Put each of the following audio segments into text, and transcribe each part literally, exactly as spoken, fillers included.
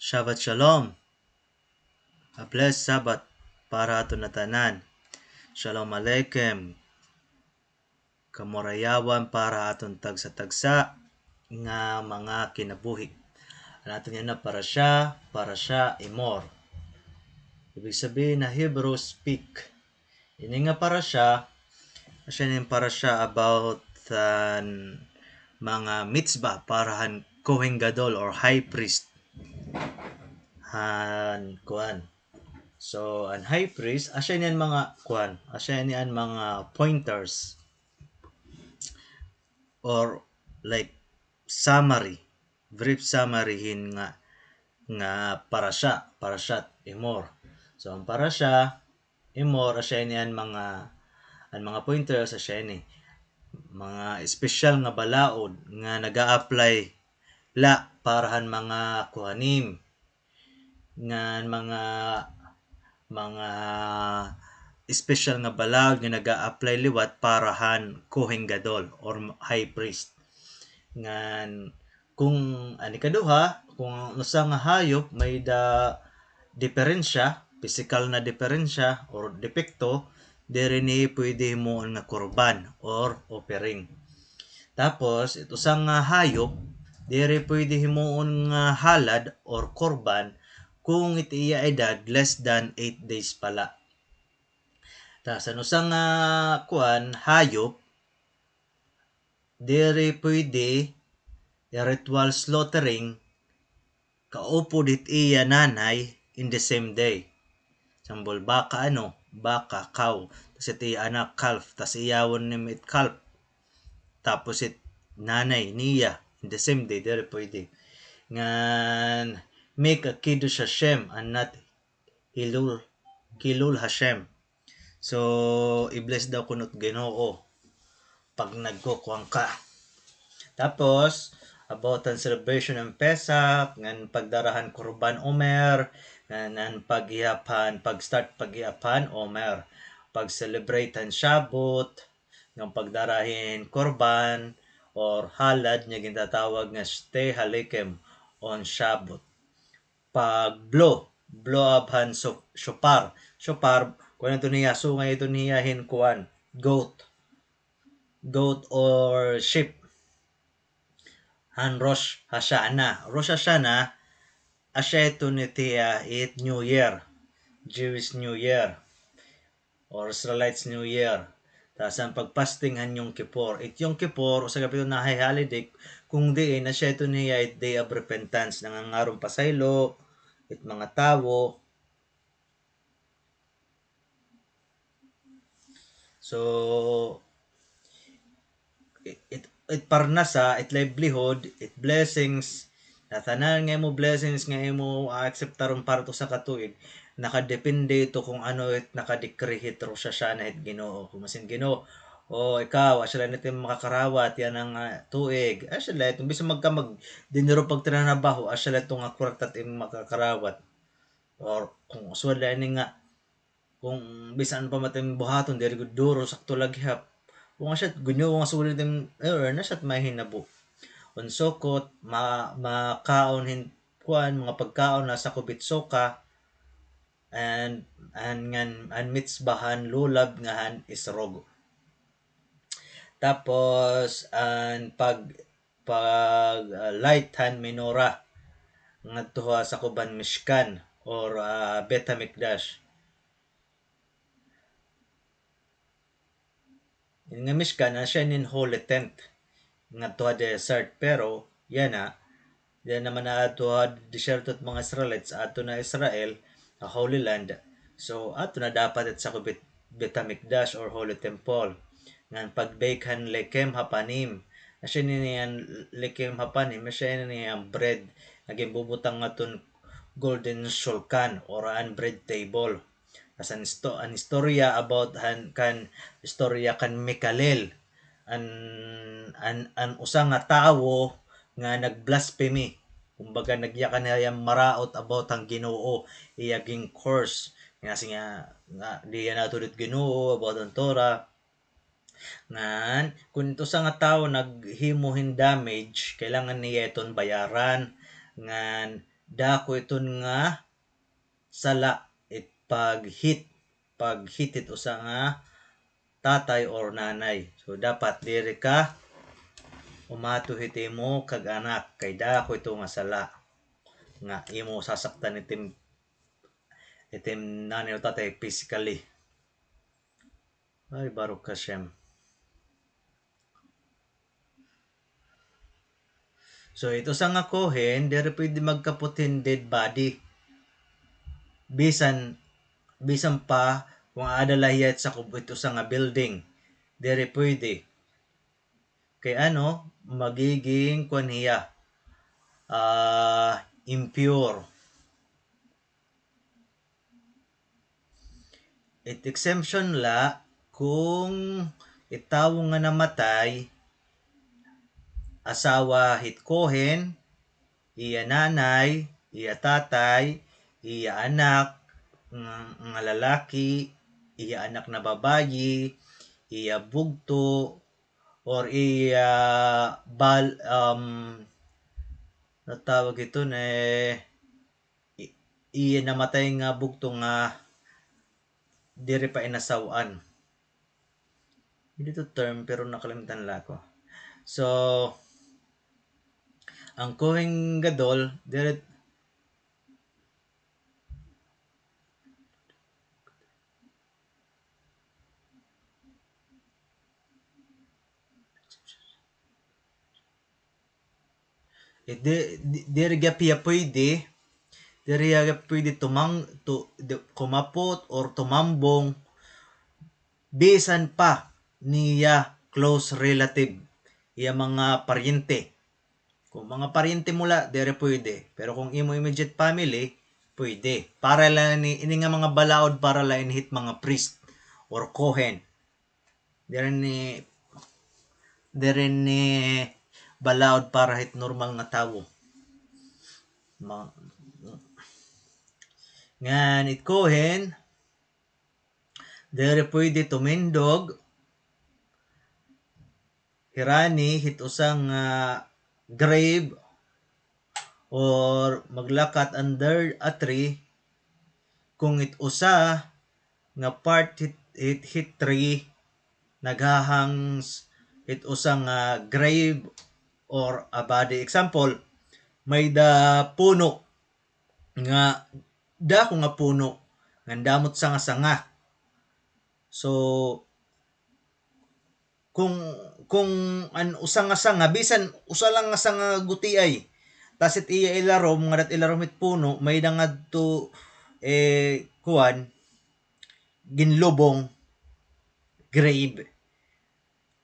Shabbat Shalom. A blessed Sabbath para aton ngatanan. Shalom Aleichem. Kamurayawan para ha aton tagsa-tagsa nga mga kinabuhi. An aton yana parasha, parasha Emor. Ibig sabihin na Hebrew speak. Ini nga parasha, asya ini parasha about han mga mitzvah para han Kohen Gadol or High Priest. Han, kuan. So, an High Priest, asya ini an mga, kuan, asya ini an mga pointers or, like, summary, brief summary hin nga, nga parasha, parashat Emor. So, an parasha Emor, asya ini an mga, an mga pointers, asya ini. Mga espesyal nga balaod nga naga-apply la para han mga kohanim. Ngan mga, mga espesyal nga balaod nga naga-apply liwat para han Kohen Gadol or High Priest. Ngan kung an ikaduha, kung an usa nga hayop may-ada diperensya, pisikal na diperensya or depekto, diri ini pwede himuon nga korban or offering. Tapos, it usa nga hayop, diri pwede himuon nga halad or korban kung it iya edad less than eight days pa la. Tas an usa nga, kuan, hayop, diri pwede i-ritual slaughtering kaupod hit iya nanay in the same day. Example, baka, ano, baka, cow, tas it iya anak, calf, tas iyawon nimo it calf. Tapos it nanay niya, in the same day, diri pwede. Ngan, make a kiddush Hashem and not Hilul, Kilul Hashem. So, i-bless daw kuno it Ginoo pag nagkukuan ka. Tapos, about an celebration ng Pesach, ngan pagdara han Korban Omer, ngan an pag-ihap han, pag-start pag-ihap han Omer, pag-celebrate han Shavuot, ngan pagdara hin Korban or Halad nga gintatawag nga Shtei Halechem on Shavuot. Pag-blow, blow up han so-, shofar. Shofar, kuan ito niya, sungay ito niya hin kuan, goat. Goat or sheep. Han Rosh Hashanah. Rosh Hashanah, asya ito ni tiya it New Year. Jewish New Year. Or Israelites New Year. Tas an pag-fasting han Yom Kippur. It Yom Kippur, usa gihap ito nga high holiday, kung diin, asya ito niya it Day of Repentance, nangangaron pasaylo, it mga tawo. So, it, it, it parnasa, it livelihood, it blessings, ngatanan nga imo blessings nga imo aakseptaron para it usa ka tuig, nakadepende ito kung ano it nakadekrehi hit Rosh Hashanah hit Ginoo. Kung masin Ginoo, "O, ikaw, asya la it imo makakarawat yana nga tuig." Asya la ito, bisan magka magdinero pagtrabaho, asya la ito nga kwarta it imo makakarawat. Or kung usual la ini nga, kung bisan pa man it im buhaton, diri gud duro, sakto la gihap. Kung asya it Ginoo nga sulit im i-earn, asya it mahinabo. An Sukkot, ma-, makaon hin kuan, mga pagkaon nga sakob hit sukkah, and, and ngan, an mitzvah han lulav ngan han esrog. Tapos, an pag pag, ah, light han menorah ngadto ha sakob han Mishkan or, ah, Beit Hamikdash. Ini nga Mishkan, asya ini an holy tent ngadto ha desert, pero yana, yana man adto ha desierto it mga Israelites, adto na Israel, ha Holy Land. So, adto na dapat it sakob hit Beit Hamikdash or Holy Temple. Ngan pag-bake han Lechem Hapanim. Asya ini an Lechem Hapanim, asya ini an bread nga ginbubutang ngadton golden shulchan or an bread table. Tas an isto-, an istorya about han, kan istorya kan Mikalel. An, an, an usa nga tawo nga nag-blasphemy. Kumbaga, nagyakan hiya maraot about han Ginoo, iya gin-curse. Nga siya nga, nga, di yana tuod it Ginoo, about han Torah. Ngan, kun it usa nga tawo naghimo hin damage, kailangan niya iton bayaran. Ngan, dako iton nga sala, it paghit, paghit hit usa nga tatay or nanay. So, dapat diri ka umato hit imo kag-anak, kay dako ito nga sala nga imo sasaktan itim, itim nanay o tatay physically. Ay, Baruch Hashem. So, it usa nga kohen, diri pwede magkapot hin dead body. Bisan, bisan pa, kung aada la hiya sa kub-, it usa nga building, diri pwede. Kay ano, magiging kuan hiya, ah, impure. It exemption la kung it tawo nga namatay, asawa hit kohen, iya nanay, iya tatay, iya anak nga, nga lalaki, iya anak na babayi, iya bugto, or iya bal-, um, natawag ito na, eh, i-, iya namatay nga bugto nga diri pa inasaw-an. Diri ito term, pero nakalimtan la ako. So, ang Kohen Gadol, diri, Eh, di, di, diri gihap hiya pwede, diri hiya gihap pwede tumang-, tu-, di, kumapot or tumambong, bisan pa niya close relative, iya mga paryente. Kung mga paryente mo la, diri pwede. Pero kung imo immediate family, pwede. Para la ni, ini nga mga balaod para la ini hit mga priest or kohen. Diri ni, diri ni balaod para hit normal nga tawo. Ma-, ngan it kohen, diri pwede tumindog hirani hit usa nga grave or maglakat under a tree kung it usa nga part hit, hit, hit tree naghahang s-, hit usa nga grave or a body. Example, may-ada puno nga dako nga puno, nga damo it sanga-sanga. So, kung, kung an usa nga sanga, bisan usa lang nga sanga gutiay, tas it iya ilarom, nga dat ilarom hit puno, may-ada ngadto, eh, kuan, ginlubong, grave.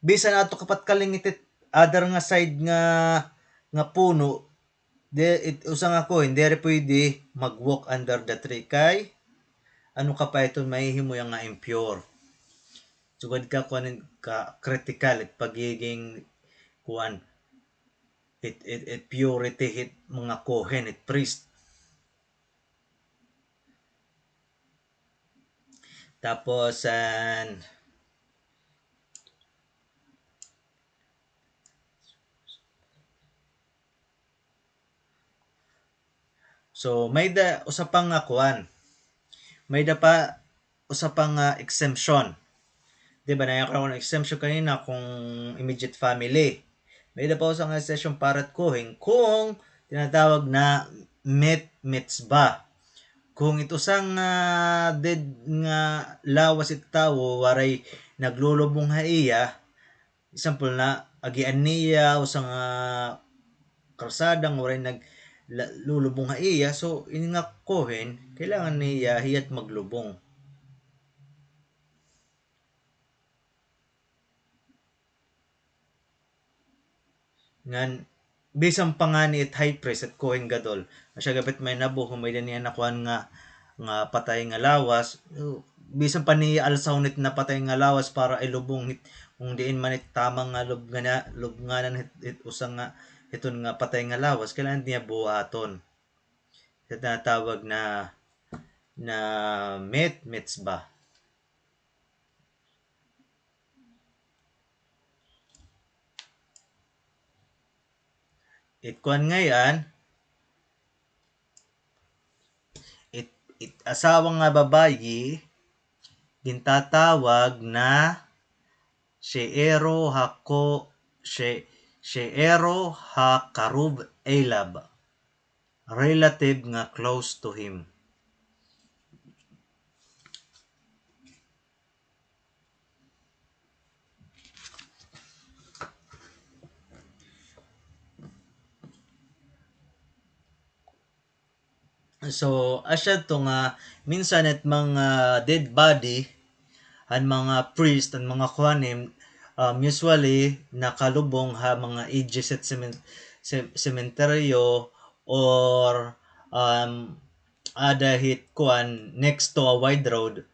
Bisan adto ka pa it kalingit it other nga side nga, nga puno, di, it, usa nga kohen, diri pwede mag-walk under the tree kay ano ka pa iton, mahihimo hiya nga impure. Sugad ka kuan ka critical it pagiging kuan, it, it, it purity hit mga kohen, it priest. Tapos, an, so, may-ada usa pa nga kuan. May-ada pa usa pa nga exemption. Di ba, naya ko na exemption kanina kung immediate family. May-ada pa usa nga exemption para it kohen kung tinatawag na met mitzvah. Kung it usa nga dead nga lawas it tawo, waray naglulubong ha iya, example na, agian niya usa nga karsada nga waray nag-, la-, lulubong ha iya, so, ini nga kohen, kailangan niya hiya it maglubong. Ngan, bisan pa ngani it high priest, it Kohen Gadol, asya gihap it may nabo, kung may-ada niya nakuan nga, nga patay nga lawas, bisan pa niya alsahon it napatay nga lawas para ilubong hit, kung diin man it tamang nga lubnganan na, lubnganan hit, hit usa nga, hiton nga patay nga lawas, kailangan niya buhaton. Sa tinatawag na, na met mitzvah. It kuan ngay-an, it-, asawa nga babayi, gintatawag na she'ero hako-, she-, she'ero hakaruv elav, relative nga close to him. So, asya to nga minsan it mga dead body, an mga priest, an mga kohanim, um, usually nakalubong ha mga A G set cemen-, ce-, cementerio or, um, ada hit kuan next to a wide road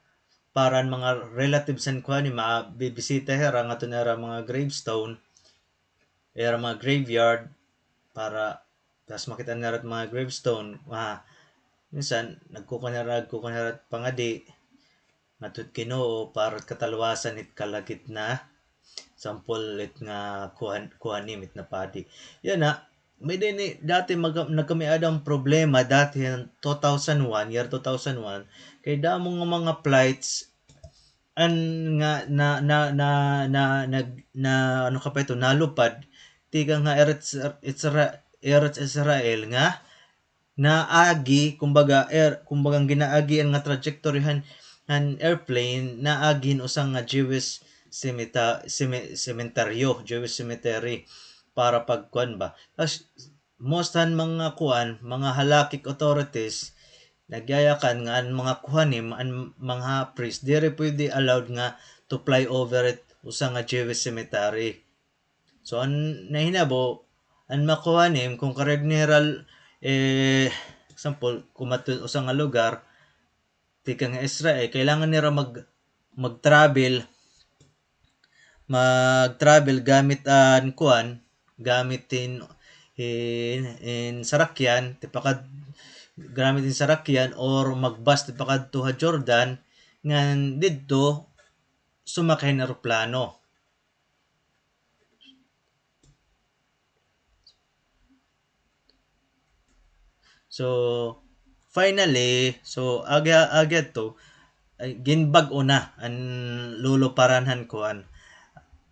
para an mga relatives han kohanim mabibisita hira ngadto ha ira mga gravestone, ira mga graveyard, para tas makita nira it mga gravestone. Ah, minsan nagkukuan hira, nagkukuan hira pangadi ngadto hit Ginoo para katalwasan hit kalagitnaan. Sampol it nga kohan-, kohanim it napadi. Yana, may-ada ini, dati maga-, nagkamay-ada hin problema dati han two thousand one, year two thousand one, kay damo nga mga flights an nga na, na, na, na, nag-, na, ano ka pa ito, nalupad tikang ha Eretz, Eretz Isra-, Eretz Israel nga naagi, kumbaga, er-, kumbaga, an ginaagian nga trajectory han, han airplane, naagi hin usa nga Jewish cemeta-, ceme-, cementerio, Jewish cemetery, para pagkuan ba. Tas, most han mga kuan, mga halakhic authorities, nagyayakan nga an mga kohanim, an mga priest, diri pwede allowed nga to fly over it usa nga Jewish cemetery. So, an nahinabo, an mga kohanim, kon karuyag nira, eh, example, kumadto usa nga lugar, tikang Israel, kailangan nira mag-, mag-travel, mag-travel gamit an kuan, gamit hin, hin, hin sarakyan, tipakad-, gamit hin sarakyan or mag-bus tipakadto ha Jordan, ngan didto sumakay hin eroplano. So, finally, so, agi, agi adto, ay, ginbag-o na an luluparan han kuan,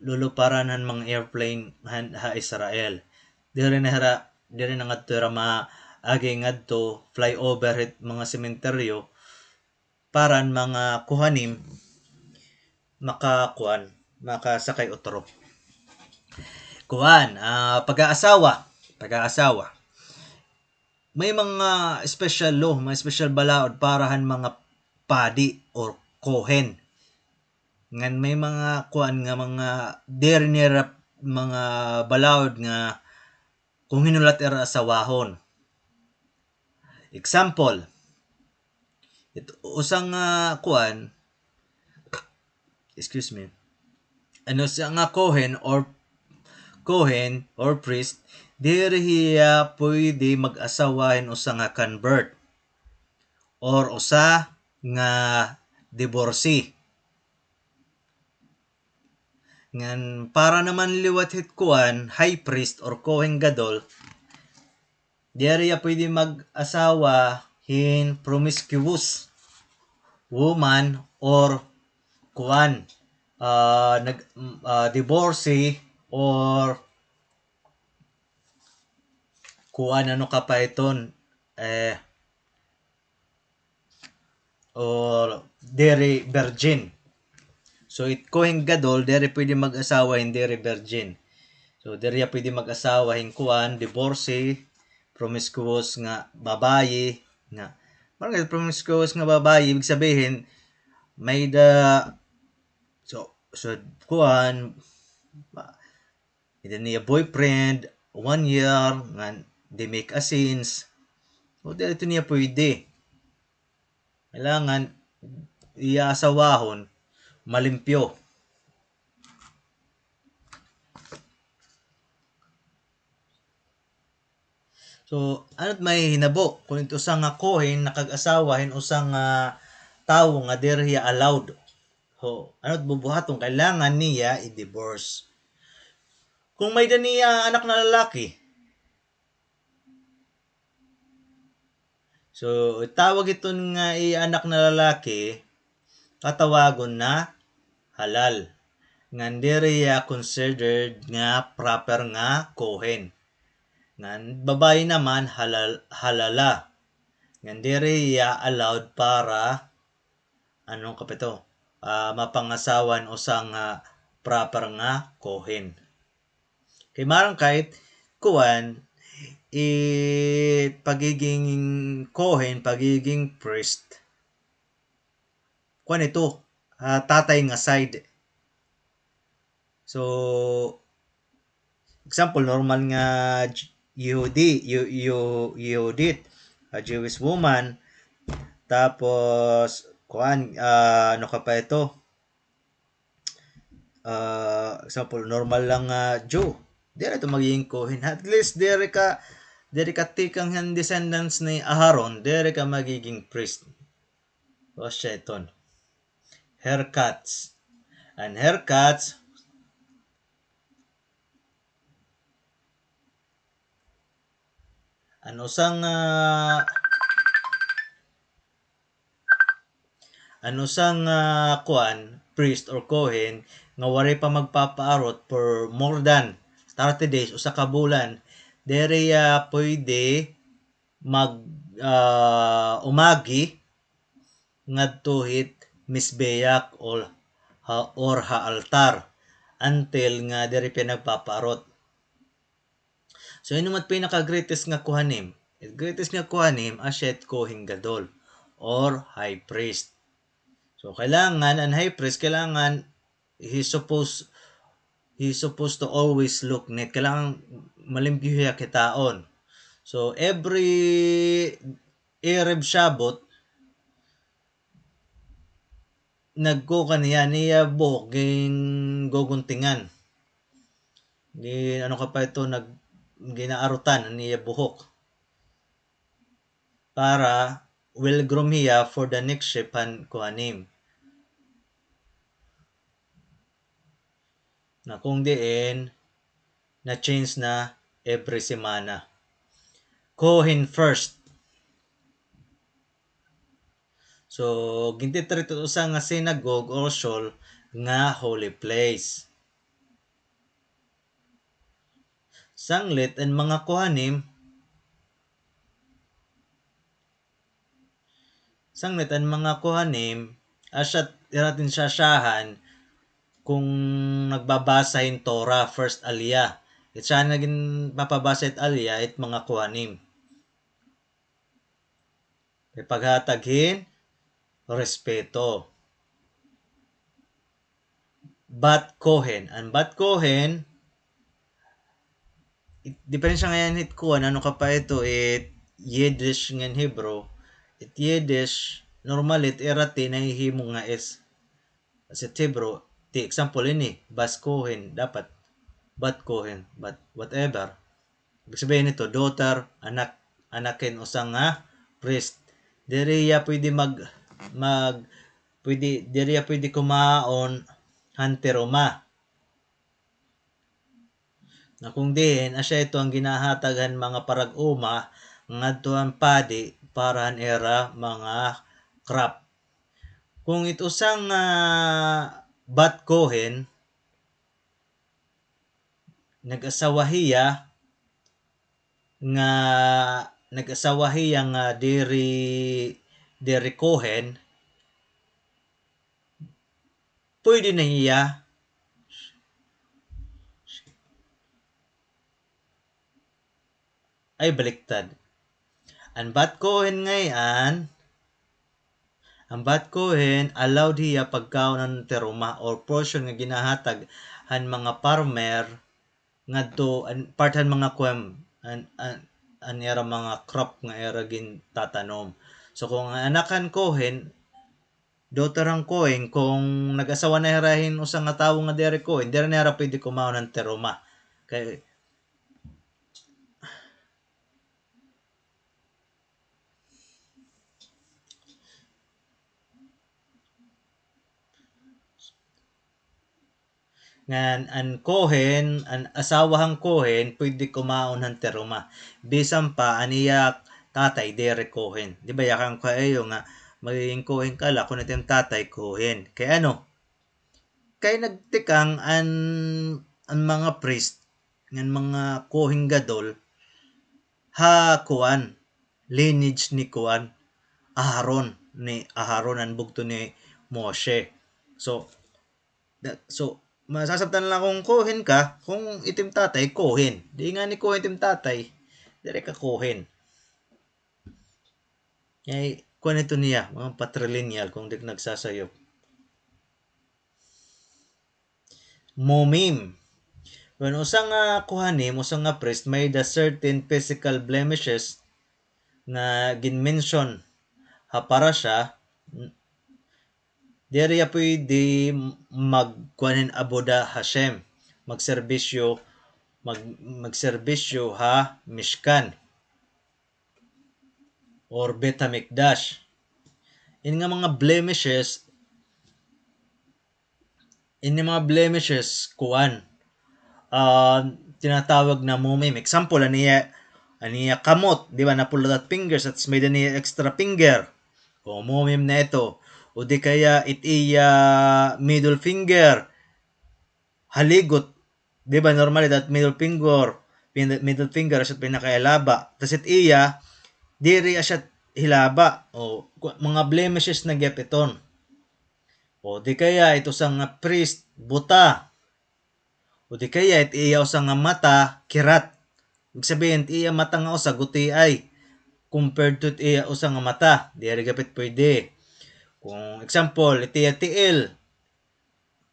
luluparan han mga airplane han, ha Israel. Diri na hira, diri na ngadto hira maagi ngadto, fly over hit mga sementeryo, para an mga kohanim makakuan, makasakay utro. Kuan, ah, pag-aasawa, pag-aasawa. May mga special law, may special balaod para han mga padi or kohen. Ngan may mga kuan nga mga diri nira mga balaod nga kon hin-o la it ira asawahon. Example, it usa nga kuan, excuse me, an usa nga kohen or, kohen or priest, diri hiya pwede mag-asawa hin usa nga convert or usa nga divorcee. Ngan para naman liwat hit kuan, high priest or kohen gadol, diri hiya pwede mag-asawa hin promiscuous woman or kuan, ah, nag-, ah, divorcee or kuan, ano ka pa iton, eh, or diri virgin. So, it kohen gadol, diri pwede mag-asawa hin diri virgin. So, diri hiya pwede mag-asawa hin kuan, divorcee, promiscuous nga babayi, nga. Maragad promiscuous nga babayi, ibig sabihin, may-ada, so, so, kuan, ma-, may-ada niya boyfriend, one year, ngan they make a sins. O, diri ito niya pwede. Kailangan iya asawahon malimpyo. So, ano it mahihinabo kon it usa nga kohen nakag-asawa hin usa nga tawo nga diri hiya allowed? So, ano it bubuhaton? Kailangan niya i-divorce. Kung may-ada niya anak na lalaki, So, tawag iton nga iya anak na lalaki, katawagon na halal. Ngan diri hiya considered nga proper nga kohen. Ngan babayi naman halal-, halala. Ngan diri hiya allowed para, ano ka pa ito, ah, mapangasawa han usa nga proper nga kohen. Kay maaram ka it, kuan, it pagiging kohen, pagiging priest, kuan ito, ah, tatay nga side. So, example, normal nga J-, Yehudi, Yu-, Yu-, Yehudit, a Jewish woman, tapos, kuan, ah, ano ka pa ito? Ah, example, normal lang nga Jew. Diri ito magiging kohen. At least, diri ka, diri ka tikang han descendants ni Aharon, diri ka magiging priest. O siya iton. Haircuts. An haircuts, an usa nga, an usa nga, kuan, priest or kohen nga waray pa magpapaarot for more than thirty days, usa ka bulan, diri hiya pwede mag, ah, umagi ngadto hit mizbeach or ha, or ha altar until nga diri pa nagpapaarot. So, hin-o man it pinaka-greatest nga kohanim? It greatest nga kohanim, asya it kohen gadol or high priest. So, kailangan an high priest, kailangan he suppose, he supposed to always look neat. Kailangan malimpyo hiya kitaon. So, every Erev Shabbat, nagkukuan hiya, an iya buhok ginguguntingan. Gin-, ano ka pa ito, nag-, ginaarutan an iya buhok. Para well-groomed hiya for the next shift han kohanim. Na kung diin, na-change na every semana. Kohen first. So, gintitreat it usa nga synagogue or shul nga holy place. Sanglit an mga kohanim, sanglit an mga kohanim, asya it ira tinsasyahan kung nagbabasa hin Torah, first Aliyah. It syahan nga ginpapabasa it Aliyah, it mga kohanim. Kay paghatag hin respeto. Bat Kohen. An Bat Kohen, it, diperensya ngay-an hit kuan, ano ka pa ito, it Yiddish ngan Hebrew. It Yiddish, normal it ira T nahihimo nga S. As it Hebrew, ti example ini, Bas Kohen, dapat Bat Kohen, but whatever. Ibig sabihin nito, daughter, anak, anak hin usa nga priest. Diri hiya pwede mag, mag, pwede, diri hiya pwede kumaon han teruma. Na kung diin, asya ito an ginahatag han mga parag-uma ngadto han padi para han ira mga crop. Kung it usa nga Bat Kohen, nag-asawa hiya nga, nag-asawa hiya nga diri, diri Kohen, pwede na hiya. Ay, baliktad. An Bat Kohen ngay-an, an Bat Kohen, allowed hiya pagkaon an teruma or portion nga ginahatag han mga farmer ngadto, an, part han mga kuan, an, an, an ira mga crop nga ira gintatanom. So, kung an anak han Kohen, daughter han Kohen, kung nag-asawa na hira hin usa nga tawo nga diri Kohen, diri na hira pwede kumaon han teruma. Kay, ngan an Kohen, an asawa han Kohen, pwede kumaon han teruma. Bisan pa an iya tatay, diri kohen. Di ba, yakan ko ha iyo nga magiging kohen ka la kon it im tatay kohen. Kay ano? Kay nagtikang an, an mga priest, ngan mga kohen gadol, ha kuan, lineage ni kuan, Aharon, ni Aharon an bugto ni Moshe. So, da-, so, masasabtan la kon kohen ka, kon it im tatay, kohen. Di ngani kohen it im tatay, diri ka kohen. Kay, kuan ito niya, mga patrilineal, kon di ka nagsasayop. Mumim. When usa nga kohanim, usa nga priest, may-ada certain physical blemishes nga gin-mention ha parasha, n-, diri hiya pwede magkuan hin Avodah Hashem, magserbisyo, mag-, magserbisyo ha Mishkan or Beit Hamikdash. Ini nga mga blemishes, ini mga blemishes, kuan, ah, tinatawag na mumim. Example, an iya, an iya kamot, di ba, napula it fingers, at may-ada niya extra finger. O, mumim na ito. O di kaya, it iya middle finger, haligot. Di ba, normally, that middle finger, pin-, middle finger, asya it pinakahilaba. Tas it iya, diri asya hilaba. O, ku-, mga blemishes na gihap iton. O, di kaya, it usa nga priest, buta. O di kaya, it iya usa nga mata, kirat. Ibig sabihin, it iya mata nga usa, gutiay. Compared to it iya usa nga mata, diri gihap it pwede. Kung example, it iya tiil,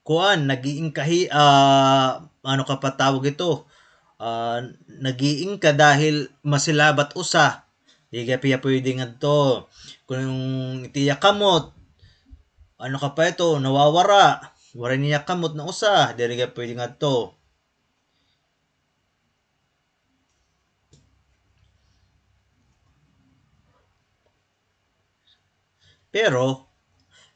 kuan, nag-iingkahi-, ah, ano ka pa tawag ito? Ah, nag-iingka dahil masilaba it usa. Di gihap hiya pwede ngadto. Kung it iya kamot, ano ka pa ito, nawawara. Waray niya kamot na usa, diri gihap pwede ngadto. Pero,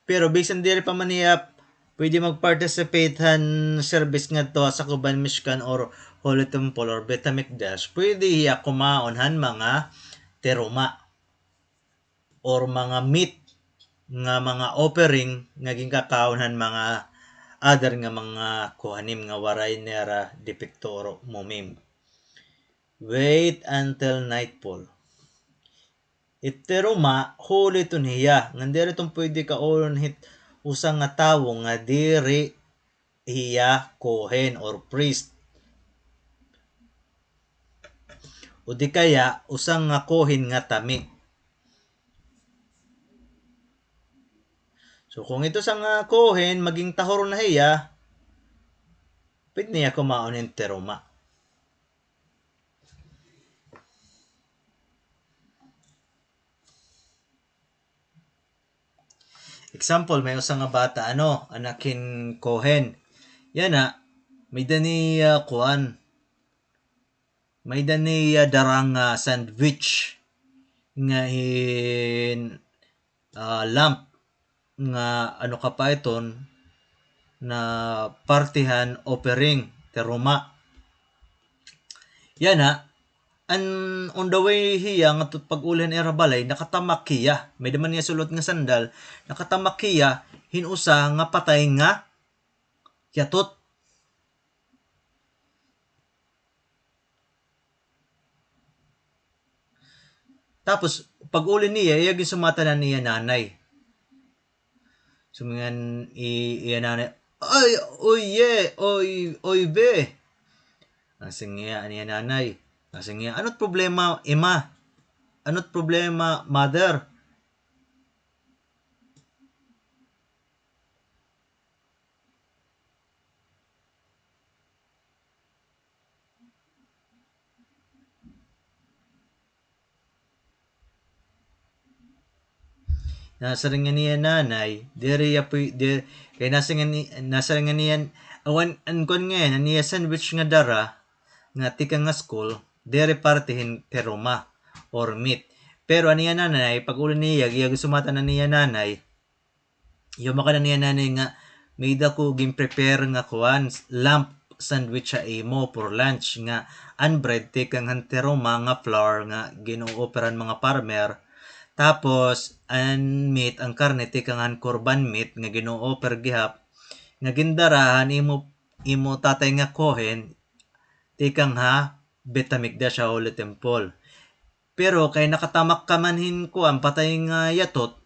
pero bisan diri pa man hiya pwede mag-participate han service ngadto ha sakob han Mishkan or Holy Temple or Beit Hamikdash, pwede hiya kumaon han mga teruma or mga meat nga mga offering nga ginkakaon han mga other nga mga kohanim nga waray nira depekto or mumim. Wait until nightfall. It teruma, holy iton hiya. Ngan diri iton pwede kaonon hit usa nga tawo nga diri hiya kohen or priest. O di kaya, usa nga kohen nga tami. So, kung it usa nga kohen, maging tahor na hiya, pwede niya kumaon hin teruma. Example, may usa nga bata, ano, anak hin kohen. Yana, may-ada niya, ah, kuan. May-ada niya, ah, dara nga sandwich nga hin, ah, lamb nga ano ka pa iton na parte han offering, teruma. Yana, an on the way hiya ngadto pag-uli han ira balay, nakatamak hiya. May-ada man niya sul-ot nga sandal, nakatamak hiya hin usa nga patay nga yatot. Tapos, pag-uli niya, iya ginsumatan an iya nanay. Sumingan i-, iya nanay, "Ay, oy, ye, oy, oy, be." Nasiring niya an iya nanay. Nasiring niya, "Ano't problema, ima? Ano't problema, mother?" Nasiring an iya nanay, diri iya pwe-, di-, kay nasiring an i-, nasiring an iya, awan, an kuan ngay-an, an iya sandwich nga dara, nga tikang nga school, diri parte hin teruma or meat. Pero an iya nanay, pag-uli niya, iya ginsumatan an iya nanay, yumakan an iya nanay nga, "May-ada ko gin-prepare nga kuan, lamb sandwich ha imo for lunch nga an bread tikang han teruma nga flour nga gin-o-offer han mga farmer. Tapos, an meat, an karne tikang han korban meat nga gin-o-offer gihap, nga gindara han imo, imo tatay nga kohen, tikang ha Beit Hamikdash ha Holy Temple. Pero kay nakatamak ka man hin kuan, patay nga yatot,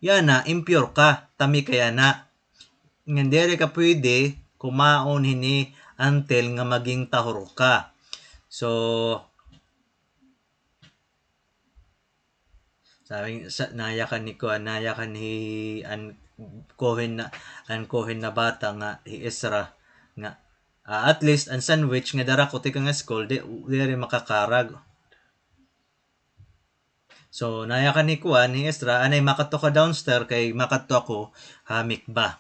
yana, impure ka, tami ka yana. Ngan diri ka pwede kumaon hini until nga maging tahor ka. So, sabi, sa, nayakan ni kuan, nayakan hi, an kohen na, an kohen na bata nga hi Ezra nga, ah, at least an sandwich nga dara ko tikang school, di, diri makakarag. So, nayakan ni kuan, ni Ezra, anay makadto ka downstair kay makadto ako ha mikvah.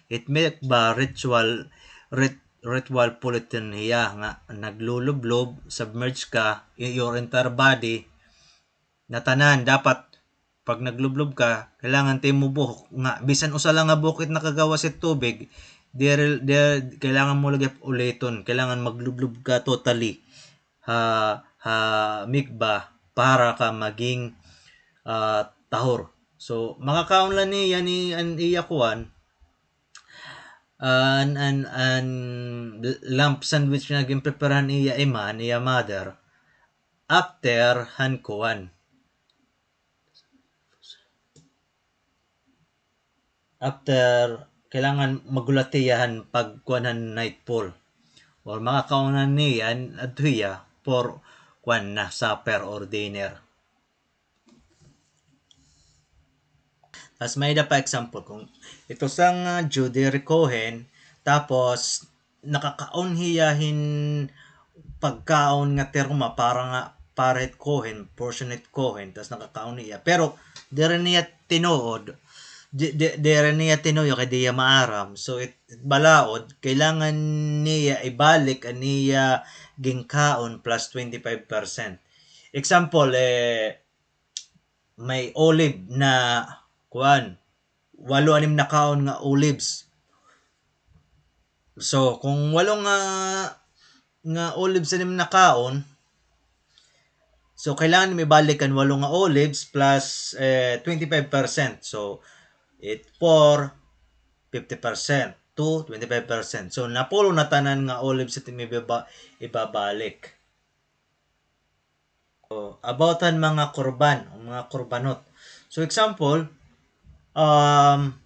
It mikvah ritual, rit-, ritual pool iton hiya nga naglulublob, submerge ka, y-, your entire body, natanan, dapat pag naglublob ka, kailangan it imo buhok nga, bisan usa lang nga buhok it nakagawas it tubig, diri, diri, kailangan mo lagi uliton, kailangan maglublob ka totally ha, ha mikvah para ka maging, ah, tahor. So, makakaon la niya ni, an iya kuan, an, an, an lamb sandwich nga ginpreparahan iya ima, an iya mother, after han kuan. After, kailangan maghulat hiya han pagkuan han nightfall. Or makakaon na niya, adto hiya for kuan na, supper or dinner. Tas may-ada pa example, kung ito sang, ah, Jew diri kohen, tapos nakakaon hiya hin pagkaon nga teruma para nga, para hit kohen, portion hit kohen, tas nakakaon hiya. Pero diri niya tinuod, di, di, diri niya tinuyo kay di hiya maaram. So, it, it balaod, kailangan niya ibalik an iya ginkaon plus twenty-five percent. Example, eh, may olive na, kuan, walo an im nakaon nga olives. So, kung walo nga, nga olives an im nakaon, so, kailangan nimo ibalik an walo nga olives plus, eh, twenty-five percent. So, it four, fifty percent, two, twenty-five percent. So, napulo na tanan nga olives it im ibaba-, ibabalik. So, about han mga korban, an mga korbanot. So, example, um,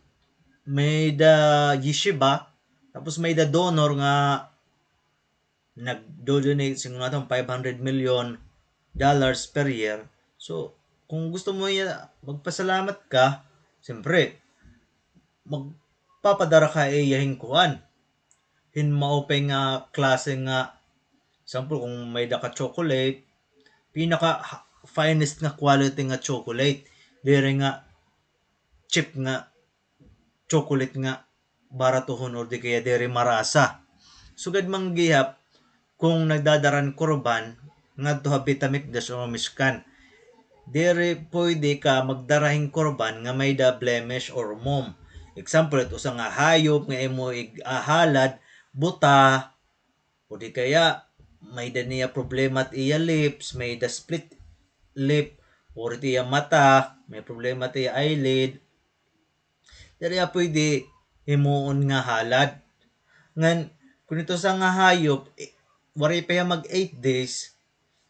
may-ada yeshiva, tapos may-ada donor nga nagdo-donate, siring naton, five hundred million dollars per year. So, kung gusto mo hiya, magpasalamat ka, siyempre, magpapadara ka iya hin kuan, hin maupay nga klase nga, example, kung may-ada ka chocolate, pinaka ha-, finest nga quality nga chocolate, diri nga cheap nga chocolate nga baratuhon or di kaya diri marasa. Sugad man gihap, kung nagdadara hin korban ngadto ha Beit Hamikdash o Mishkan, diri pwede ka magdara hin korban nga may-ada blemish or mum. Example, it usa nga hayop nga imo ig-, ah, halad, buta, o di kaya may-ada niya problema it iya lips, may-ada split lip, or it iya mata, may problema it iya eyelid. Diri iya pwede himuon nga halad. Ngan, kun it usa nga hayop, eh, waray pa hiya mag eight days,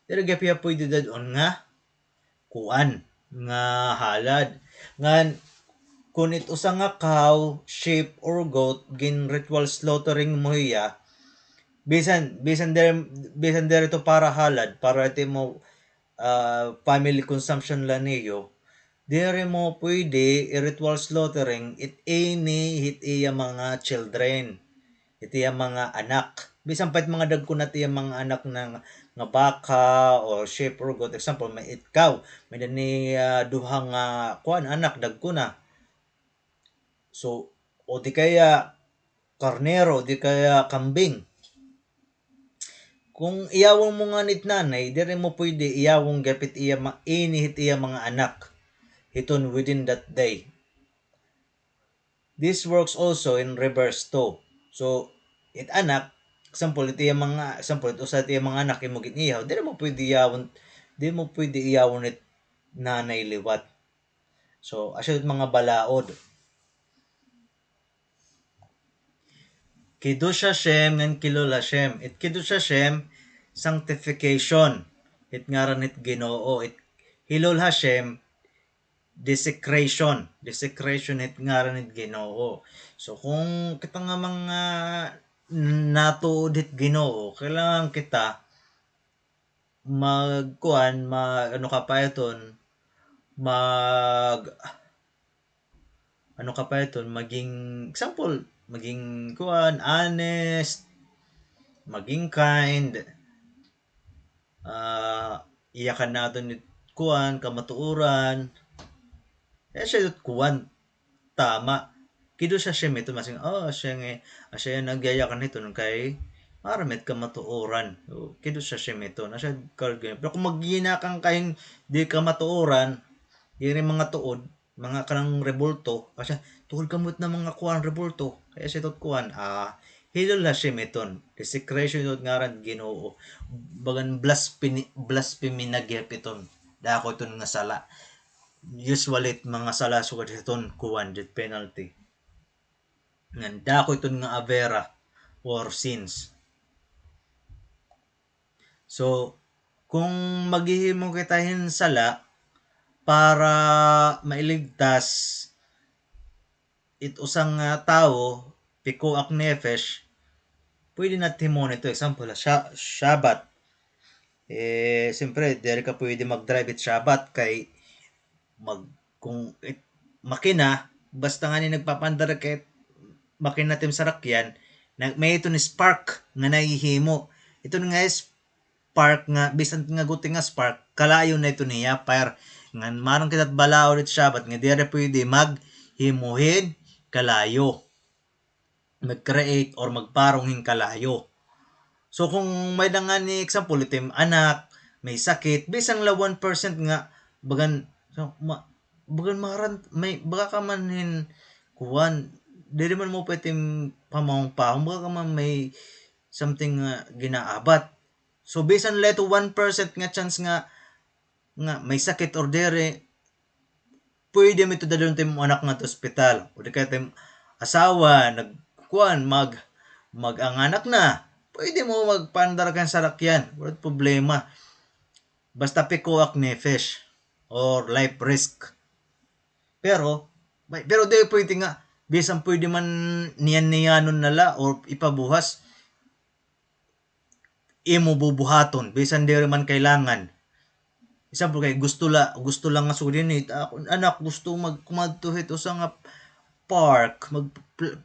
diri gihap hiya pwede dad-on nga kuan, nga halad. Ngan, kun it usa nga cow, sheep, or goat, gin-ritual slaughtering mo hiya, bisan, bisan diri, bisan diri ito para halad, para it imo, ah, family consumption la niyo, diri mo pwede i-ritual slaughtering it ini hit iya mga children, it iya mga anak. Bisan pa it mga dagko na it iya mga anak na nga baka o sheep or goat. Example, may it cow, may-ada ni, ah, duha nga, kuan, anak, dagko na. So, o di kaya karnero, o di kaya kambing. Kung iyawong mo ngani it nanay, diri mo pwede iyawong gihap it iya ma-, ini hit iya mga anak hiton within that day. This works also in reverse too. So, it anak, example, it iya mga, example, it usa it iya mga anak, imo gin-iyaw, diri mo pwede iyawon, diri mo pwede iyawon it nanay liwat. So, asya it mga balaod. Kiddush Hashem ngan Chillul Hashem. It Kiddush Hashem, sanctification. It ngaran hit Ginoo. It Chillul Hashem, desecration. Desecration hit ngaran hit Ginoo. So, kung kita nga mga natuod hit Ginoo, kailangan kita mag-, kuan, mag-, ano ka pa iton, mag-, ano ka pa iton, maging, example, maging, kuan, honest, maging kind, ah, iyakan naton it, kuan, kamatuoran. Eh, siya it, kuan, tama. Kiddush Hashem iton, masing, oh, siya nga, siya nga nagyayakan hiton kay maaram it kamatuoran. So, Kiddush Hashem iton. Asya, pero kung magyinakan ka hin di kamatuoran, diri mga tuod, mga kanang rebulto, asya, tuod kamo it nga mga kuan, rebulto. Kay asya it kuan, ah, Chillul Hashem iton. Desecration iton ngaran Ginoo. Bagan blasphemy, blasphemy na gihap iton. Dako iton nga sala. Usually, it mga sala sugad hiton kuan, death penalty. Ngan dako iton nga avera or sins. So, kung maghihimo kita hin sala para mailigtas it usa nga tawo, pikuach nefesh, pwede nat himuon ito. Example, Sha-, Shabbat. Eh, siyempre, diri ka pwede mag-drive it Shabbat kay mag-, kung it-, makina, basta ngani nagpapaandar ka it makina tim sarakyan, na-, may iton spark nga nahihimo. Iton nga spark nga, bisan nga guti nga spark, kalayo na iton niya, fire. Ngan maaram kita it balaod it Shabbat, nga diri pwede maghimo hin kalayo. Mag-create or magparong hin kalayo. So, kung may-ada ngani example, it im anak, may sakit, bisan la one percent nga, bagan, so, ma-, bagan maran, may, baga ka man hin, kuan, diri man mo pwede pamahong-pahong, baga ka man may something nga ginaabat. So, bisan la ito one percent nga chance nga, nga may sakit or diri, pwede mo ito dalhon tim anak ngadto ospital. O di kay tim asawa, nag-, kuan, mag-, mag-anganak na. Pwede mo magpaandar kan sarakyan. Waray problema. Basta pikuach nefesh or life risk. Pero, may, pero di pwede nga, bisan pwede man niyan-niyanon na la or ipabuhas, imo bubuhaton, bisan diri man kailangan. Example kay gusto la, gusto la nga sugad ini, akon anak gusto mag-, kumadto hit usa nga park, mag-, pl-,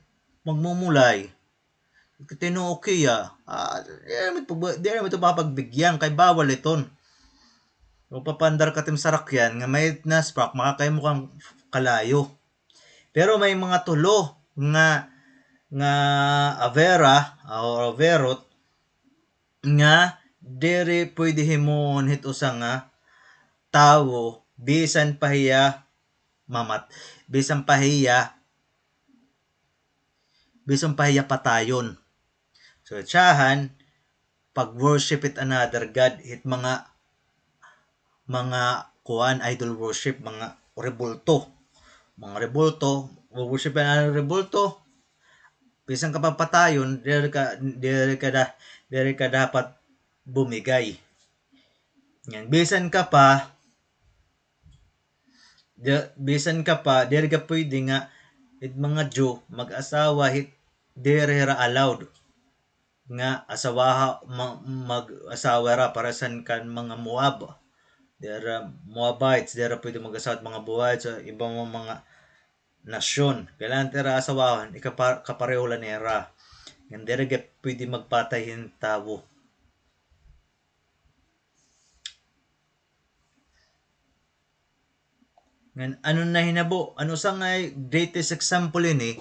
magmumulay. Tinuok hiya, ah, diri man ito, diri man ito mapagbigyan, kay bawal iton. Magpapaandar ka tim sarakyan, nga may na spark, makakahimo kang kalayo. Pero may mga tulo nga, nga avera, or averot, nga diri pwede himuon hit usa nga tawo, bisan pa hiya mamat-, bisan pa hiya, bisan pa hiya patayon. So, it syahan, pag-worship it another god, hit mga, mga kuan, idol worship, mga rebulto. Mga rebulto, worship it another rebulto. Bisan ka pa patayon, diri ka, diri ka da-, diri ka dapat bumigay. Yan, bisan ka pa, di-, bisan ka pa, diri ka pwede nga, it mga Jew, mag-asawa, hit, diri ra allowed nga asawaha, ma-, mag-asawa ra para san kan mga Moab. Dira Moabites, dira pwede mag-asawa it mga Moabites, sa iba mga, mga nasyon. Kailangan nira asawahon, ikapa-, kapareho la nira. Ngan diri gad pwede magpatay hin tawo. Ngan ano nahinabo? Ano usa nga greatest example ini?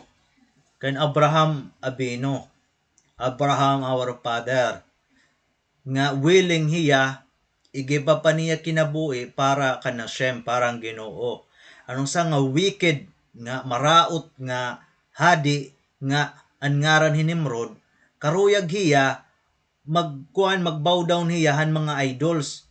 Kan Abraham Abino. Abraham, our father. Nga willing hiya, i-give up pa niya kinabuhi para kan Hashem, para han Ginoo. Ano usa nga wicked, nga maraot, nga hadi, nga an ngaran hi Nimrod, karuyag hiya, magkuan, mag-bow down hiya han mga idols.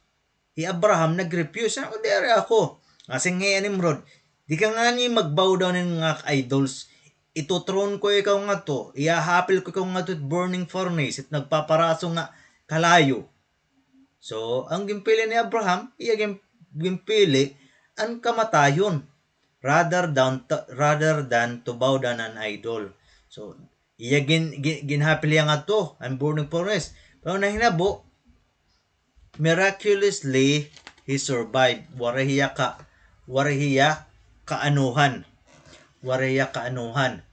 Hi Abraham nag-refuse, "Ah, diri ako." Nasiring hi Nimrod, "Di ka ngani mag-bow down han mga idols. Ituthrown ko ikaw ngadto, ihahapil ko ikaw ngadto hit burning furnace, hit nagpaparaso nga kalayo." So, an ginpili ni Abraham, iya gin-, ginpili an kamatayon rather than to, rather than to bow down an idol. So, iya gin-, gin-, ginhapil hiya ngadto an burning furnace. Pero nahinabo, miraculously, he survived. Waray hiya ka-, waray hiya kaanuhan. Waray hiya kaanuhan.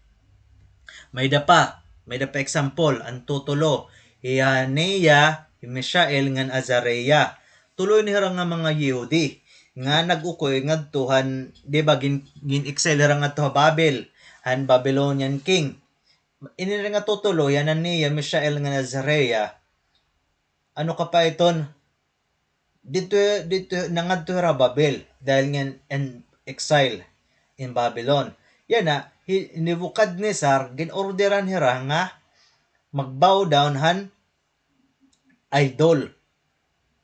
May-ada pa, may-ada pa example, an tutulo. Hi Hananiah, hi Mishael, ngan Azariah. Tulo ini hira nga mga Yehudi nga nag-ukoy ngadto han, di ba, gin-, gin-exile hira ngadto ha Babel, han Babylonian king. Ini hira nga tutulo, hi Hananiah, Mishael, ngan Azariah. Ano ka pa iton? Didto, didto, nangadto hira Babel, dahil nga in exile in Babylon. Yana, hi Nebuchadnezzar, gin-orderan hira nga mag-bow down han idol.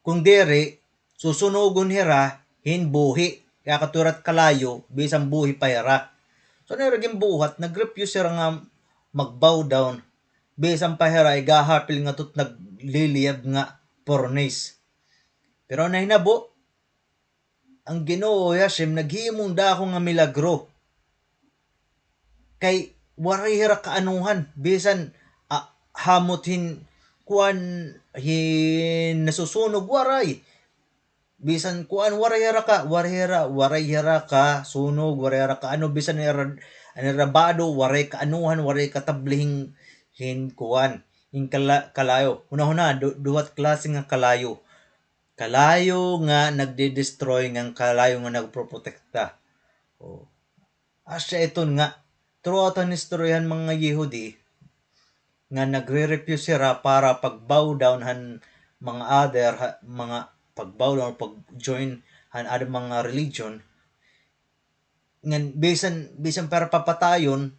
Kung diri, susunugon hira hin buhi. Kay kadto hira ha kalayo, bisan buhi pa hira. So, ano hira ginbuhat, nag-refuse hira nga mag-bow down. Bisan pa hira igahapil ngadto hit nagliliyab nga furnace. Pero nahinabo, an Ginoo, hi Hashem, naghimo hin dako nga milagro. Kay waray hira kaanuhan, bisan, ah, hamot hin kuan, hin nasusunog, waray. Bisan kuan, waray hira ka, waray hira, waray hira kasunog, waray hira kaano, bisan hira, an hira bado, waray kaanuhan, waray katabli hin, hin kuan, hin kala-, kalayo. Hunahuna, du-, duha it klase nga kalayo. Kalayo nga nagde-destroy ngan kalayo nga nagproprotekta. O. Asya iton nga, throughout han history han mga Yehudi, nga nagre-refuse hira para pag-bow down han mga other, ha, mga pag-bow down, pag-join han other mga religion, ngan bisan, bisan para papatayon,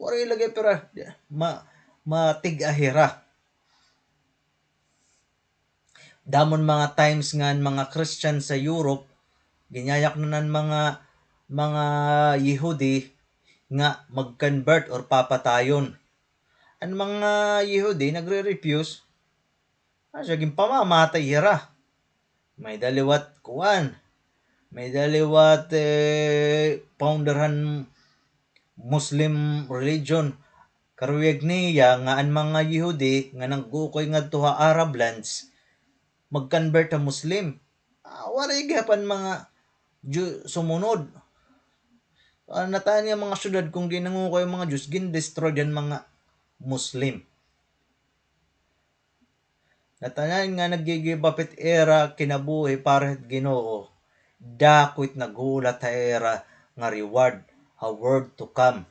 waray lagi para ma-, matig-a hira. Damo an mga times nga an mga Christian sa Europe, ginyayaknan an mga, mga Yehudi nga mag-convert or papatayon. An mga Yehudi nagre-refuse, asya ginpamamatay hira. May-ada liwat kuan. May-ada liwat, eh, founder han Muslim religion. Karuyag niya nga an mga Yehudi nga nag-ukoy ngadto ha Arab lands, mag-convert ha Muslim. Ah, waray gihap an mga Jew sumunod. Ah, natanan nga mga syudad kon ginangukoy an mga Jews, gin-destroy han mga Muslim. Natanan nga nag-gi-give up it ira kinabuhi para hit Ginoo, dako it naghuhulat ha ira nga reward ha world to come.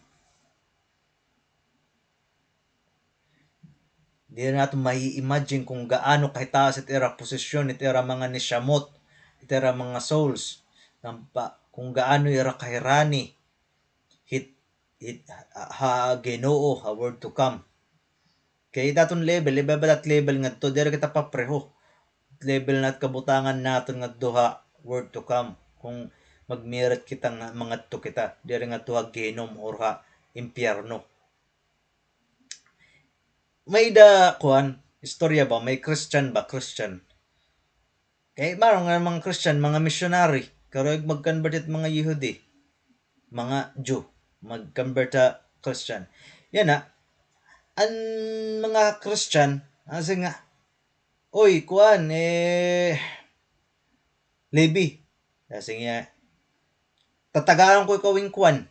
Diri naton mai-imagine kon gaano kahitaas it ira posisyon, it ira mga neshamot, it ira mga souls, kon gaano ira kahirani hit, hit, ha Ginoo ha world to come. Kay it aton level, iba-iba it level ngadto, diri kita papreho. Level nat kabutangan naton ngadto ha world to come. Kon mag-merit kita nga mangadto kita, diri ngadto ha Gehenom or ha impyerno. May-ada kuan, istorya ba, may Christian ba, Christian. Kay maaram nga mga Christian, mga missionary, karuyag mag-convert it mga Yehudi, mga Jew, mag-convert ha Christian. Yana, an mga Christian, nasiring nga, "Oy, kuan, eh, Levi," nasiring niya, "tatagaan ko ikaw hin kuan,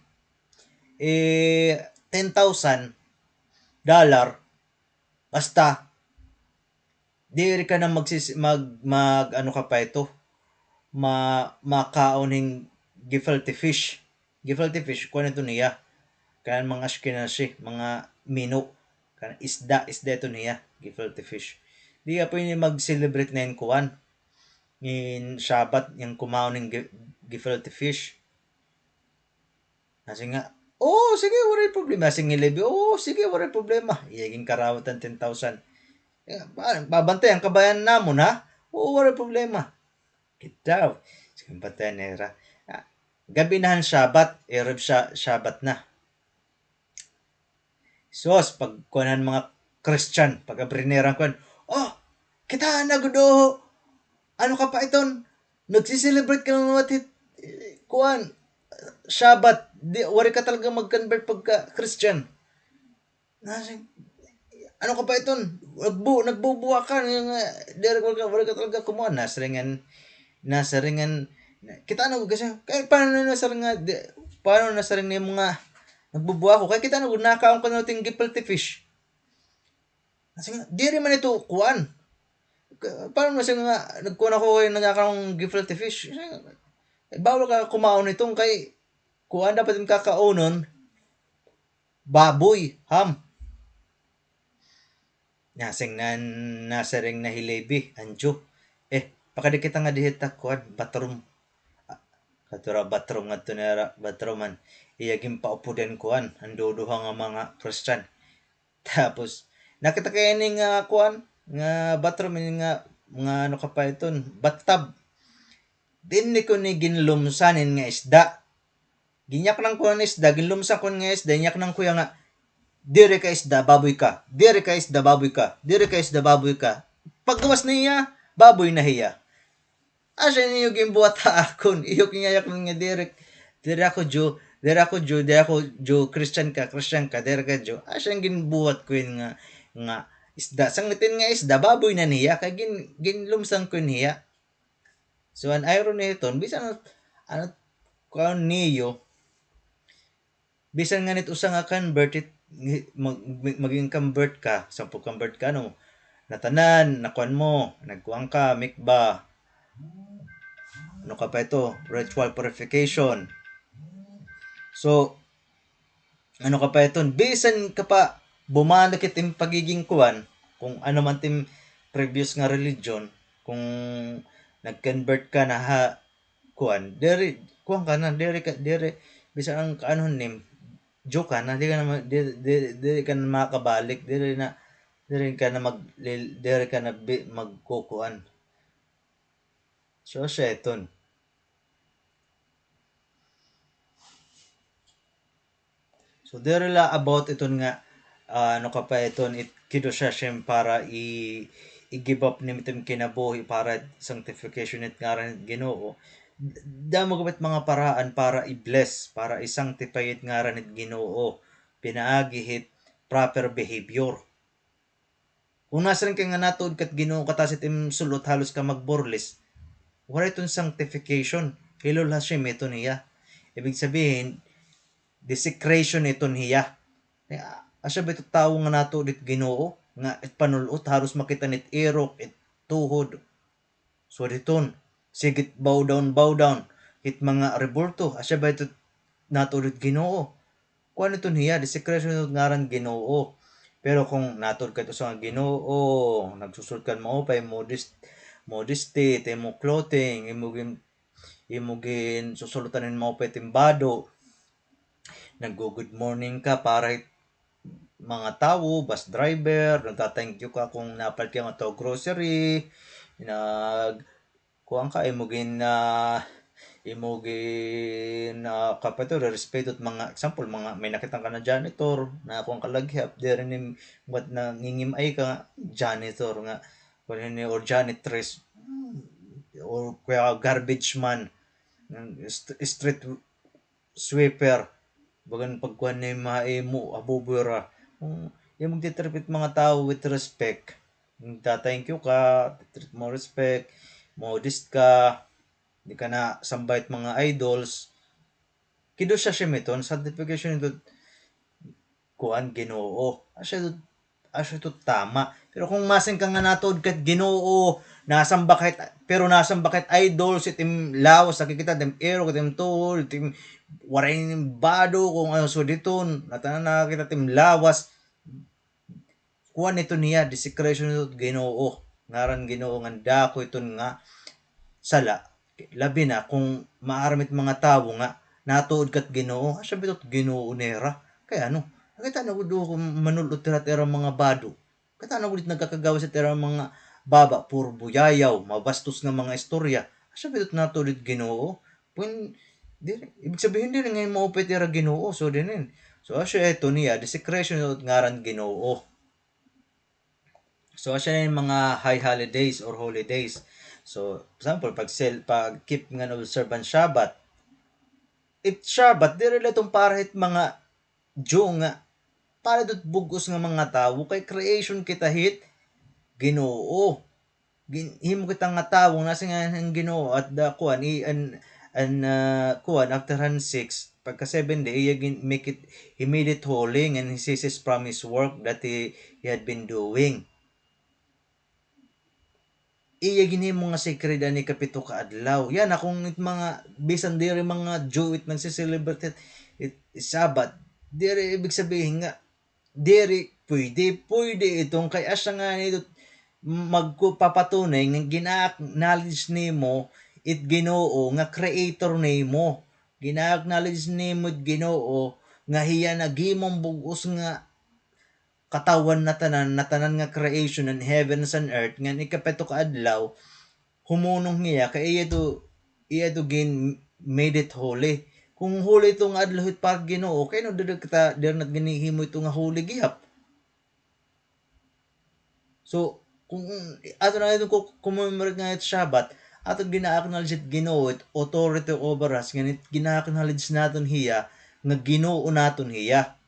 eh, ten thousand dollar, basta diri ka na magsis-, mag-, mag-, ano ka pa ito, ma-, makaon hin gefilte fish." Gefilte fish, kuan ito niya. Kanan mga Ashkenazi, mga mino. Kanan isda, isda ito niya, gefilte fish. Di ka pwede mag-celebrate na hin kuan, hin Shabbat, hin kumaon hin ge-, gefilte fish. Nasiring nga, "Oo, sige, waray problema." Siring ni Levi, "Oo, sige, waray problema." Iya ginkarawat an ten thousand. "Eh, ba-, babantayan ka ba namon, ha?" "Oo, waray problema." Kitaw. Sige, bantayan nira. Ah, gab-i na han Shabbat, Erev Sha-, Shabbat na. Sus, pagkuan han mga Christian, pag-abri nira han kuan, "Oh, kita na gud, oh. Ano ka pa iton? Nagsi-celebrate ka na liwat hit, eh, kuan, Shabbat. Di, waray ka talaga mag-convert pagka Christian." Nasiring, "Ano ka pa iton? Nagbu-, nagbubuwa ka nga, nga, diri ka, waray ka talaga kumuan." Nasiring han, nasiring han, kita na gud kasi, kay paano na nasiring nga, di, paano nasiring nimo nga nagbubuwa ako? Kay kita na gud, nakaon ka na it im gefilte fish. Nasiring nga, diri man ito kuan. Ka-, paano nasiring nga, nagkuan ako kay nagkakaon gefilte fish? Eh, bawal ka kumaon iton kay kuan, dapat im kakaunon baboy, ham. Nasiring na, nasiring na hi Levi, an Jew. Eh, pakadi kita nga dihit ha kuan, bathroom. Ah, kadto ha bathroom, ngadto na ha bathroom han iya ginpaupod an kuan, an duduha nga mga Christian. Tapos, nakita ko ini nga kuan, nga bathroom, ini nga, nga ano ka pa iton, bathtub. Dinhi ko ini ginlumsan ini nga isda. Ginyaknan ko an isda, ginlumsan ko nga isda, inyaknan ko hiya nga, "Diri ka isda, baboy ka. Diri ka isda, baboy ka. Diri ka isda, baboy ka." Paggawas niya, baboy na hiya. Asya niyo ginbuhat ha akon. Iyo ginyayak nga diri, diri ako Jew, diri ako Jew, diri ako Jew, Christian ka, Christian ka, diri ka Jew. Asya an ginbuhat ko ini nga, nga isda. Sanglit ini nga isda, baboy na niya, kay gin-, ginlumsan ko ini hiya. So, an irony hiton, bisan ano, ano, kuan niyo, bisan nganhi it usa nga convert, it, mag-, mag-, maging convert ka, sample convert ka, ano, natanan, nakuan mo, nagkuan ka, mikvah, ano ka pa ito, ritual purification. So, ano ka pa iton, bisan ka pa bumalik it im pagiging kuan, kung ano man it im previous nga religion, kung nag-convert ka na ha, kuan, diri, kuan ka na, diri ka, diri, bisan an kaanhon nim, Jew ka na, di ka na ma-, di, di, diri ka na makabalik, diri na, diri ka na mag-, diri ka na bi-, magkukuan. So, asya iton. So, diri la about iton nga, ah, ano ka pa iton, it Kiddush Hashem para i-, i-give up nim it im kinabuhi para sanctification it ngaran it Ginoo. D-, damo gihap it mga paraan para i-bless, para i-sanctify it ngaran it Ginoo. Pinaagi hit proper behavior. Kung nasiring ka nga natuod ka hit Ginoo ka tas it im sul-ot halos ka magburlis, waray iton sanctification. Chillul Hashem iton hiya. Ibig sabihin, desecration iton hiya. Eh, asya ba ito tawo nga natuod hit Ginoo, nga it panul-ot halos makit-an it irok, it tuhod. So, diton, sige it bow down, bow down. It mga rebulto, asya ba ito natuod hit Ginoo? Kuan iton hiya, desecration iton ngaran Ginoo. Pero kung natuod ka ito sa Ginoo, nagsusuot ka maupay, modest-, modesty, it imo clothing, imo gin-, imo ginsusulutan hin maupay it im bado. Naggo-good morning ka para hit mga tawo, bus driver, nagta-thank you ka kung napalit ka ngadto grocery, nag-, kuan ka, imo gin-, ah, imo gin-, ah, kuan pa ito, respeto it mga, example, mga, may nakit-an ka na janitor, na kuan ka la gihap, diri nim-, what, nangingim-ay ka, janitor nga, kuan ini, or janitress, or kaya garbage man, st-, street sweeper. Bagan pagkuan ni ma-, imo, abubura. Kung imo gin-treat it mga tawo with respect, nagta-thank you ka, treat mo respect, modest ka, di ka nasamba it mga idols. Kiddush Hashem iton, sanctification ito, kuan, Ginoo. Asya ito, asya ito tama. Pero kung masiring ka nga natuod ka hit Ginoo, nasamba ka hit, pero nasamba ka hit idols, it im lawas, nakikita it im irok, it im tuhod, it im waray nim bado, kung ano, so diton, natanan nakikita it im lawas. Kuan iton hiya, desecration iton hit Ginoo. Ngaran Ginoo nga dako iton nga sala. Labi na kung maaram it mga tawo nga natuod ka hit Ginoo, asya ba ito Ginoo nira? Kay ano, nakita na gud ko manul-ot hira hit ira mga bado. Kay tana gud it nagkakagawas hit ira mga baba, puro buyayaw, mabastos nga mga istorya. Asya ba ito natuod hit Ginoo? Pwen-, diri, ibig sabihin diri ngay-an maupay it ira Ginoo, so diri. So asya ito niya, desecration it ngaran Ginoo. So asya na it mga high holidays or holidays. So, example, pag sel-, pag keep ngan observe an Shabbat. It Shabbat, diri la iton para hit mga Jew nga, para ito hit bug-os nga mga tawo, kay creation kita hit Ginoo. Gin-, himo kita nga tawo, nasiring an Ginoo, at the, kuan, i-, an, an, ah, kuan, after han six, pagka seven day, iya gin-, make it, he made it holy, and he ceases from his work that he, he had been doing. Iya ginhimo nga sacred an ikapito ka adlaw. Yana, kon it mga, bisan diri mga Jew it nagse-celebrate it, it Sabbath, diri ibig sabihin nga, diri pwede, pwede iton kay asya ngani ito magpapatunay nga gina-acknowledge nimo it Ginoo nga creator nimo. Gina-acknowledge nimo it Ginoo nga hiya naghimo han bug-os nga katawan na tanan, na tanan nga creation, an heavens and earth, ngan ikapito ka adlaw, humunong hiya, kay iya ito, iya ito gin-, made it holy. Kon holy ito nga adlaw hit para Ginoo, kay ano diri kita, diri nat ginhihimo ito nga holy gihap? So, kon ato na ito ko-, commemorate nga it Shabbat, ato gina-acknowledge it Ginoo, it authority over us, ngan it gina-acknowledge naton hiya, nga Ginoo naton hiya.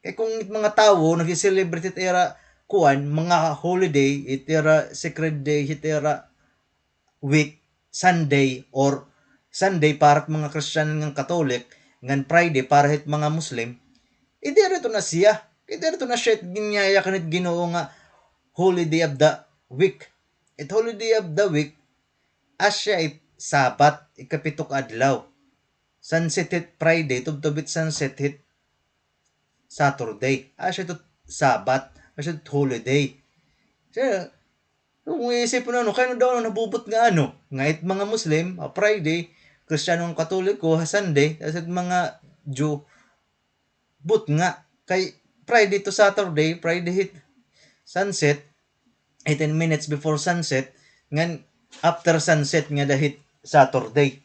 Kay kon it mga tawo nagse-celebrate it ira, kuan, mga holiday, it ira sacred day, it ira week, Sunday, or Sunday para it mga Christian ngan Catholic, ngan Friday para hit mga Muslim, eh, diri ito na siya. Kay diri ito na siya it ginyayakan hit Ginoo nga holy day of the week. It holy day of the week, asya it Sabbath, ikapito ka adlaw. Sunset hit Friday, tubtob it sunset hit Saturday. Asya ito Sabbath, asya ito holiday. So, kon iisipon, ano, kay ano daw, ano, nabubot nga, ano, nga it mga Muslim, ha Friday, Kristiyano ngan Katoliko, ha Sunday, tas it mga Jew, butnga. Kay Friday to Saturday, Friday hit sunset, eighteen minutes before sunset, ngan after sunset ngada hit Saturday.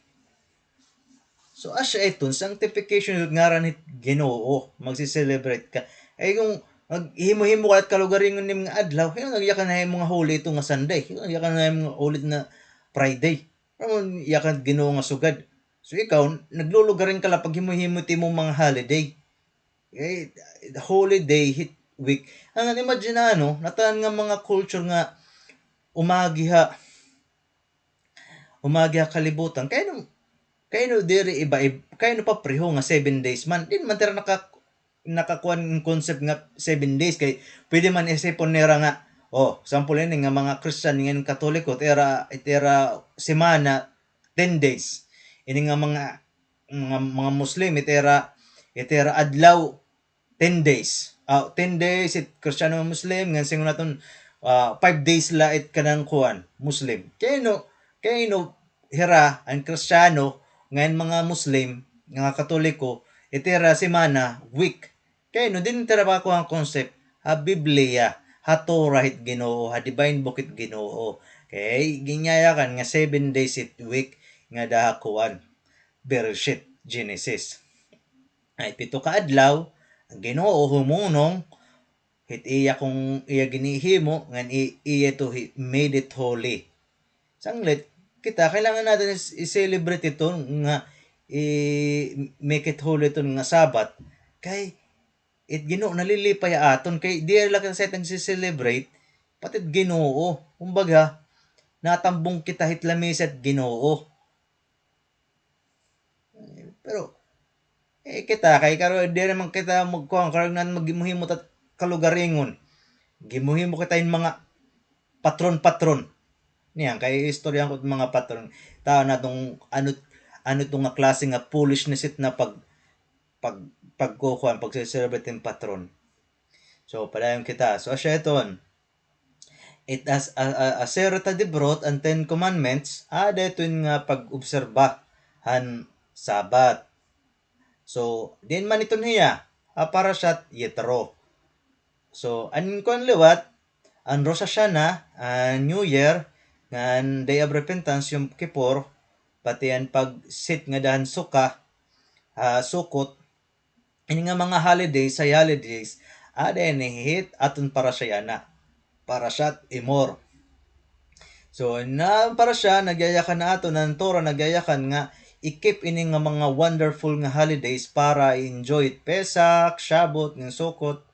So, asya iton, sanctification it ngaran hit Ginoo, magse-celebrate ka. Ay, kon maghimo-himo ka la hit kalugaringon nga mga adlaw, hin-o nagyakan ha imo nga holy ito nga Sunday, hin-o nagyakan ha imo nga holy nga Friday. Ano, yakan Ginoo nga sugad. So, ikaw, naglulugaring ka la paghimo-himo it imo mga holiday. Eh, holiday hit week. An imagine na, ano, natanan nga mga culture nga umagi ha, umagi ha kalibutan. Kay ano, kay ano diri iba, ib-, kay ano papreho nga seven days man. Di man tira naka-, nakakuan an concept nga seven days. Kay pwede man isipon nira nga, oh, sample ini nga mga Christian ngan Katoliko, it ira, it ira semana, ten days. Ini nga mga, mga, mga Muslim, it ira, it ira adlaw, ten days. Ah, ten days, it Kristiyano, Muslim, ngan siring naton, ah, five days la it kanang kuan, Muslim. Kay ano, kay ano hira, an Kristiyano, ngan mga Muslim, nga Katoliko, it ira semana, week. Kay ano, diri nira makuha an concept ha Biblia, ha Torah hit Ginoo, ha divine book hit Ginoo. Kay ginyayakan nga seven days it week ngada ha kuan, Bereshit, Genesis. Ay, pito ka adlaw, an Ginoo humunong hit iya kon iya ginhihimo, ngan i-, iya ito hi-, made it holy. Sanglit, kita, kailangan naton is-, i-celebrate iton nga, i-, make it holy iton nga Sabbath. Kay, it Ginoo nalilipay ha aton. Kay, diri la kita sa itong si-celebrate, pati it Ginoo. Kumbaga, natambong kita hit lamesa hit Ginoo. Pero, eh, kita, kay karon, diri man kita magkuan, karon nga maghimo-himo ta kalugaringon. Himo-himo kita hin mga patron-patron. Niyan, kay istoryahan ko it mga patron. Taon naton, ano, ano ito nga klase nga foolishness it na pag, pag, pagkukuan, pagse-celebrate hin patron. So, padayon kita. So, asya iton. It as, a, a, Aseret HaDibrot, an Ten Commandments, aada iton nga pag-obserba han Sabbath. So, diin man iton hiya, ha Parashat Yitro. So, an kuan liwat, an Rosh Hashanah, an New Year, ngan Day of Repentance, Yom Kippur, pati an pag-sit ngada han Sukkah, ah, Sukkot, ini nga mga holidays, high holidays, aada ini hit aton parasha yana, Parashat Emor. So, na parasha, nagyayakan ha aton, an Torah nagyayakan nga i-keep ini nga mga wonderful nga holidays para i-enjoy it Pesach, Shavuot, ngan Sukkot.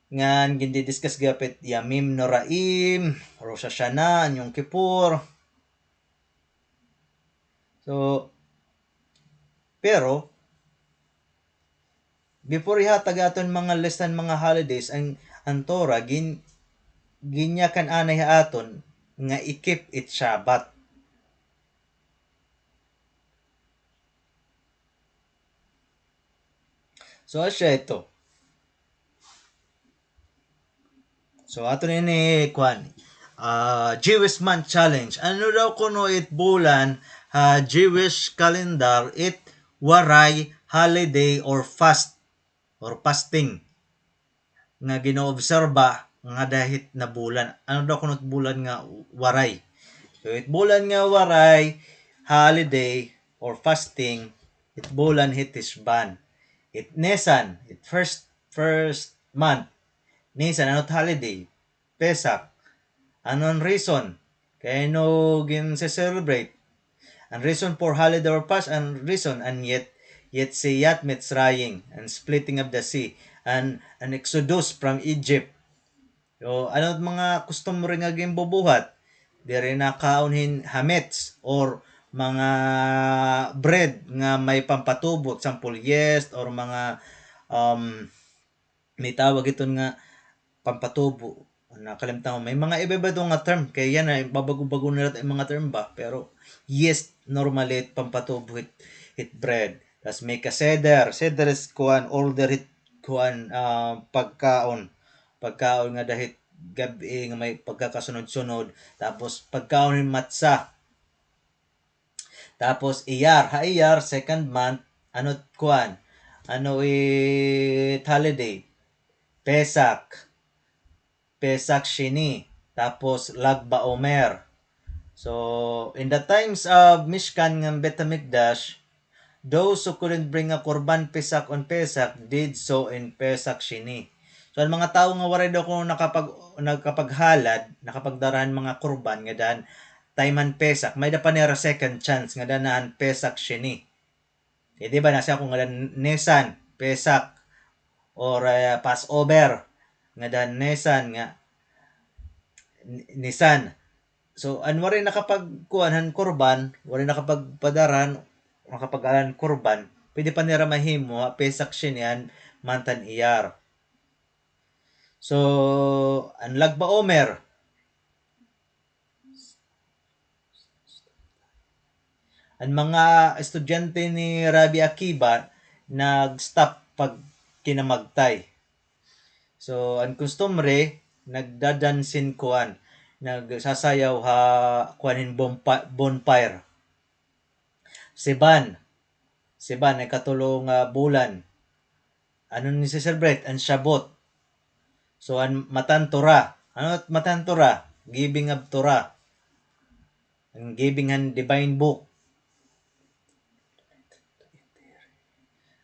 Ngan gindi-discuss gihap it Yamim Noraim, Rosh Hashanah, an Yom Kippur. So, pero, before ihatag aton mga list han mga holidays, an, an Torah, gin-, ginyakan anay ha aton nga i-keep it Shabbat. So, asya ito. So, aton ini, kuan, ah, Jewish Month Challenge. Ano daw kuno it bulan ha Jewish calendar it waray holiday or fast or fasting nga ginoobserba ngada hit na bulan? Ano daw kuno it bulan nga waray? So, it bulan nga waray holiday or fasting, it bulan hit Tishban. It Nisan, it first, first month. Nisan, ano it holiday? Pesach. Ano an reason? Kay ano ginse-celebrate? An reason for holiday or fast, an reason, an yet, Yetziat Mitzrayim, an splitting of the sea, an, an exodus from Egypt. So, ano it mga customary nga ginbubuhat? Diri nakaon hin hametz or mga bread nga may pampatubo, example, yeast or mga, um, may tawag iton nga pampatubo. Nakalimtan ko. May mga iba-iba ito nga term. Kay yana, babago-bago nira it mga term ba? Pero yeast, normally, it pampatubo it, it bread. Tas may ka-seder. Seder is kuan, order it kuan, ah, pagkaon. Pagkaon ngada hit gab-i nga may pagkakasunod-sunod. Tapos pagkaon hin matzah. Tapos Iyar, ha Iyar, second month, ano it kuan? Ano it holiday? Pesach. Pesach Sheni. Tapos Lag BaOmer. So, in the times of Mishkan ngan Beit Hamikdash, those who couldn't bring a korban Pesach on Pesach did so in Pesach Sheni. So, an mga tawo nga waray daw kuno nakapag-, nakapaghalad, nakapagdara han mga korban ngada han time han Pesach, may-ada pa nira second chance ngada na han Pesach Sheni. Eh, di ba, nasiring ako ngada han Nisan, Pesach, or, eh, Passover, ngada han Nisan nga, Ni-, Nisan. So, an waray nakapagkuan han korban, waray nakapagpadara han, nakapag-ala han korban, pwede pa nira mahimo ha Pesach Sheni han month han Iyar. So, an Lag BaOmer, an mga estudyante ni Rabbi Akiva nag-stop pagkinamagtay. So, an customary, nagdadansin kuan, nagsasayaw ha kuan hin bonfi-, bonfire. Sivan. Sivan, ikatulo nga bulan. Ano an isi-celebrate? An Shavuot. So, an Matan Torah. Ano it Matan Torah? Giving of Torah. An giving han divine book.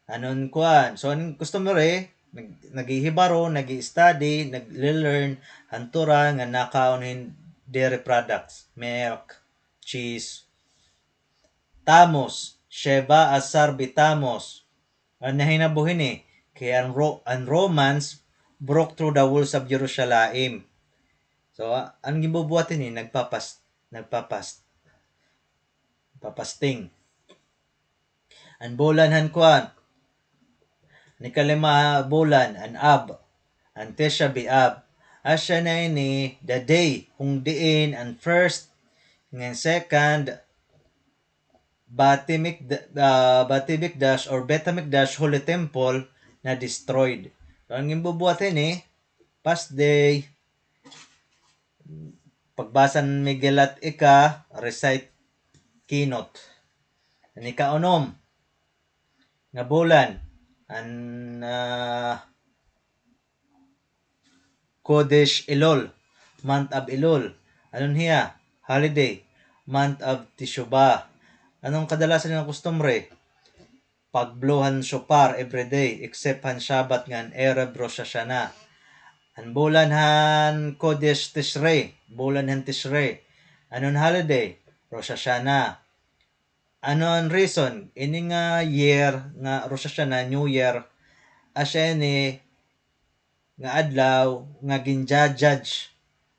Ano an kuan? So, an customary, nag-, naghihibaro, nag-i-study, nagle-learn han Torah nga nakaon hin dairy products, milk, cheese. Tammuz, Sheva Asar B'Tammuz. An nahinabo hini, kay an Ro-, an Romans broke through the walls of Jerusalem. So, a-, an ginbubuhat hini, nagpapas-, nagpapas-, papasting. An bulan han kuan, an ikalima bulan, an Av, an Tisha B'Av. Asya na ini, the day, kung diin an first, ngan second, Bati Mikd-, ah, Bati Mikdash or Beit Hamikdash, Holy Temple, na-destroyed. So, an ginbubuhat hini, fast day, pagbasa han Megillat Ika, recite Kinot. An ikaunom nga bulan, an, ah, Kodesh Elul, month of Elul. Ano hiya? Holiday, month of Teshuvah. Ano an kadalasan nga kustumbre? Pag-blow han shofar every day, except han Shabbat ngan Erev Rosh Hashanah. An bulan han Kodesh Tishrei, bulan han Tishrei. Ano an holiday? Rosh Hashanah. Ano an reason? Ini nga year nga Rosh Hashanah, New Year, asya ini nga adlaw nga ginja-judge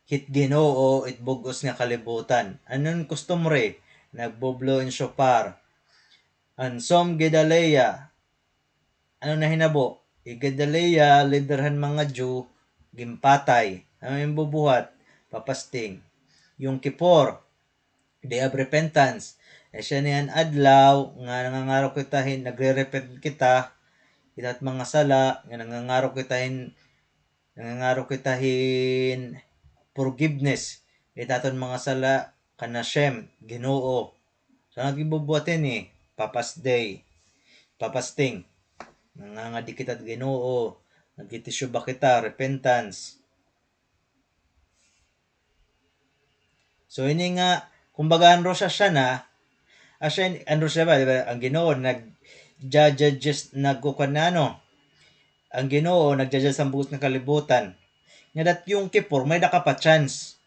hit Ginoo it bug-os nga kalibutan. Ano an kustumbre? Nagbo-blow hin shofar. An Tzom Gedaliah, ano nahinabo? Hi Gedaliah, lider han mga Jew, ginpatay. Ano an bubuhat? Papasting. Yom Kippur, Day of Repentance. Asya ini an adlaw nga nangangaro kita hin, nagre-repent kita, kita hit mga sala, nga nangangaro kita hin, nangangaro kita hin forgiveness. Kita aton mga sala kan Hashem, Ginoo. So, ano it ginbubuhat ini? Papas Day. Papasting. Nangangadi kita hit Ginoo. Nagtiteshuvah kita, repentance. So, ini nga, kumbaga, an Rosh Hashanah, asya ini, an Rosh Hashanah, di ba, an Ginoo, nag-, judges, nagkukuan na, ano, an Ginoo, nag-judge han bug-os nga kalibutan. Ngada it Yom Kippur, may-ada ka pa chance.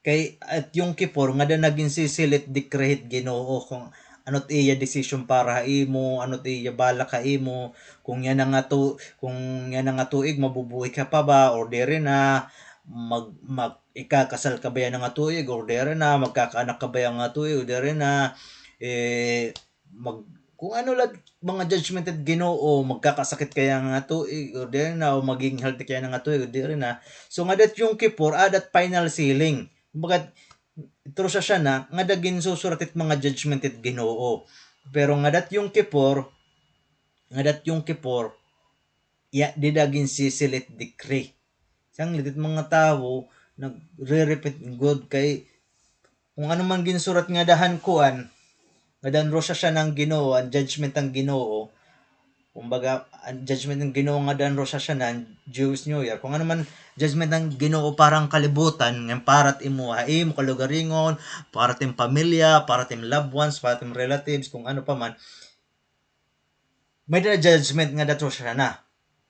Kay it Yom Kippur, ngada na ginsisil it decree hit Ginoo kon ano it iya desisyon para ha imo, ano it iya balak ha imo, kon yana nga tu-, kon yana nga tuig mabubuhi ka pa ba, or diri na, mag-, mag-, ikakasal ka ba yana nga tuig, or diri na, magkakaanak ka ba yana nga tuig, or diri na, eh, mag-, kung ano la it mga judgment hit Ginoo, magkakasakit ka yana nga tuig, o diri na, o magiging healthy ka yana nga tuig, o diri na. So, ngada it Yom Kippur, aada it final sealing. Kumbaga, it Rosh Hashanah, ngada ginsusurat it mga judgment hit Ginoo. Pero ngada it Yom Kippur, ngada it Yom Kippur, ya, dida ginsisil it decree. Sanglit it mga tawo, nagre-repent gud kay kung ano man ginsurat ngada han kuan, ngada han Rosh Hashanah han Ginoo, an judgment han Ginoo, kumbaga, an judgment han Ginoo ngada han Rosh Hashanah, an Jewish New Year, kung ano man judgment han Ginoo para han kalibutan, ngan para hit imo, ha imo kalugaringon, para hit im pamilya, para hit im loved ones, para hit im relatives, kung ano pa man, may-ada judgment ngada it Rosh Hashanah.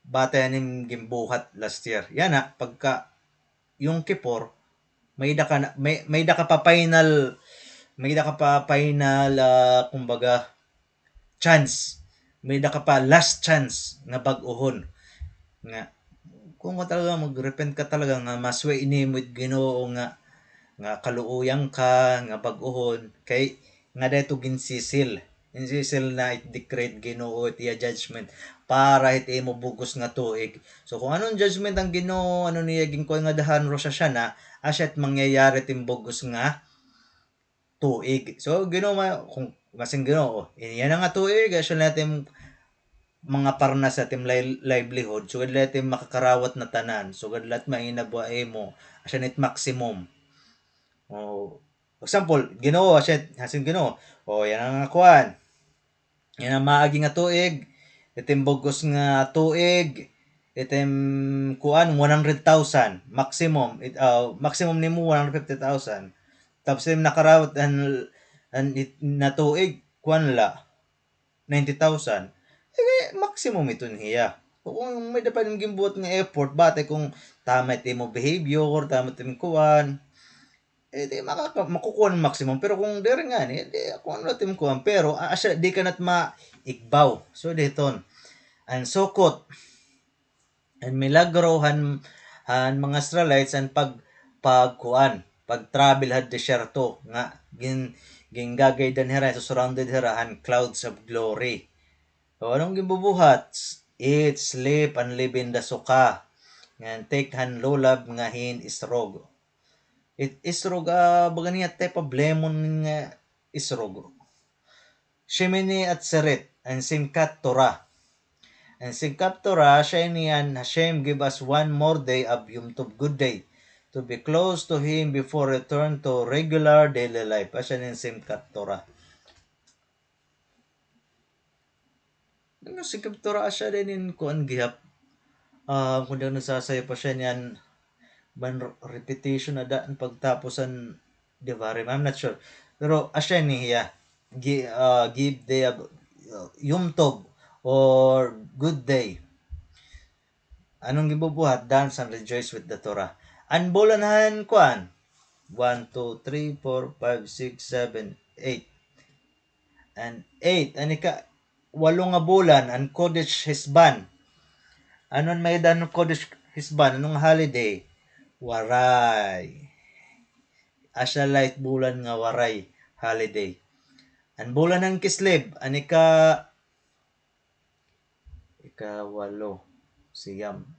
Bata han im ginbuhat last year. Yana, pagka Yom Kippur, may-ada ka na, may, may-ada ka pa final, may-ada ka pa final, ah, kumbaga, chance. May-ada ka pa last chance nga bag-ohon. Nga, kung ka talaga mag-repent ka talaga nga masway ini mo it Ginoo nga, nga kaluoyan ka, nga bag-ohon, kay ngada ito ginsisil. Ginsisil na it decree hit Ginoo, it iya judgment para hit imo bug-os nga tuig. So, kung ano an judgment han Ginoo, ano niya ginkuan ngada han Rosh Hashanah, asya it mangyayari hit im bug-os nga tuig. So, Ginoo, ma-, kung masing Ginoo, yana nga tuig, asya la it im mga parnas, it im li-, livelihood. Sugad la it im makakarawat na tanan. Sugad la it mahinabo ha imo. Asya it maximum. O, example, Ginoo, asya, asya it Ginoo. O, yana nga kuan. Yana maagi nga tuig. It im bug-os nga tuig. It im kuan, one hundred thousand. Maximum. It, ah, maximum nimo, one hundred fifty thousand. Tapos it im nakarawat an, an it, na tuig, kuan la. Ninety thousand. Eh, maximum iton hiya. Kung may-ada pa it im ginbuhat nga effort, bata kon tama it imo behavior, tama it im kuan, eh, di makaka-, makukuha an maximum. Pero kung diri ngani, eh, di, kung ano it im kuan. Pero, ah, asya, di ka na it maigbaw. So, diton. An Sukkot, an milagro han, han mga Israelites, an pag-, pagkuan, pag-travel ha desyerto, nga gin-, gingagaydan hira, surrounded hira han clouds of glory. So, ano an ginbubuhat? Eat, sleep, and live in the sukkah. Ngan take han lulav nga hin esrog. It esrog, ah, baga niya type of lemon nga esrog. Shemini Atzeret, an Simchat Torah. An Simchat Torah, asya ini an Hashem give us one more day of Yom Tov, good day, to be close to Him before return to regular daily life. Asya ini an Simchat Torah. Ano, si Kiptura asya din in kuan gihap. Ah, kung di ako nagsasayop asya niyan, ban repetition na daan pagtapos an Devarim. I'm not sure. Pero asya ni hiya, gi-, ah, give day of, uh, Yom Tov or good day. Ano an ginbubuhat? Dance and rejoice with the Torah. An bulan han kuan? One, two, three, four, five, six, seven, eight. An eight, an ika-walo nga bulan, an Kodesh Heshvan. Ano an may-ada han Kodesh Heshvan? Ano nga holiday? Waray. Asya la it bulan nga waray holiday. An bulan han Kislev, an ika-, ika-walo, siyam.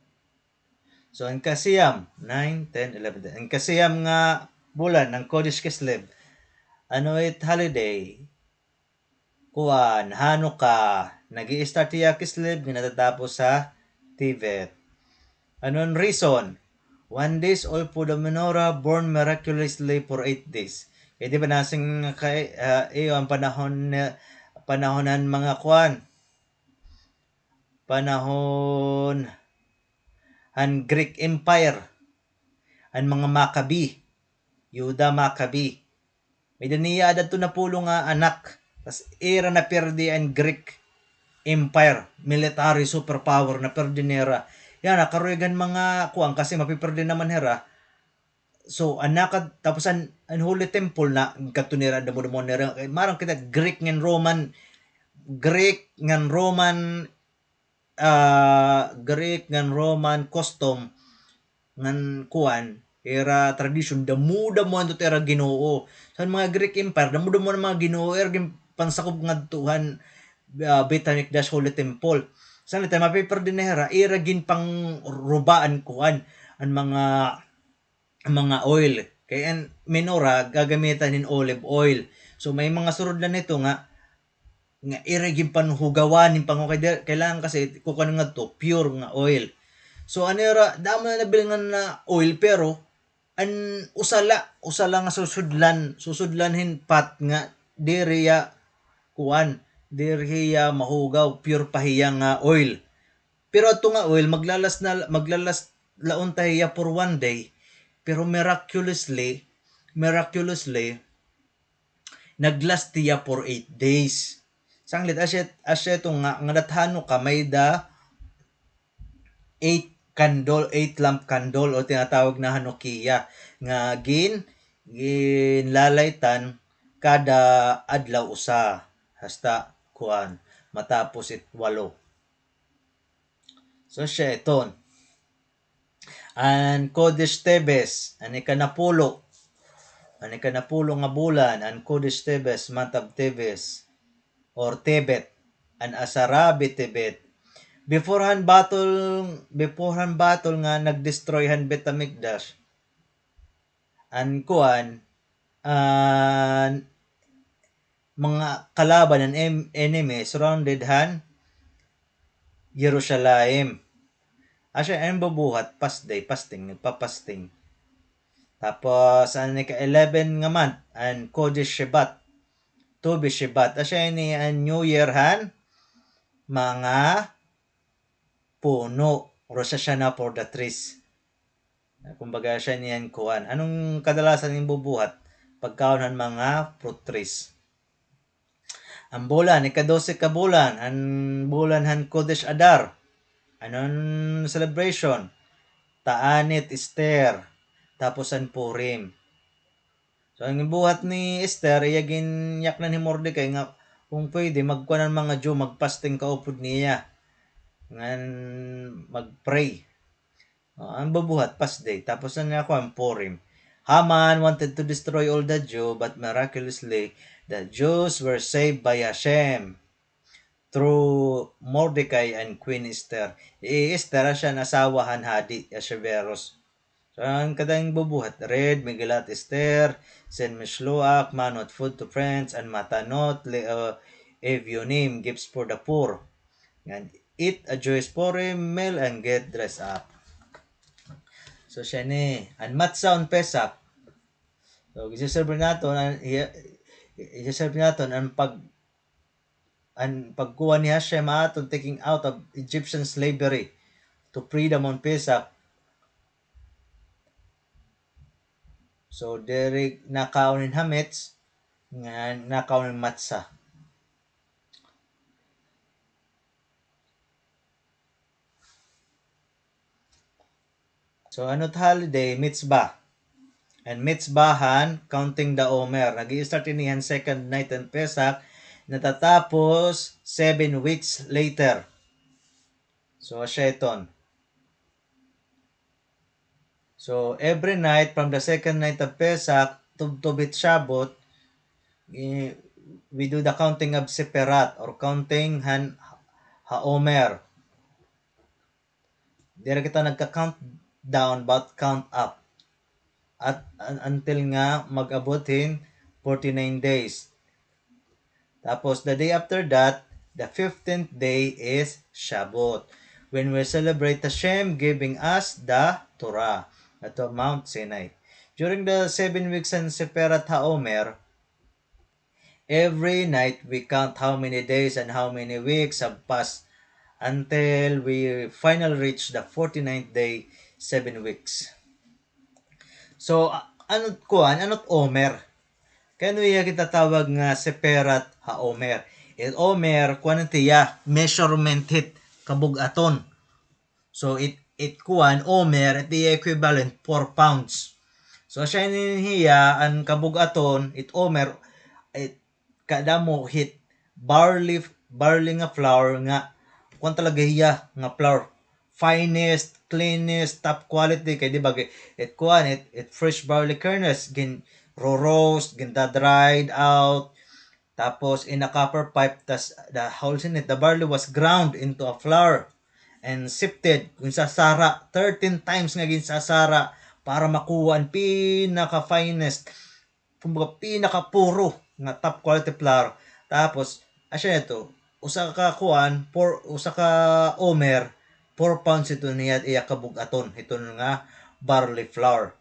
So, an kasiyam, nine, ten, eleven, ten. An kasiyam nga bulan, an Kodesh Kislev. Ano it holiday? Kuan, Hanukkah. Nag-i-start hiya Kislev, nga natatapos ha Tevet. Ano an reason? One days oil for the menorah burned miraculously for eight days. Kay di ba nasing kay, ah, iyo an panahon, panahon han mga kuan, panahon han Greek Empire, an mga Maccabee, Yuda Maccabee. May-ada niya adto napulo nga anak. Tas ira napirdi an Greek Empire, military superpower, napirdi nira. Yana, karuyag han mga kuan, kasi mapipirdi naman hira. So, an nakad-, tapos an, an Holy Temple na, kadto nira, damo-damo nira. Kay maaram kita, Greek ngan Roman, Greek ngan Roman, ah, Greek ngan Roman custom ngan kuan, ira tradisyon, damo-damo adto ira ginoo. Sa mga Greek Empire, damo-damo an mga ginoo, ira ginpansakob ngadto han, ah, Beit Hamikdash, Holy Temple. Sanglit, mapipirdi na hira, ira ginpangruba an kuan, an mga mga oil. Kay an menorah, gagamitan hin olive oil. So, may mga surudlan hito nga, nga ira ginpanhugawan hin pangu-, kay di-, kailangan kasi kukuan ngadto, pure nga oil. So, an ira, damo na nabilngan na oil, pero an usa la, usa la nga susudlan, susudlan hin pot nga diri hiya kuan, diri hiya mahugaw, pure pa hiya nga oil. Pero adto nga oil, magla-last na, magla-last la unta hiya for one day. Pero miraculously, miraculously, nag-last hiya for eight days. Sanglit, asya, asya ito nga, nga dathan ka, may-ada eight candle, eight lamp candle, o tinatawag na Hanukiah, nga gin-, ginlalaytan kada adlaw usa. Hasta, kuan, matapos it walo. So, siya iton. An Kodesh Teves, an ikanapulo. An ikanapulo nga bulan, an Kodesh Teves, month of Teves, or Tebet, an Asara B'Tebet. Before han battle, before han battle nga nag-destroy han Beit Hamikdash, an kuan, an mga kalaban, an em-, enemy, surrounded han Jerusalem. Asya, an bubuhat, fast day, fasting, nagpa-fasting. Tapos, an ika-eleven nga month, an Kodesh Shevat, Tu B'Shevat. Asya ini an New Year han mga puno, Rosh Hashanah for the trees. Kumbaga, siya niyan kuan. Anong kadalasan ginbubuhat? Pagkaon han mga fruit trees. An bulan, ika-dose ka bulan, an bulan han Kodesh Adar. Ano an celebration? Ta'anit Esther. Tapos an Purim. So, an buhat ni Esther, iya ginyaknan hi Mordecai nga kung pwede, magkuan an mga Jew, mag-fasting kaupod niya. Ngan mag-pray. O, an bubuhat, fast day. Tapos an niya kuan, Purim. Haman wanted to destroy all the Jew, but miraculously, the Jews were saved by Hashem through Mordecai and Queen Esther. Hi Esther, asya an asawa han hadi, Ahasuerus. So, an kada ginbubuhat, read Megillat Esther, send mishloach manot, food to friends, and matanot le, uh, Eviyonim, gifts for the poor. Ngan eat a joyous Purim meal and get dressed up. So, siya ni, an matzah on Pesach. So, isi-serve naton, an, i-, isi-serve naton an pag-, an pagkuha ni Hashem ha aton, taking out of Egyptian slavery to freedom on Pesach. So, diri nakaon hin chametz, nga nakaon hin matzah. So, ano it holiday? Mitzvah. An mitzvah han counting the Omer. Nag-i-start ini han second night han Pesach, natatapos seven weeks later. So, asya iton. So, every night from the second night of Pesach to, to Beit Shavuot, eh, we do the counting of Sefirat or counting han ha Omer. Diri kita nagka-count down, but count up. At, un-, until nga mag-abot hin forty-nine days. Tapos, the day after that, the fifteenth day is Shavuot, when we celebrate Hashem giving us the Torah at the Mount Sinai. During the seven weeks in Sefirat HaOmer, every night we count how many days and how many weeks have passed until we finally reach the forty-ninth day, seven weeks. So, a-, ano kuan, ano it Omer? Kay ano iya gintatawag nga Sefirat HaOmer? It Omer, kuan it iya, measurement hit kabug-aton. So, it, it kuan, Omer, it iya equivalent, four pounds. So, asya ini hiya, an kabug-aton, it Omer, it kadamo hit barley, barley nga flour nga, kuan talaga hiya nga flour. Finest, cleanest, top quality. Kay di ba, it kuan, it, it fresh barley kernels, gin-ro-roast, ginda-dried out, tapos in a copper pipe, tas the holes in it, the barley was ground into a flour and sifted, ginsasara, thirteen times nga ginsasara para makuha an pinaka-finest, kumbaga, pinaka-puro nga top quality flour. Tapos, asya ito, usa ka kuan, por-, usa ka omer, four pounds ito niya, iya kabug-aton, ito nga barley flour.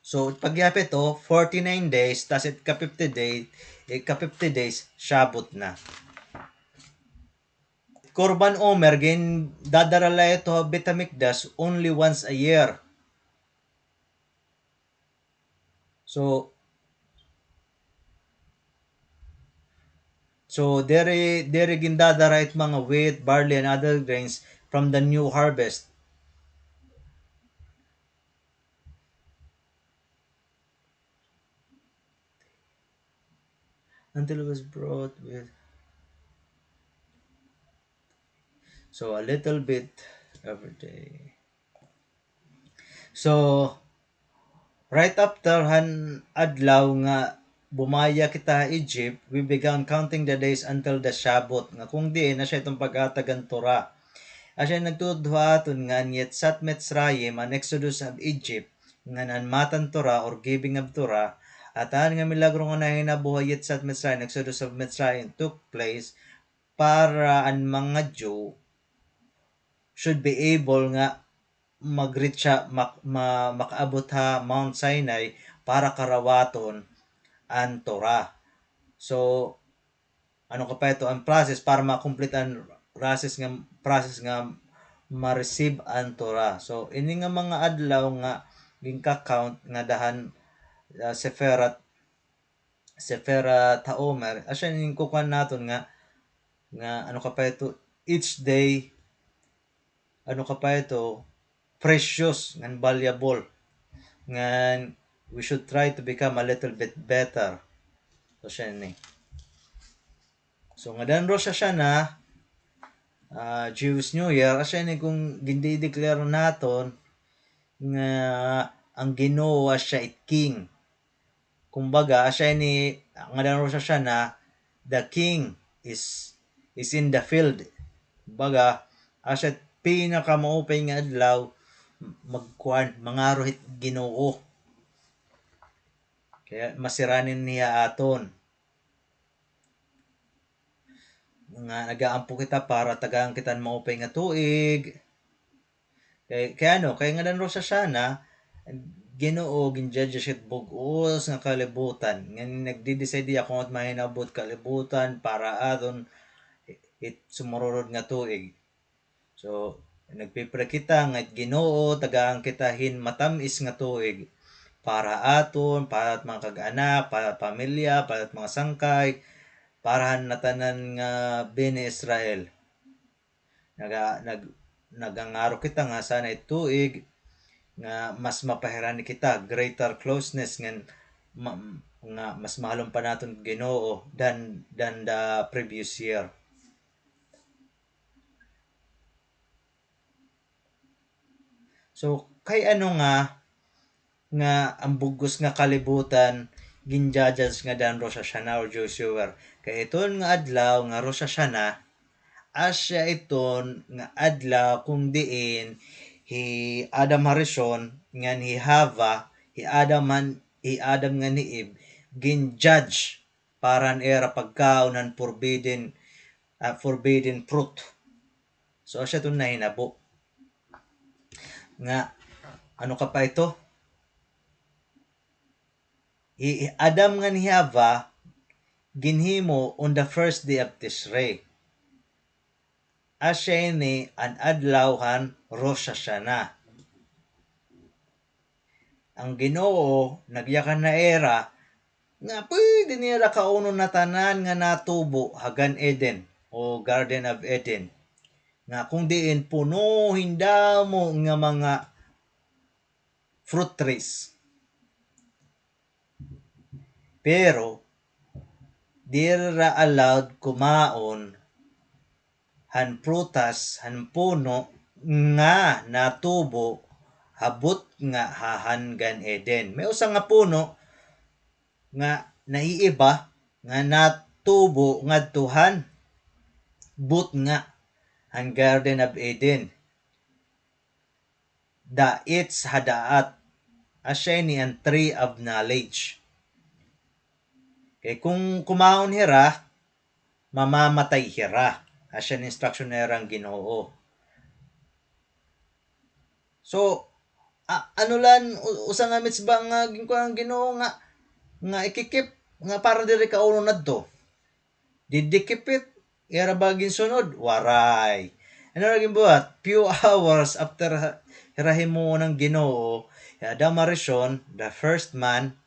So, pagyapit to, forty-nine days, tas ika-fifty day, ika-fifty days, Shavuot na. Korban Omer, gindadara la ito ha Beit Hamikdash only once a year. So, so diri, diri gindadara it mga wheat, barley, and other grains from the new harvest. Until it was brought with, so, a little bit every day. So, right after han adlaw nga bumaya kita ha Egypt, we began counting the days until the Shavuot, nga kung diin, asya iton paghatag han Torah. Asya nagtutdo ha aton nga an Yetziat Mitzrayim, an Exodus of Egypt, ngan an Matan Torah or giving of Torah, at an nga milagro nga nahinabo ha Yetziat Mitzrayim, Exodus of Mitzrayim, took place para an mga Jew should be able nga mag-reach ha, mak-, ma-, makaabot ha Mount Sinai para karawaton an Torah. So, ano ka pa ito, an process para ma-complete an process nga, process nga ma-receive an Torah. So, ini nga mga adlaw nga ginka-count ngada han, ah, Sefirat, Sefirat HaOmer, asya ini kukuan naton nga, nga ano ka pa ito, each day, ano ka pa ito, precious ngan valuable. Ngan we should try to become a little bit better. So, asya ini. So, ngada han Rosh Hashanah, ah, Jewish New Year, asya ini kon gindi-declare naton nga an Ginoo asya it king. Kumbaga, asya ini, ngada han Rosh Hashanah, the king is, is in the field. Kumbaga, asya it pinakamaupay nga adlaw, magkuan, mangaro hit Ginoo. Kay masirani niya aton. Nga nagaampo kita para tagaan kita hin maupay nga tuig. Kay, kay ano, kay ngada han Rosh Hashanah, Ginoo, gin-judge siya it bug-os nga kalibutan. Ngan nagdi-decide hiya kon ano it mahinabo hit kalibutan para aton it sumurunod nga tuig. So, nagpe-pray kita nga it Ginoo, tagaan kita hin matam-is nga tuig para aton, para it mga kag-anak, para it pamilya, para it mga sangkay, para han ngatanan nga Bnei Israel. Naga-, nag-, nagangaro kita nga sana it tuig nga mas mapahiran kita, greater closeness, ngan ma-, nga mas mahalon pa naton Ginoo than, than the previous year. So, kay ano nga, nga an bug-os nga kalibutan, gin-judge ngada han Rosh Hashanah or Jewish New Year? Kay iton nga adlaw nga Rosh Hashanah, asya iton nga adlaw kon diin hi Adam Harishon ngan hi Hava, hi Adam han, hi Adam ngan hi Eve, gin-judge para han ira pagkaon han forbidden, ah, forbidden fruit. So, asya iton nahinabo. Nga, ano ka pa ito? Hi, hi Adam ngan hi Hava, ginhimo on the first day of Tishrei. Asya ini an adlaw han Rosh Hashanah. An Ginoo nagyakan ha ira nga pwede nira kaunon an tanan nga natubo ha Gan Eden o Garden of Eden. Nga kon diin puno hin damo nga mga fruit trees. Pero, diri hira allowed kumaon han prutas han puno nga natubo ha butnga ha han Gan Eden. May usa nga puno nga naiiba nga natubo ngadto han butnga han Garden of Eden. The Etz Hadaat. Asya ini an tree of knowledge. Kay kon kumaon hira, mamamatay hira. Asya an instruction nira han Ginoo. So, a-, ano la an u-, usa nga mitzvah nga ginkuan han Ginoo nga, nga ikikip, nga para diri kaunon adto? Did they keep it? Ira ba ginsunod? Waray. Ano la ginbuhat? Few hours after ha-, hira himuon han Ginoo, hi Adam Harishon, the first man,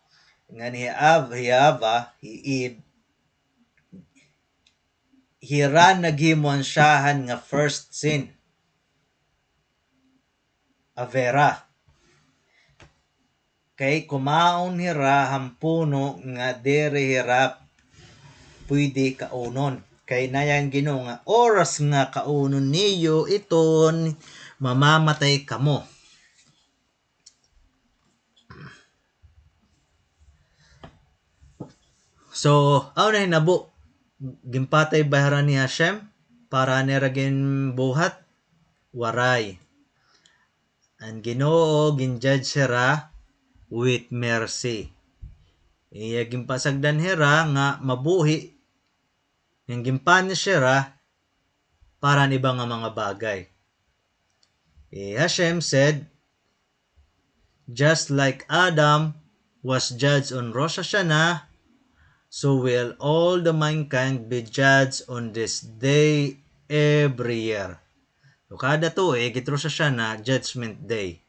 ngan hi Av-, hi Hava, hi Eve, hira naghimo han syahan nga first sin. Avera. Kay kumaon hira han puno nga diri hira pwede kaunon. Kay nayan Ginoo nga oras nga kaunon niyo iton, mamamatay kamo. So, ano nahinabo? Ginpatay ba hira ni Hashem para nira ginbuhat? Waray. An Ginoo, gin-judge hira with mercy. Iya ginpasagdan hira nga mabuhi, ngan gin-punish hira para han iba nga mga bagay. Eh, Hashem said, "Just like Adam was judged on Rosh Hashanah, so will all the mankind be judged on this day every year." So, kada tuig, it Rosh Hashanah, Judgment Day.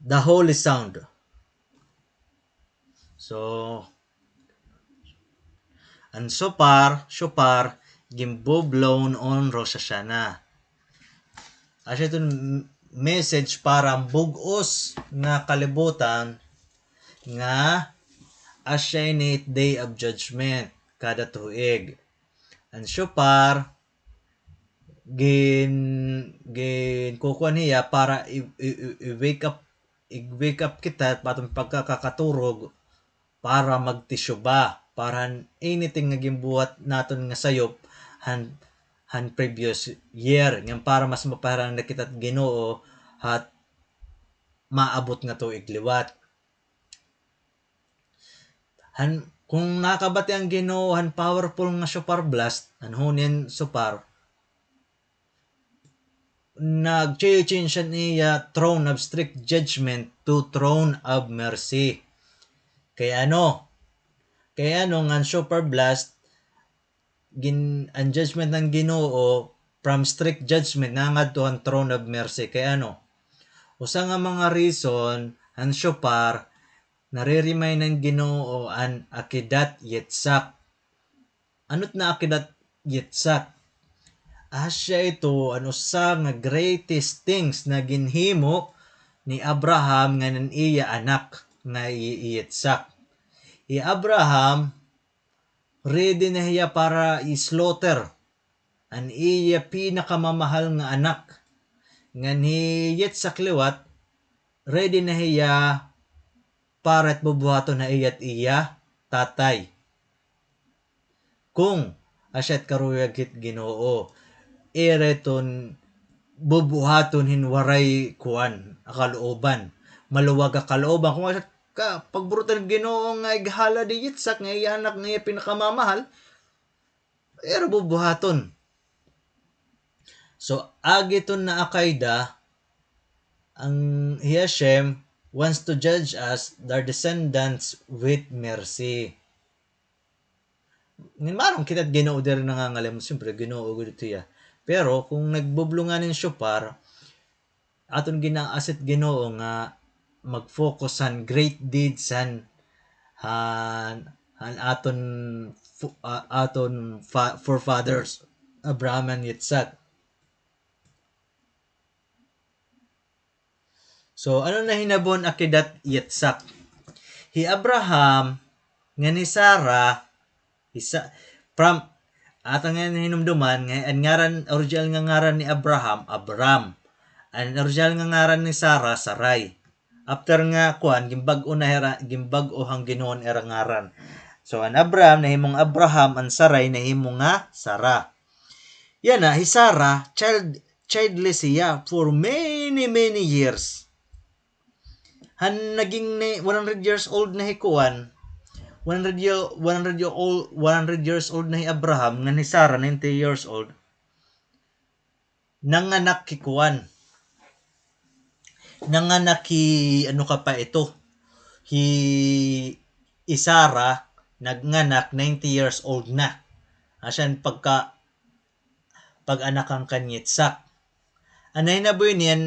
The Holy Sound. So, an shofar, shofar, ginbo-blown on Rosh Hashanah. Asya iton message para han bug-os nga kalibutan nga asya ini it Day of Judgment kada tuig. An shofar, gin-, ginkukuan hiya para i-, i-, i-, i-wake up, i-wake up kita pa aton pagkakakaturog para magteshuvah, para han anything nga ginbuhat naton nga sayop han, han previous year, ngan para mas mapahiran na kita hit Ginoo ha maabot nga tuig liwat. Han, kon nakabati an Ginoo han powerful nga shofar blast, an hunin shofar, nag-change an iya throne of strict judgment to throne of mercy. Kay ano? Kay ano ngan shofar blast, gin-, an judgment han Ginoo from strict judgment nangadto han throne of mercy. Kay ano? Usa nga mga reason han shofar, nare-remind han Ginoo an Akedat Yitzhak. Ano it na Akedat Yitzhak? Asya ito an usa nga greatest things na ginhimo ni Abraham ngan an iya anak nga hi Yitzhak. Hi Abraham, ready na hiya para i-slaughter an iya pinakamamahal nga anak. Ngan hi Yitzhak liwat, ready na hiya para it bubuhaton ha iya it iya tatay. Kung asya it karuyag hit Ginoo, ira iton bubuhaton hin waray kuan, kalooban. Maluwag ha kalooban. Kung asya it ka-, pagburutan hit Ginoo nga ighalad hi Yitzhak nga iya anak nga iya pinakamamahal, ira bubuhaton. So, agi iton na Akedah, an hi Hashem wants to judge us, their descendants, with mercy. Ngan maaram kita it Ginoo diri nangangalimot, siyempre, Ginoo gud ito hiya. Pero kung nagbublungan hin shofar, aton gina-ask it Ginoo nga mag-focus han great deeds han, han, han aton fo-, ah, aton fa-, forefathers, Abraham and Yitzhak. So, ano nahinabo han Akedat Yitzhak? Hi Abraham ngan hi Sarah, hi Sa-, from, aton nga hinumduman nga an ngaran, original nga ngaran ni Abraham, Abram. An original nga ngaran ni Sarah, Sarai. After nga, kuan, ginbag-o na hira, ginbag-o han Ginoo an ira ngaran. So, an Abram, nahimong Abraham, an Sarai, nahimo nga Sarah. Yana, hi Sarah, child, childless hiya for many, many years. Han naging ni-, one hundred years old na hi kuan, one hundred year, one hundred year old, one hundred years old na hi Abraham, ngan hi Sarah, ninety years old. Nanganak hi kuan. Nanganak hi, ano ka pa ito? Hi, hi Sarah, nagnganak, ninety years old na. Asya an pagka, pag-anakan kan Yitzhak. An nahinabo ini, an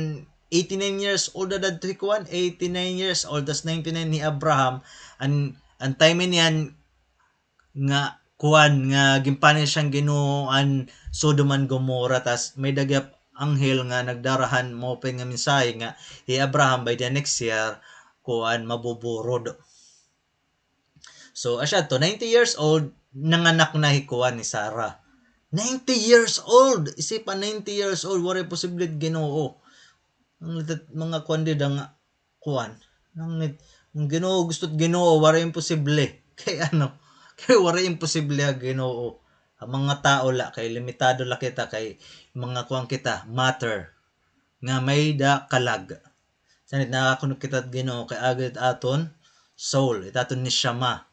eighty-nine years old na dadto hi kuan, eighty-nine years old, tas ninety-nine hi Abraham, an, an time ini an nga kuan, nga ginpunish han Ginoo an Sodom and Gomorrah, tas may-ada gihap anghel nga nagdara han maupay nga mensahe nga hi Abraham by the next year, kuan, mabuburod. So, asya to, ninety years old, nanganak na hi kuan, ni Sarah. Ninety years old! Isipa, ninety years old, waray posible it Ginoo. An mga kuan dida nga, kuan, an, an Ginoo, gusto it Ginoo, waray imposible. Kay ano, kay waray imposible ha Ginoo. An mga tawo la, kay limitado la kita, kay mga kuan kita, matter. Nga may-ada kalag. Sanit nakakunot kita it Ginoo kay agi it aton soul, it aton neshama.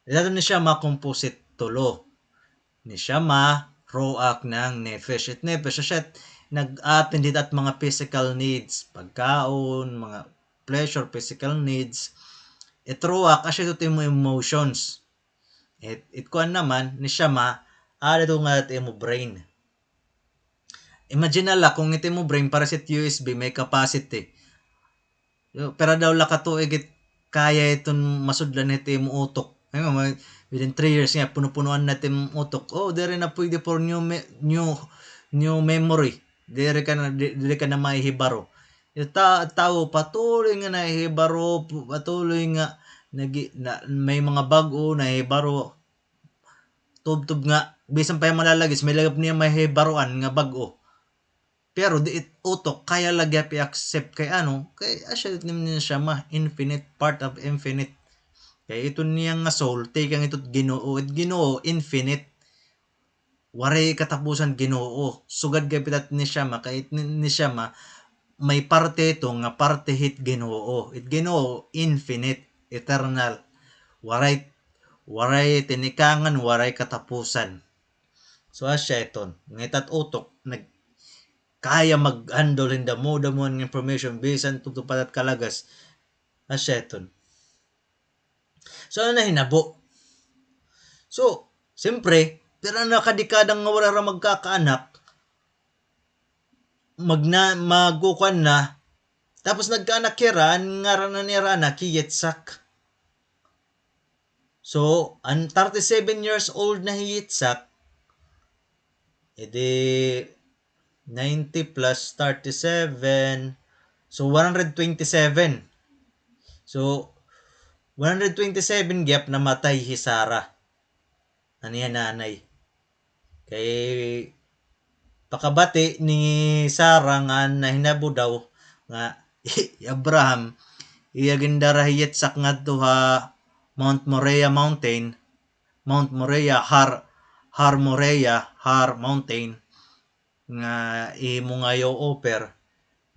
It aton neshama composite tulo. Neshama, ruach, ngan nefesh. It nefesh, asya it nag-attend hit at mga physical needs, pagkaon, mga pleasure, physical needs. It ruach, asya it imo emotions. It, it kuan naman, neshama, aada ito nga it imo brain. Imagine na la kung it imo brain para sa U S B, may capacity. Yo, pira daw la ka tuig it kaya iton masudlan it imo utok. Ay, nga, may-, within three years nga, puno-punuan na it imo utok. Oh, diri na pwede for new me-, new, new memory. Diri ka na, di-, diri ka na mahihibaro. It ta-, tawo, patuloy nga nahihibaro, pu-, patuloy nga nagi-, na, may mga bag-o, nahihibaro. Tubtob nga, bisan pa hiya malalagis, may lagip niya mahibaroan nga bag-o. Pero di it utok, kaya la gihap i-accept kay ano, kay asya it neshama, infinite, part of infinite. Kay iton niya nga soul, tikang ito it Ginoo, it Ginoo, infinite. Waray katapusan Ginoo. Sugad gihap it neshama, kay it ni-, neshama, may parte ito nga parte hit Ginoo. It Ginoo, infinite, eternal. Waray, waray tinikangan, waray katapusan. So, asya iton. Nga it at utok, nag-, kaya mag-handle hin damo-damo nga information, bisan tungtong pa it at kalagas. Asya iton. So, ano nahinabo? So, siyempre, pira na kadekada nga wala hira magkakaanak, magna-, magkukuan na, tapos nagkaanak hira, an ngaran han ira anak, hi Yitzhak. So, an thirty-seven years old na hi Yitzhak, edi ninety plus thirty-seven, so one hundred twenty-seven. So, one hundred twenty-seven gihap namatay hi Sarah, an iya nanay. Kay pakabati ni Sarah nga nahinabo daw nga hi Abraham, iya gindara hi Yitzhak ngadto ha Mount Moriah Mountain, Mount Moriah, Har, Har Moriah, Har Mountain, nga ihimo nga iyo offer,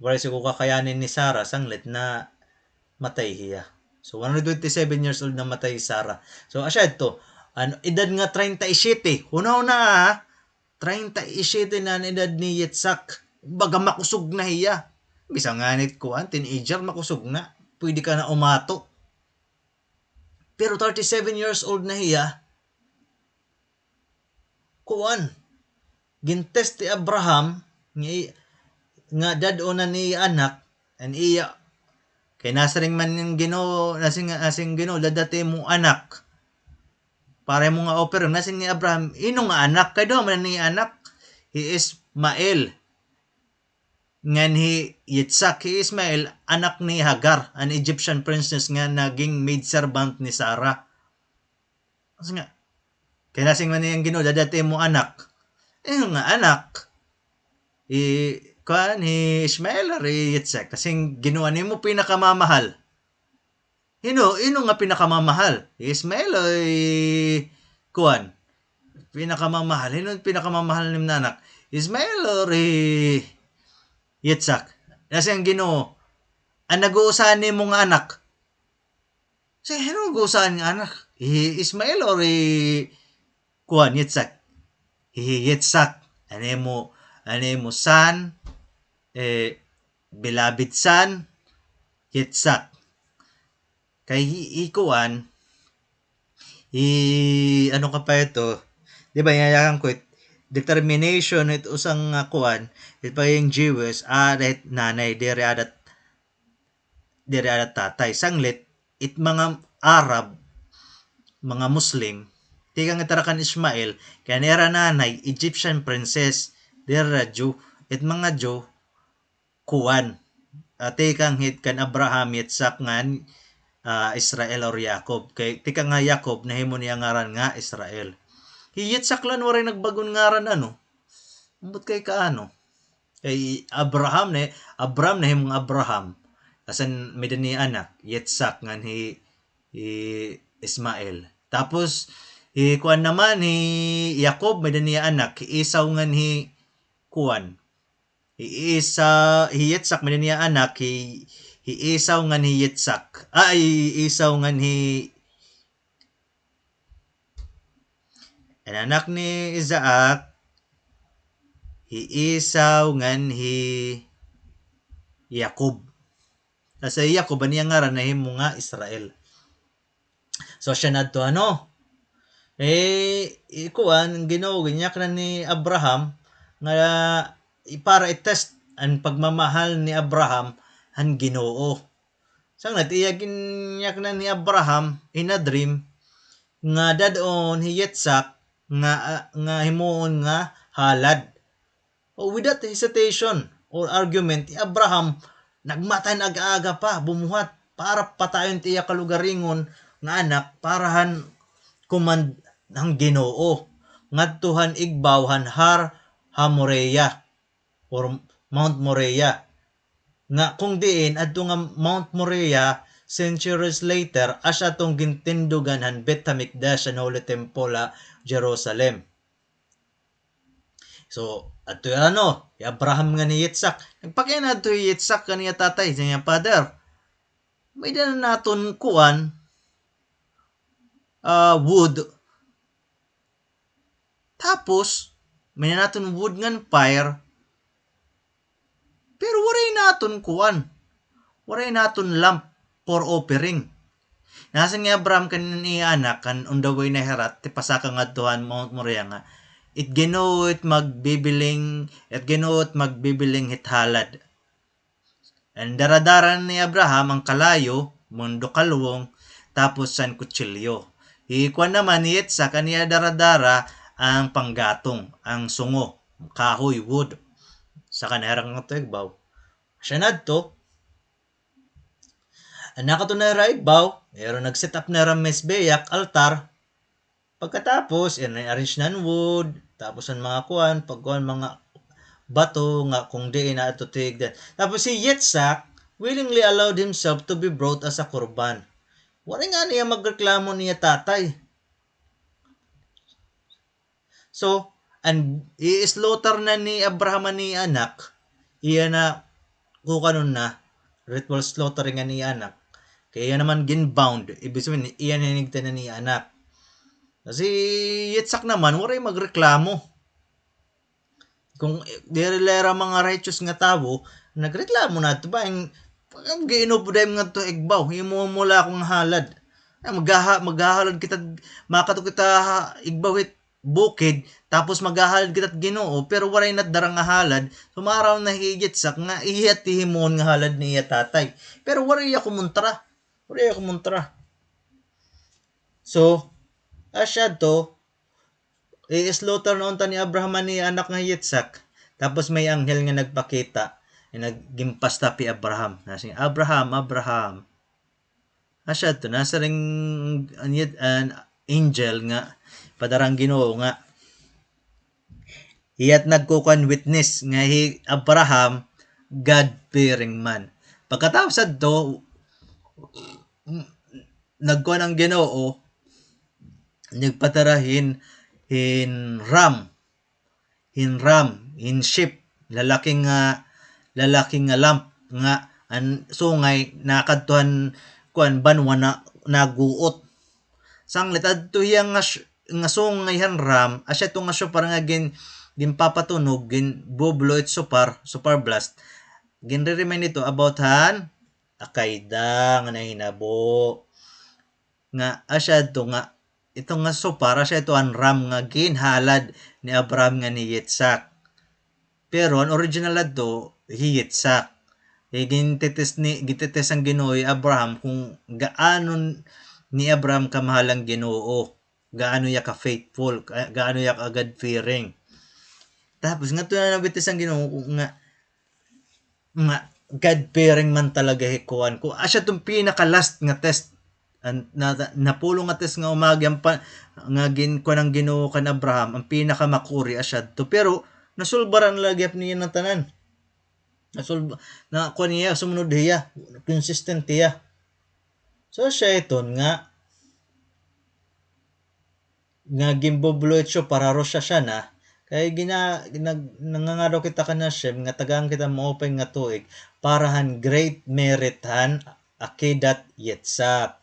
waray siguro kakayanin ni Sarah, sanglit namatay hiya. So, one hundred twenty-seven years old namatay hi Sarah. So, asya adto, an edad nga treinta y siete. Hunahuna, ha? Treinta y siete na an edad ni Yitzhak. Baga makusog na hiya. Bisan ngani kuan, teenager, makusog na. Pwede ka na umato. Pero thirty-seven years old na hiya, kuan, gin-test hi Abraham nga, nga dad-on an iya anak, an iya, kay nasiring man an Ginoo, nasiring, nasiring an Ginoo, "Dad-a it imo anak." Para imo nga offer, nasiring ni Abraham, "Hin-o nga anak? Kay duha man an iya anak, hi Ismael ngan hi Yitzhak." Hi Ismael, anak ni Hagar, an Egyptian princess nga naging maidservant ni Sarah. Tapos nga, kay nasiring man niya an Ginoo, "Dad-a it imo anak." Eh, nga anak, hi, kuan, hi Ishmael or hi Yitzhak? Kasi an Ginoo, "Ano imo pinakamamahal?" Hin-o, hin-o nga pinakamamahal? Hi Ismael o hi, kuan? Pinakamamahal. Hin-o an pinakamamahal nimo nga anak? Ismael or hi Yitzhak? Nasiring an Ginoo, "An nag-uusahan nimo nga anak?" Siring, "Hin-o nag-uusahan nga anak? Hi Ismael or hi, kuan, Yitzhak?" "Hi Yitzhak. An imo, an imo son, eh, beloved son, Yitzhak." Kay hi, hi kuan, hi, ano ka pa ito? Di ba, yayakan ko it, determination it usa nga kuan, it pagiging Jewish, ah, dahil nanay, diri adat, diri ada tatay. Sanglit, it mga Arab, mga Muslim, tikang it ira kan Ismael, kay an ira nanay, Egyptian princess, diri ira Jew, it mga Jew, kuan. Ah, tikang hit kan Abraham, Yitzhak ngan, ah, Israel or Yaakov. Kay tikang ha Yaakov, nahimo niya ngaran nga Israel. Hi Yitzhak la an waray nagbag-o hin ngaran, ano? Ambot kay kaano. Kay Abraham na, Abram nahimong Abraham. Asan may-ada niya anak, Yitzhak ngan hi, hi Ismael. Tapos, hi kuan naman, hi Yaakov, may-ada niya anak, hi Esau ngan hi kuan. Hi Esa-, hi Yitzhak, may-ada niya anak, hi, hi Esau ngan hi Yitzhak. Ah, hi Esau ngan hi An anak ni Isaac, hi Esau ngan hi Yakob. Sa hi Yakob, an iya ngaran nahimo nga Israel. So, siya nadto, ano? Eh, i-, kuan, Ginoo, ginyaknan ni Abraham nga, i-, para i-test an pagmamahal ni Abraham han Ginoo. Sanglit iya ginyaknan hi Abraham in a dream nga dad-on hi Yitzhak nga, ah, nga himuon nga halad. O, without hesitation or argument, hi Abraham nagmata hin aga-aga pa, bumuhat para patayon it iya kalugaringon nga anak para han command han Ginoo ngadto han igbaw han Har Hamoreya or Mount Moriah. Nga kung diin, adto nga Mount Moriah, centuries later, asya adton gintindugan han Beit Hamikdash, an Holy Temple ha Jerusalem. So, adto, ano, hi Abraham ngan hi Yitzhak. Nagpakiana adto hi Yitzhak kan iya tatay, siring niya, "Father, may-ada na naton kuan, ah, wood." Tapos, May-ada naton wood ngan fire. Pero waray naton kuan. Waray naton lamp for offering. Nasiring hi Abraham kan iya anak, kan on the way na hira, tipasaka ngadto han Mount Moriah nga, "It Ginoo it magbibiling, it Ginoo it magbibiling hit halad." An dara-dara ni Abraham an kalayo, mundo kalwong, tapos an kutsilyo. Hi kuan naman, hi Yitzhak, an iya dara-dara an panggatong, an sungo, kahoy, wood. Saka na hira ngadto igbaw. Asya na adto. An nakadto na hira igbaw, pero nag-set up na hira mizbeach, altar. Pagkatapos, in-arrange na an wood, tapos an mga kuan, pagkuan, mga bato nga kung diin na ato tigdan. Tapos hi Yitzhak willingly allowed himself to be brought as a korban. Waray ngani hiya magreklamo niya tatay. So, an i-slaughter na ni Abraham an iya anak, iya na kukanon na, ritual slaughtering an iya anak. Kay iya naman gin-bound, ibig sabihin, iya na hinigtan an iya anak. Kasi Yitzhak naman, waray magreklamo. Kung diri la hira mga righteous nga tawo, nagreklamo na adto ba, ang, ang giinupod ngadto igbaw, imo mo la akong halad. Ay, maghaha-, maghahalad kita, makadto kita ha igbaw hit bukid, tapos maghahalad kita hit Ginoo, pero waray na dara nga halad, so maaram na hi Yitzhak nga iya it hihimuon nga halad ni iya tatay. Pero waray iya kumontra. Waray iya kumontra. So, asya adto, i-slaughter na unta ni Abraham an iya anak nga Yitzhak. Tapos may anghel nga nagpakita, nga nagginpastop hi Abraham. Nasiring, "Abraham, Abraham." Asya adto, nasiring an, an angel nga, padara han Ginoo nga, iya it nagkukuan witness nga hi Abraham, God-fearing man. Pagkatapos adto, nagkuan an Ginoo, nagpadara hin, hin ram, hin ram, hin sheep, lalaki nga, lalaki nga lamb nga an sungay nakadto han kuan, banwa na naguot. Sanglit adto hiya nga sh-, nga sungay han ram, asya ito nga shofar nga gin-, ginpapatunog, ginbublo it shofar, shofar blast. Ginre-remind ito about han Akedah nga nahinabo. Nga asya adto nga, ito nga shofar, asya ito an ram nga ginhalad ni Abraham ngan ni Yitzhak. Pero an original adto, hi Yitzhak. Kay gin-test ni, gin-test han Ginoo hi Abraham kung gaano ni Abraham kamahal an Ginoo, gaano hiya ka-faithful, ka-, gaano hiya ka-God-fearing. Tapos ngadto na na-witness han Ginoo nga, nga God-fearing man talaga hi kuan. Kung asya iton pinaka-last nga test, an, na, napolo nga test nga umagi an pa, nga gin-, kuan han Ginoo kan Abraham, an pinakamakuri asya adto. Pero nasulbaran la gihap niya an tanan. Nasulb-, na kuan niya, sumunod hiya, consistent hiya. So, asya iton nga, nga ginbublo it shofar ha Rosh Hashanah, kay gina-, nag-, nangangaro kita kan Hashem nga tagaan kita maupay nga tuig para han great merit han Akedat Yitzhak.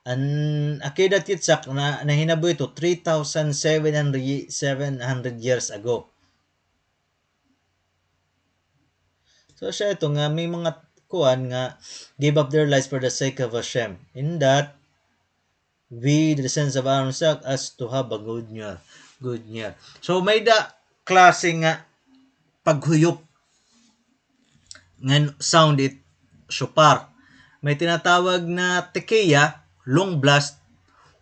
An Akedat Yitzhak na, nahinabo ito three thousand seven hundred, seven hundred years ago. So, asya ito nga may mga kuan nga give up their lives for the sake of Hashem. In that, we, the descendants of Aaron, seek as to have a good year. Good year. So, may-ada klase nga paghuyop ngan sound it shofar. May tinatawag na tekiah, long blast.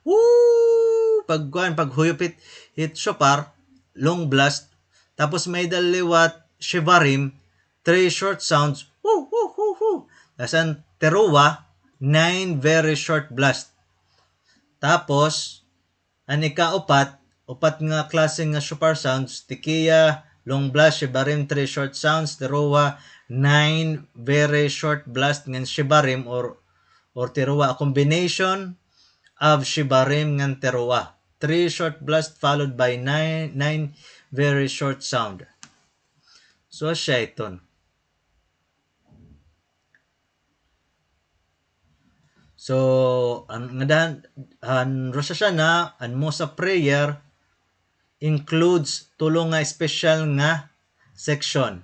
Woo! Pagkuan, paghuyop it, it shofar, long blast. Tapos may-ada liwat shivarim, three short sounds, woo, woo, woo, woo. Tas an teruah, nine very short blast. Tapos, an ikaupat, upat nga klase nga shofar sounds, tekiah, long blast, shivarim, three short sounds, teruah, nine very short blast ngan shivarim or, or teruah, a combination of shivarim ngan teruah. Three short blast followed by nine, nine very short sound. So, asya iton. So, an, ngada han, han Rosh Hashanah, an Musaf prayer, includes tulo nga special nga section.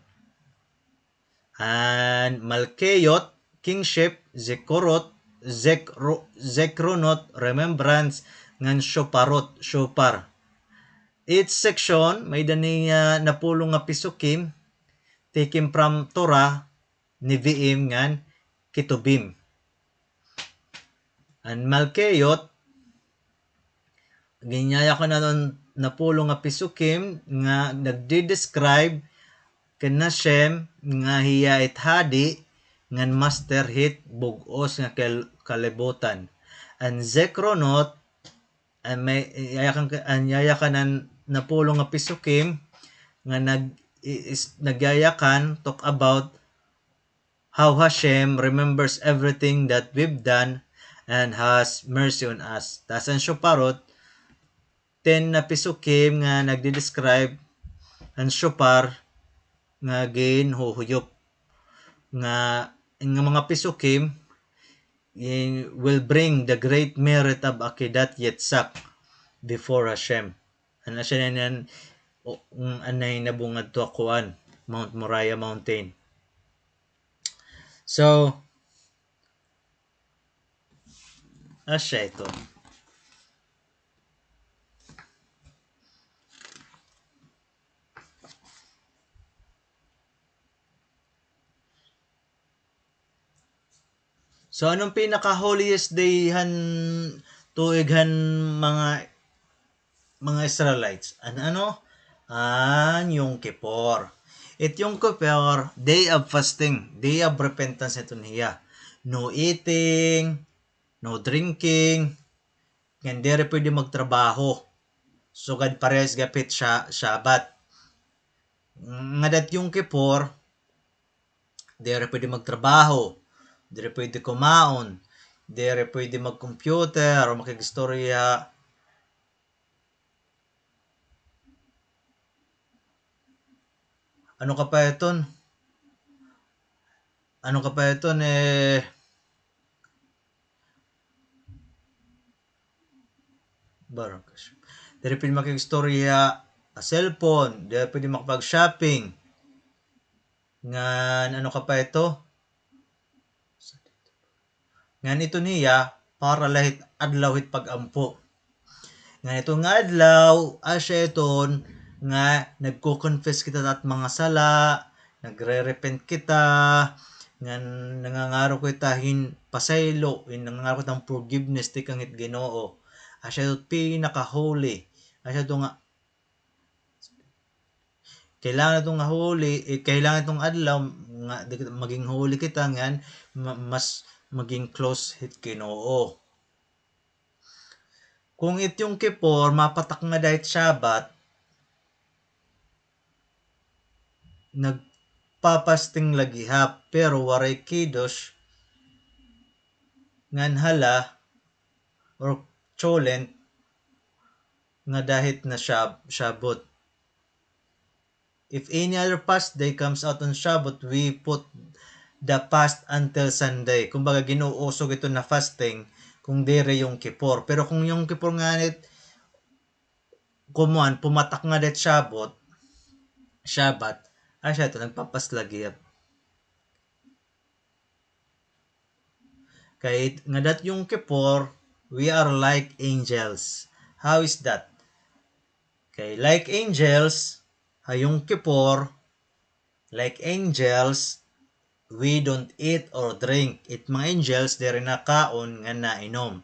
An Malkeyot, kingship, Zekorot, Zekro-, Zekronot, remembrance, ngan Shoparot, shofar. Each section, may-ada ini nga napulo nga pesukim, taken from Torah, Nevi'im, ngan Ketuvim. An Malkeyot, ginyayakan an napulo nga pesukim nga nagde-describe kan Hashem nga hiya it hadi ngan master hit bug-os nga kal-, kalibutan. An Zekronot, an may, yayakan ka, an yayakan an napulo nga pesukim nga nag-, i-, is, nagyayakan, talk about how Hashem remembers everything that we've done and has mercy on us. Tas an Shoparot, ten na pesukim nga nagde-describe an shofar nga ginhuhuyop nga, nga mga pesukim in, will bring the great merit of Akedat Yitzhak before Hashem. An asya na niyan, o, ang anay na bungad to kuan, Mount Moriah Mountain. So, asya ito. So, anong pinaka-holiest day han tuig han mga, mga Israelites? An ano? An Yom Kippur. It Yom Kippur, day of fasting, day of repentance iton hiya. No eating, no drinking, ngan diri pwede magtrabaho. Sugad parehas gihap hit Sha-, Shabbat. Ngada it Yom Kippur, diri pwede magtrabaho, diri pwede kumaon, diri pwede mag-computer o makig-istorya. Ano ka pa iton? Ano ka pa iton, eh, Baruch Hashem. Diri pwede makig-istorya ha cellphone, diri pwede makapag-shopping. Ngan, ano ka pa ito? Ngan ito niya, para la hit adlaw hit pag-ampo. Ngan ito nga adlaw, asya iton nga nagko-confess kita hit mga sala, nagre-repent kita, ngan nangangaro kita hin pasaylo, hin nangangaro kita hin forgiveness tikang hit Ginoo. Asya ito pinaka-holy. Asya ito nga, kailangan ito nga holy, eh, kailangan itong adlaw nga di kita, maging holy kita ngan ma-, mas maging close hit Ginoo. Kung it Yom Kippur, mapatak ngada hit Shabbat, nagpapasting la gihap, pero waray kiddush, ngan hala, or cholent, ngada hit na Shab-, Shavuot. If any other fast day comes out on Shabbat, we put the fast until Sunday. Kumbaga, ginuusog ito na fasting kung diri Yom Kippur. Pero kung Yom Kippur ngani, kumuan, pumatak ngada hit Shabbat, Shabbat, asya ito, nagpa-fast la gihap. Kay ngada hit Yom Kippur, we are like angels. How is that? Kay like angels, ha Yom Kippur, like angels, we don't eat or drink. It mga angels, diri nakaon ngan nainom.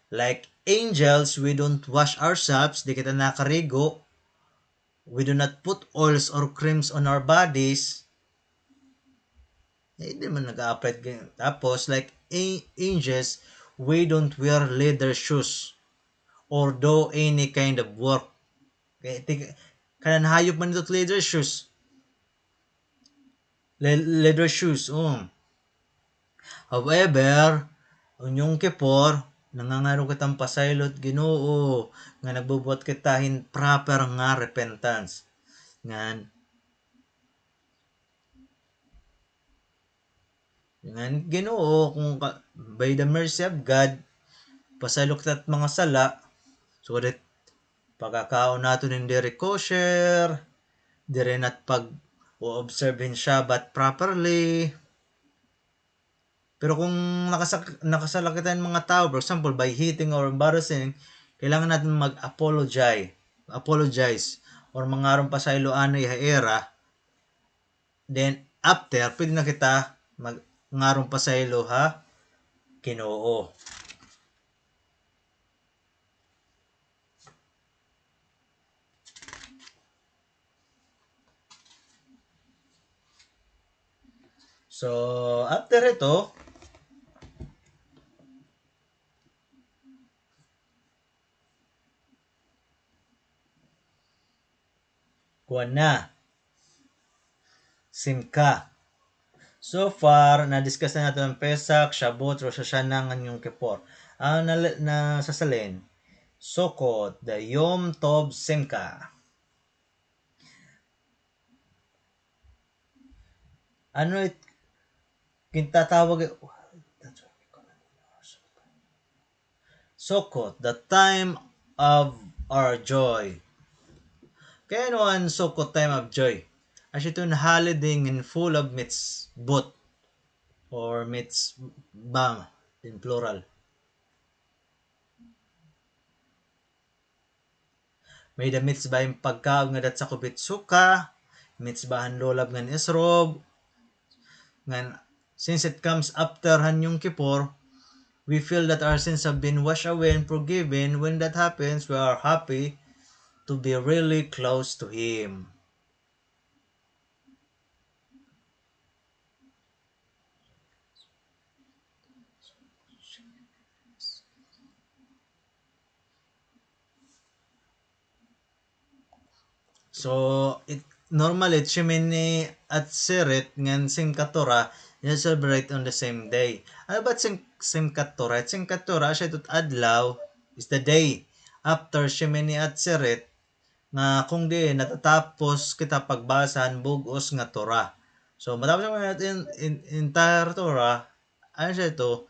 Like angels, we don't wash ourselves, di kita nakarigo. We do not put oils or creams on our bodies. Eh, di man nag-a-apply. Tapos, like a-, angels, we don't wear leather shoes or do any kind of work. Kay, ti-, kanan hayop man ito leather shoes. Le-, leather shoes, um. However, on Yom Kippur, nangangaro kita hin pasaylo hit Ginoo, nga nagbubuhat kita hin proper nga repentance. Ngan, ngan Ginoo, kung ka-, by the mercy of God, pasaylo kita hit mga sala, so that pagkakaon naton hin diri kosher, diri nat pag-o-observe hin Shabbat properly. Pero kung nakasak-, nakasala kita hin mga tawo, for example, by hitting or embarrassing, kailangan naton mag-apologize, apologize, or mangaron pasaylo anay ha ira. Then, after, pwede na kita mag-, mangaron pasaylo ha Ginoo. So, after ito, kuan na. Simcha. So far, na-discuss na naton an Pesach, Shavuot, Rosh Hashanah, ngan Yom Kippur. An na-, nasasalin, Sukkot, the Yom Tov Simcha. Ano it-, gintatawag, Sukkot, the time of our joy. Kay ano an Sukkot, time of joy? Asya iton holiday nga full of mitzvot or mitzvah in plural. May-ada mitzvah hin pagkaon nga dat sa Kubit Sukkah, mitzvah han lulav ngan isrob, ngan since it comes after han Yom Kippur, we feel that our sins have been washed away and forgiven. When that happens, we are happy to be really close to Him. So, it, normally, it Shemini Atzeret ngan Simchat Torah, you celebrate on the same day. Ano ba it Sim-, Simchat Torah? It Simchat Torah, asya ito it adlaw, is the day after Shemini Atzeret, nga kung diin natatapos kita pagbasa han bug-os nga Torah. So, matapos an in, in, entire Torah, ano siya ito,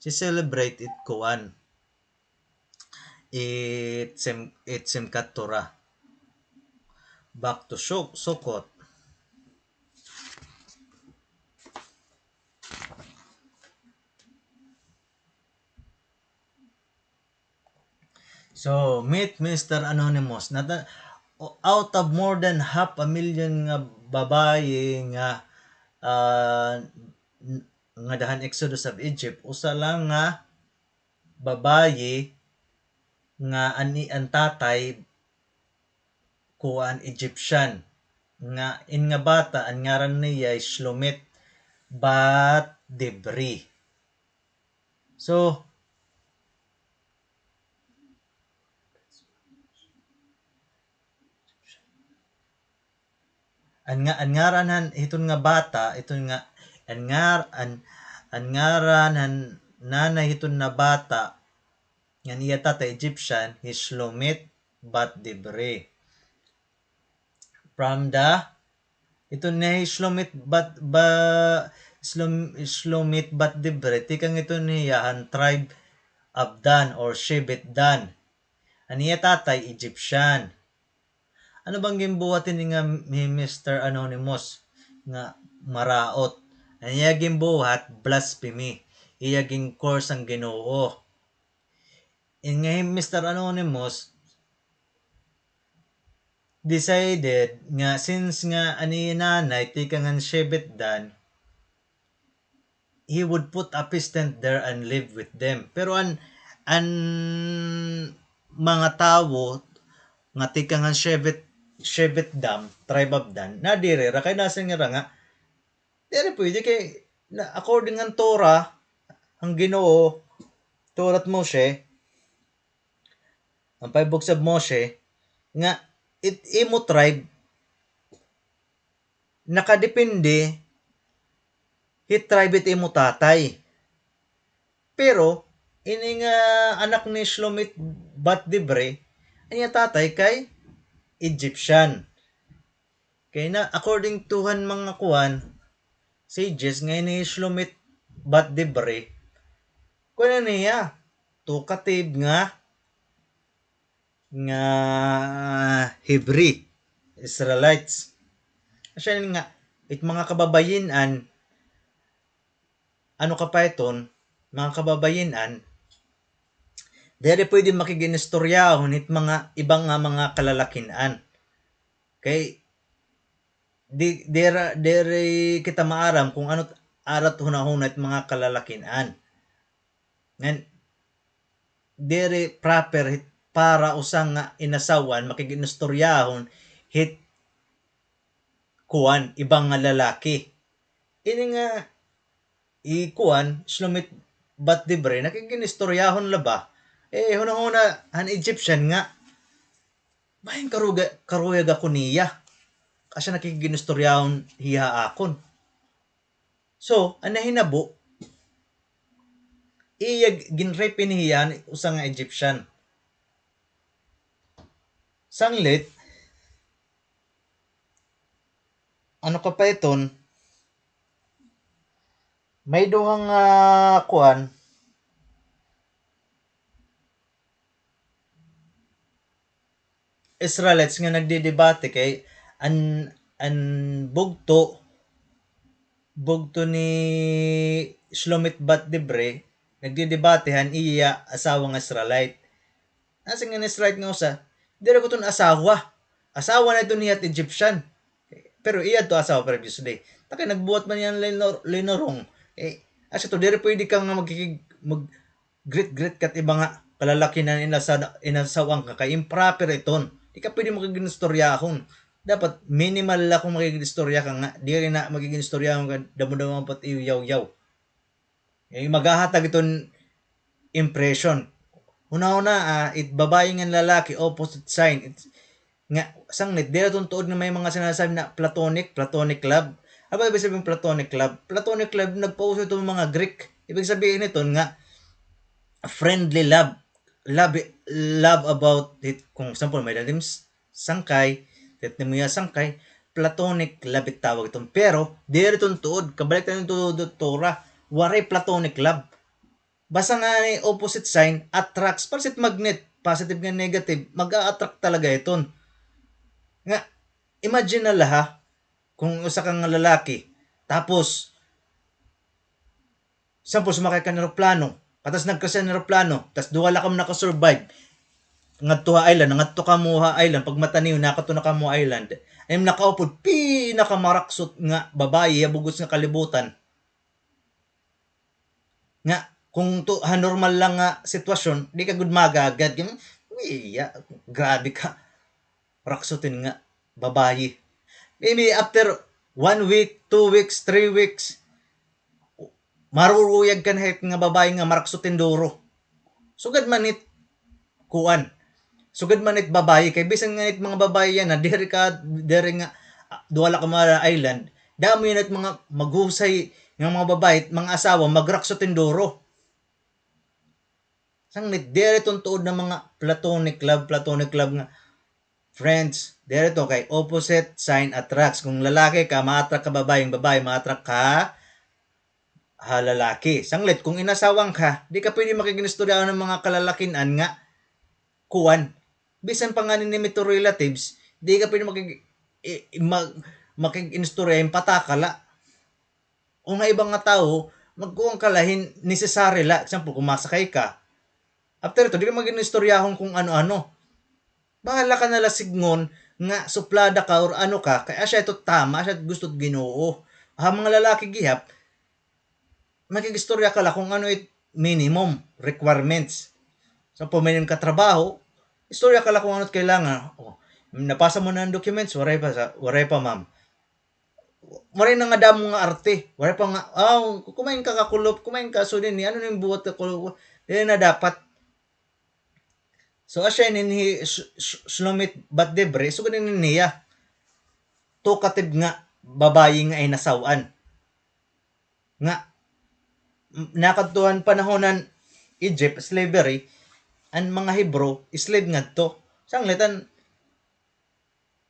si-celebrate it kuan. It Sim-, it Simchat Torah. Back to Suk-, Sukkot. So, meet Mister Anonymous. Nata-, out of more than half a million nga babayi nga, ah, n-, ngada han Exodus of Egypt, usa lang nga babayi nga an i-, an tatay kuan Egyptian, nga in nga bata, an ngaran niya Shlomit bat Dibri. So, an nga, an ngaran han hiton nga bata, hiton nga, an ngar-, an, an ngaran han nanay hiton nga bata, ngan iya tatay Egyptian, hi Shlomit bat Dibri. From the, ito ni Shlomit bat, ba, Shlom-, Shlomit bat Dibri, tikang ito niya han tribe of Dan or Shevet Dan. An iya tatay, Egyptian. Ano ba an ginbuhat hini nga hi Mister Anonymous nga maraot? An iya ginbuhat, blasphemy. Iya gin-curse an Ginoo. In nga hi Mister Anonymous, decided nga since nga an iya nanay tikang han Shevet Dan, he would put up his tent there and live with them. Pero an, an mga tawo nga tikang han Shevet, Shevet Dan, tribe of Dan, nadiri ra kay nasiring hira nga, diri pwede kay, na, according han Torah, an Ginoo, Torah of Moshe, an five books of Moshe, nga it imo tribe, nakadepende hit tribe it imo tatay. Pero, ini nga anak ni Shlomit bat Dibri, an iya tatay kay Egyptian. Kay na, according to han mga kuan, sages, nga ini Shlomit bat Dibri, kuan na niya, talkative nga nga Hebrew, Israelites. Asya nga, it mga kababayin-an, ano ka pa iton, mga kababayin-an, diri pwede makig-inistoryahon hit mga iba nga mga kalalakin-an. Kay, di, dira, diri kita maaram kung ano it ara it hunahuna hit mga kalalakin-an. Ngan, diri proper hit para usa nga inasawan makig-inistoryahon hit kuan, iba nga lalaki. Ini nga, i kuan, Shlomit bat Dibri, nakig-inistoryahon la ba? Eh, hunahuna han Egyptian nga, bangin karuga-, karuyag ako niya. Asya nakig-inistoryahon hiya ha akon. So, an nahinabo, iya ginrape niya han usa nga Egyptian. Sanglit, ano ka pa iton? May duha nga kuan, Israelites nga nagdidebate kay an, an bugto, bugto ni Shlomit bat Dibri, nagdidebate han iya asawa nga Israelite. Nasiring an Israelite nga usa, "Diri ko iton asawa. Asawa na iton hiya hit Egyptian." Pero iya adto asawa previously. Ta kay nagbuhat man hiya hin linor-, linurong. Eh, asya to, diri pwede ka nga magkikig-, mag-, greet-greet ka hit iba nga kalalakin-an, inasa-, inasawan ka kay improper iton. Di ka pwede makig-inistoryahon. Dapat minimal la kon makig-inistorya ka nga, diri na makig-inistoryahon ka, damo-damo pa it iyo yawyaw. Eh, maghahatag iton impression. Hunahunaa, it babayi ngan lalaki, opposite sign. It, nga, sanglit, diri iton tuod nga may mga sinasabi na platonic, platonic love. Ano ba ibig sabihin platonic love? Platonic love, nagpauso iton mga Greek. Ibig sabihin niton nga, friendly love. Love, love about it. Kung example, may lalim s-, sangkay, tet ni mo iya sangkay, platonic love it tawag iton. Pero, diri iton tuod. Kabalik ta iton tuod, Torah. Waray platonic love. Basta ngani opposite sign attracts, pareho hit magnet, positive ngan negative, mag-a-attract talaga iton. Nga, imagine na la ha, kung usa ka nga lalaki, tapos, example, sumakay ka han eroplano, katas nagcrash an eroplano, tas duha la kamo naka-survive, ngadto ha island, nangadto kamo ha island, pagmata niyo, nakadto na kamo ha island, an imo nakaupod, pinakamaraksot nga babayi ha bug-os nga kalibutan. Nga, kung to, ha normal lang nga sitwasyon, di ka gud magagad. Nga, iya, grabe ka. Raksutin nga babayi. Maybe after one week, two weeks, three weeks, maruruyag ka na hit nga babayi nga maraksutin duro. Sugad man hit kuan. Sugad man it babayi, kay bisan nga it mga babayi yana, diri ka, diri nga, ah, duha la ka mga island, damo yana it mga maghusay nga mga babayi, mga asawa, magraksot hin duro. Sanglit, diri iton tuod nga mga platonic love, platonic love nga friends. Diri iton kay opposite sign attracts. Kung lalaki ka, ma-attract ka babayi, babayi, ma-attract ka ha lalaki. Sanglit, kung inasawan ka, di ka pwede makig-inistorya han mga kalalakin-an nga kuan. Bisan pa ngani nimo ito relatives, di ka pwede makig-, i-, i-, mag-, makig-inistorya, ipataka la. Kung ha iba nga tawo, magkuan ka la hin necessary la. Example, kung masakay ka. After ito, di ka mag-inistoryahon kung ano-ano. Bahala ka na la sidngon nga suplada ka or ano ka, kay asya ito tama, asya gusto it Ginoo. Ha mga lalaki gihap, makig-istorya ka la kung ano it minimum requirements. So, pag may ka trabaho, istorya ka la kung ano it kailangan. O, napasa mo na an documents? Waray pa, sa, waray pa, ma'am. Waray na nga damo nga arte. Waray pa nga, ah, kumain ka kakulop, kumain ka, so, dinhi, ano na it buhat ka kulop? Diri na dapat. So, asya ini hi Sh-, Sh-, Shlomit bat Dibri, sugad ini niya. Talkative nga babayi nga inasaw-an. Nga, m-, nakadto han panahon han Egypt, slavery, an mga Hebrew, slave ngadto. Sanglit an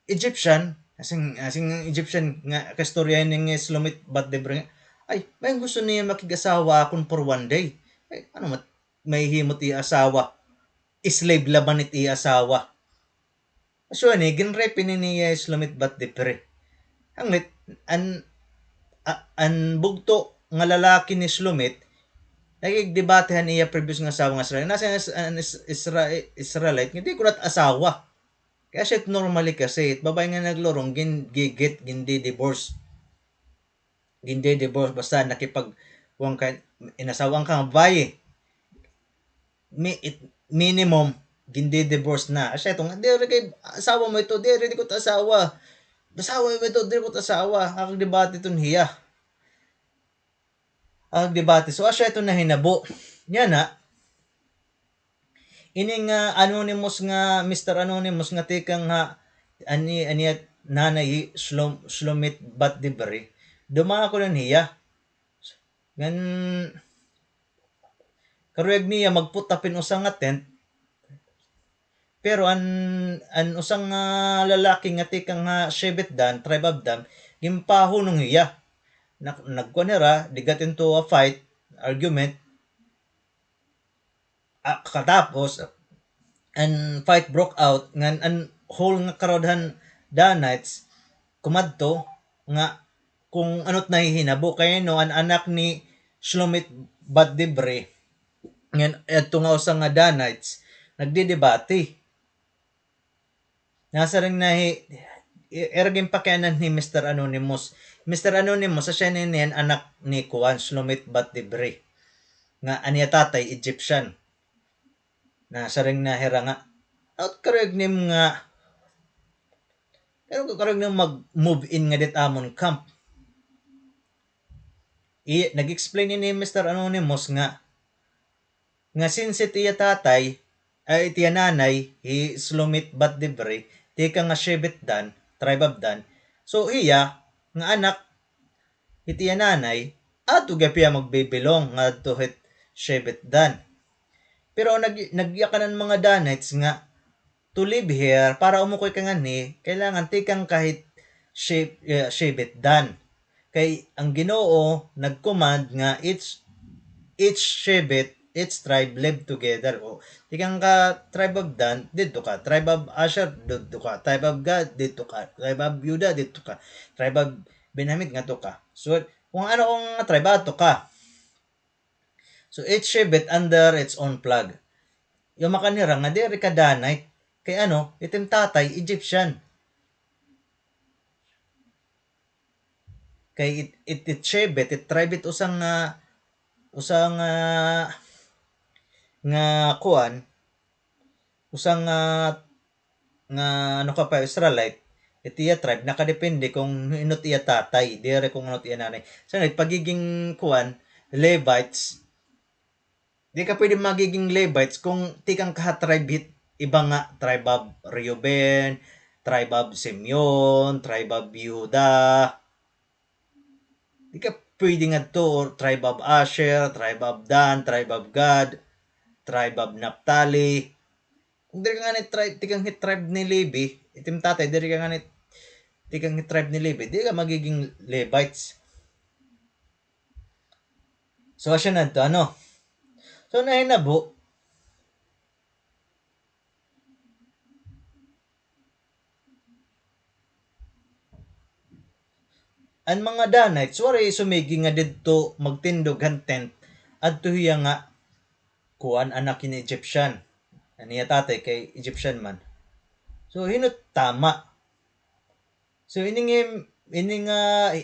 Egyptian, asing, asing Egyptian nga kaistorya ini nga Shlomit bat Dibri nga, ay, may gusto niya makig-asawa akon for one day. Ay, ano mat-, mahihimo it iya asawa? slave la man it iya asawa. Asya ini, ginrape ini niya hi Shlomit bat Dibri. Hanglit, an, a-, an bugto nga lalaki ni Shlomit, nakigdebate han iya previous nga asawa nga Israelite. Nasiring an Is-, an Is-, Isra-, Israelite, nga di ko na it asawa. Kay asya it normally kasi, it babaye nga naglurong, gin-, gigit, gindi-divorce. Gindi-divorce, basta nakipag-, kuan ka, inasawa ka nga babaye. Mi-, it, minimum, gindi-divorce na. Asya ito nga, diri kay asawa mo ito, diri, di ko it asawa. Asawa mo ito, diri ko it asawa. Nakagdebate iton hiya. Nakagdebate. So, asya ito nahinabo. Yana, ini nga Anonymous nga, Mister Anonymous nga tikang ha, ani, ani, nanay hi Shlom-, Shlomit bat Dibri, dumako na hiya. Ngan, karuyag niya mag-put up hin usa nga tent, pero an, an usa nga lalaki nga tikang ha Shevet Dan, tribe of Dan, ginpahunong hiya. Nag-, nagkuan hira, they got into a fight, argument. Ah, katapos, an fight broke out, ngan an whole nga crowd han Danites, kumadto, nga kung ano it nahihinabo, kay ano, an anak ni Shlomit bat Dibri, ngan adto nga usa nga Danites, nagdidebate. Nasiring na hi, i-, ira ginpakianan hi Mister Anonymous. Mister Anonymous, asya ini an anak ni kuan, Shlomit bat Dibri. Nga an iya tatay, Egyptian. Nasiring na hira nga, "Out karuyag nim nga, pero karuyag nim mag-move in nga dit amon camp." I-, nag-explain ini Mister Anonymous nga, nga since it iya tatay, ay, it iya nanay, hi Shlomit bat Dibri, tikang ha Shevet Dan, tribe of Dan. So, hiya, nga anak, it iya nanay, adto gihap hiya magbibilong ngadto hit Shevet Dan. Pero nag-, nagyakan an mga Danites nga, to live here, para umukoy ka nganhi, kailangan tikang ka hit She-, eh, Shevet Dan. Kay an Ginoo nag-command nga each, each Shevet, each tribe live together. O, tikang ka tribe of Dan, didto ka. Tribe of Asher, didto ka. Tribe of Gad, didto ka. Tribe of Judah, didto ka. Tribe of Benjamin, ngadto ka. So, kung ano kung tribe, adto ka. So, each Shevet under its own flag. Yumakan hira nga diri ka Danite. Kay ano, it im tatay, Egyptian. Kay it, it, it Shevet, it tribe, it usa nga, usa nga, nga kuan, usa nga nga ano ka pa, Israelite, it iya tribe, nakadepende kung hin-o it iya tatay, diri kung ano it iya nanay. Sa pagiging, kuan, Levites, di ka pwede magiging Levites kung tikang ka ha tribe hit iba nga, tribe of Reuben, tribe of Simeon, tribe of Judah. Di ka pwede ngadto, or tribe of Asher, tribe of Dan, tribe of Gad, tribe of Naphtali. Kung diri ka ngani tribe, tikang hit tribe ni Levi, it im tatay, diri ka ngani tikang hit tribe ni Levi, di ka magiging Levites. So, asya na ito, ano? So, nahinabo, an mga Danites, waray sumigi nga didto magtindog han tent, adto hiya nga, kuan, anak hin Egyptian. An iya tatay kay Egyptian man. So, hin-o it tama? So, ini nga, ini nga,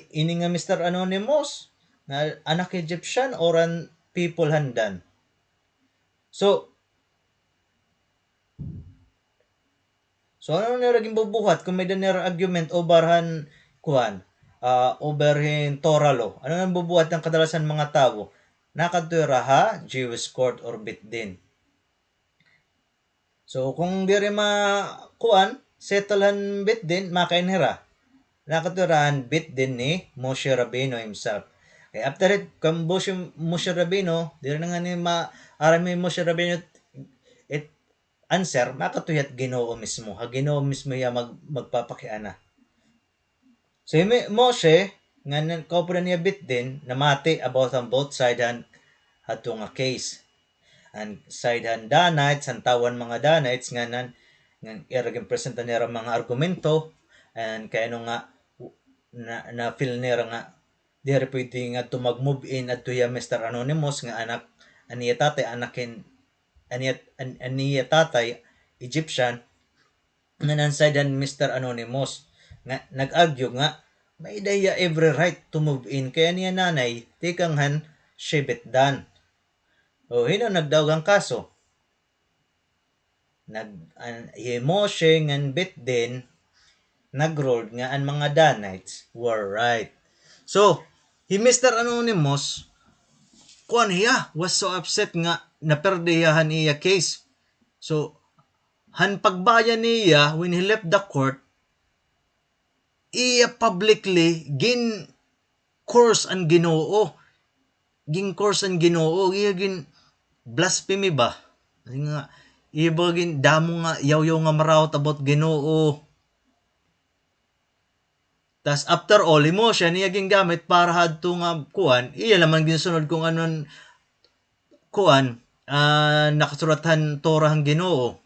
ini nga Mister Anonymous, nga anak Egyptian, or an people han Dan? So, So, ano nira ginbubuhat kon may-ada nira argument over han, kuan, ah, over hin Torah law? Ano an bubuhat han kadalasan mga tawo? Nakadto hira ha Jewish court or Beit Din. So, kung diri ma-, kuan, settle han Beit Din, makain hira. Nakadto hira han Beit Din ni Moshe Rabbeinu himself. Kay after it, kon Moshe, Moshe Rabbeinu, diri na ngani ma-, aram ni Moshe Rabbeinu, it, answer, makadto hiya ha Ginoo mismo. Ha Ginoo mismo hiya mag-, magpapakiana. So, hi Mi-, Moshe, ngan kaupod an iya Beit Din, namati about on both side han hadto nga case. an side han Danites, han tawo han mga Danites, ngan han, ngan ira ginpresenta nira mga argumento, and kay ano nga, na, na-feel nira nga, diri pwede ngadto mag-move in adto hiya Mister Anonymous nga anak, an iya tatay, anak hin, an iya, an, an iya tatay, Egyptian, ngan an side han Mister Anonymous, nga nag-argue nga may-ada hiya every right to move in kay an iya nanay tikang han Shevet Dan. O, hin-o nagdaog han kaso? Nag-, an, hi Moshe ngan Beth Din nag-ruled nga an mga Danites were right. So, hi Mister Anonymous, kuan hiya, was so upset nga naperde hiya han iya case. So, han pagbaya niya, when he left the court, iya publicly gin-curse an Ginoo. Gin-curse an Ginoo, iya gin-blasphemy ba? Nga, iya ba gin-, damo nga yawyaw nga maraot about Ginoo. Tas after all, hi Moshe an iya gingamit para hadto nga kuan, iya la man ginsunod kon ano an kuan, ah, nakasurat han Torah han Ginoo.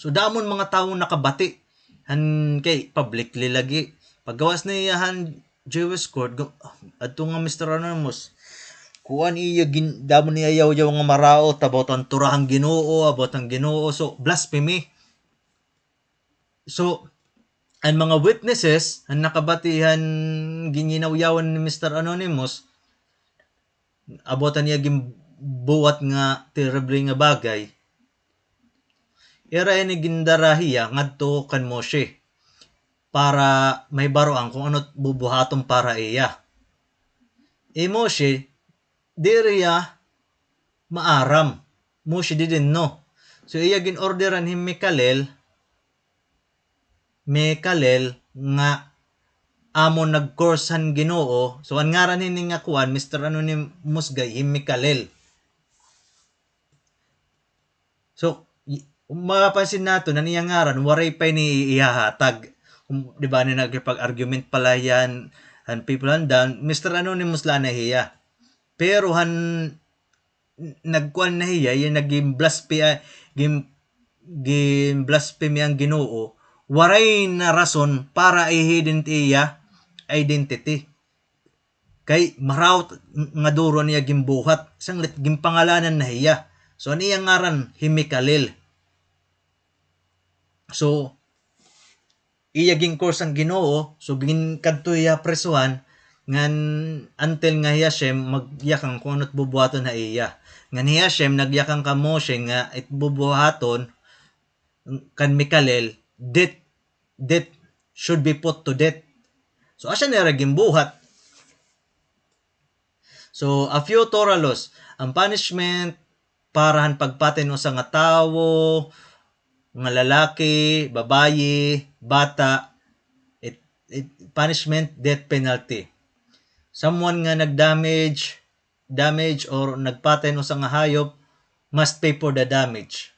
So, damo an mga tawo nakabati. Han kay publicly lagi. Paggawas niya han Jewish court, gu-, adto nga Mister Anonymous, kuan iya gin-, damo niya yawyaw nga maraot about han Torah han Ginoo, about han Ginoo. So, blasphemy. So, an mga witnesses, an nakabati han ginyinawyawan ni Mister Anonymous, about han iya ginbuhat nga terrible nga bagay, ira ini gindara hiya ngadto kan Moshe para mahibaroan kon ano it bubuhaton para iya. Hi Moshe, diri hiya maaram. Moshe didn't know. So, iya gin-orderan hi Mikalel, Mikalel nga amo nag-curse han Ginoo. So, an ngaran hini nga kuan, Mister Anonymous guy, hi Mikalel. So, y-, mapapansin naton, an iya ngaran, waray pa ini ihahatag. Kung, di ba, ni nagkipag-argument pala hiya han, han people han Dan, Mister Anonymous la na hiya. Pero han nagkuan na hiya, iya nagin-blasphemy, ah, gin-, gin-blasphemy an Ginoo, waray na rason para i-hidden it iya identity. Kay maraot nga duro an iya ginbuhat, sanglit ginpangalanan na hiya. So, an iya ngaran, hi Mikalel. So, iya gin-curse an Ginoo, so ginkadto hiya prisohan, ngan until nga hi Hashem magyakan kon ano it bubuhaton ha iya. Ngan hi Hashem nagyakan kan Moshe nga it bubuhaton kan Mikalel, death, death, should be put to death. So, asya nira ginbuhat. So, a few Torah laws. An punishment para han pagpatay hin usa nga tawo, nga lalaki, babayi, bata, it, it, punishment, death penalty. Someone nga nag-damage, damage or nagpatay hin usa nga hayop must pay for the damage.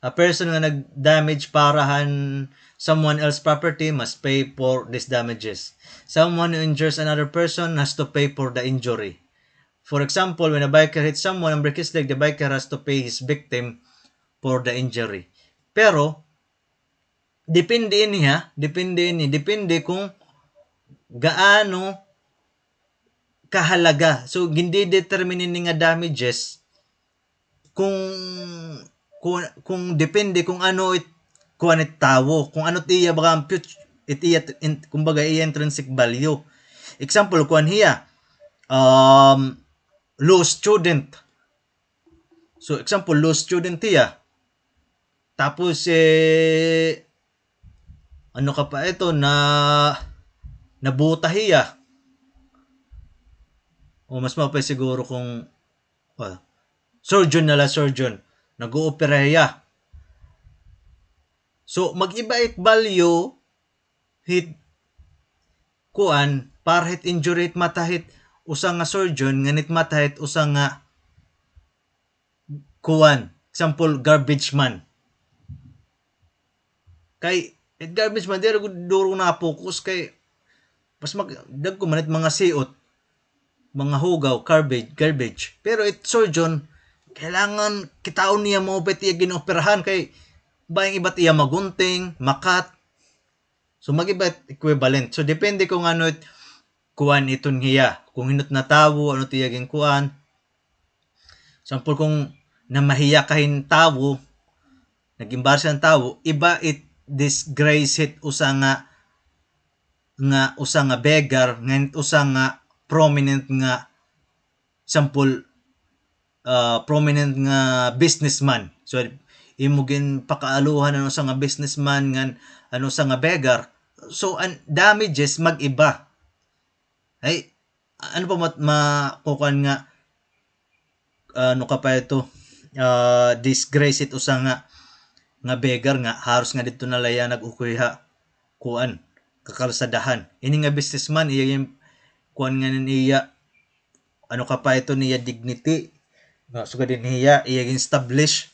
A person nga nag-damage para han someone else property must pay for these damages. Someone who injures another person has to pay for the injury. For example, when a biker hits someone and breaks his leg, the biker has to pay his victim for the injury. Pero, depende ini, ha? Depende ini. Depende kung gaano kahalaga. So, gindedetermine ini nga damages kung, kung, kung depende kung ano it, kuan it tawo, kung ano it iya, baga, an fut-, it iya, in-, kumbaga, iya intrinsic value. Example, kuan hiya, um, law student. So, example, law student hiya. Tapos, eh, ano ka pa ito, na, nabuta hiya. O, mas maupay siguro kung, well, surgeon na la, surgeon. Nag-oopera hiya. So, mag-iba it value hit kuan, para hit injury hit mata hit usa nga surgeon, ngan hit mata hit usa nga kuan, example, garbage man. Kay, it garbage man, diri gud duro na-focus kay, mas mag-, dagko man it mga siot. mga hugaw, garbage, garbage. Pero it surgeon, kailangan kitaon niya maupay it iya gin-operahan kay bangin iba it iya magunting, ma-cut. So, mag-iba it equivalent. So, depende kung ano it kuan iton hiya. Kung hin-o it natawo, ano it iya ginkuan. Sampol, kung namahiya ka hin tawo, nag-embarrass an tawo, iba it disgrace hit usa nga, nga usa nga beggar, ngan usa nga prominent nga, sampol, ah, prominent nga businessman. So, imo ginpakaaluhan an usa nga businessman ngan an usa nga beggar. So, an damages mag-iba. Ay, ano pa mat-, ma-, kukuan nga, ano ka pa ito, ah, disgrace it usa nga, nga beggar nga, haros nga didto na la hiya nag-ukoy ha, kuan, kakalsadahan. Ini nga businessman, iya ginkuan nga nin iya, ano ka pa ito niya dignity, nga sugad hin hiya, iya gin-establish.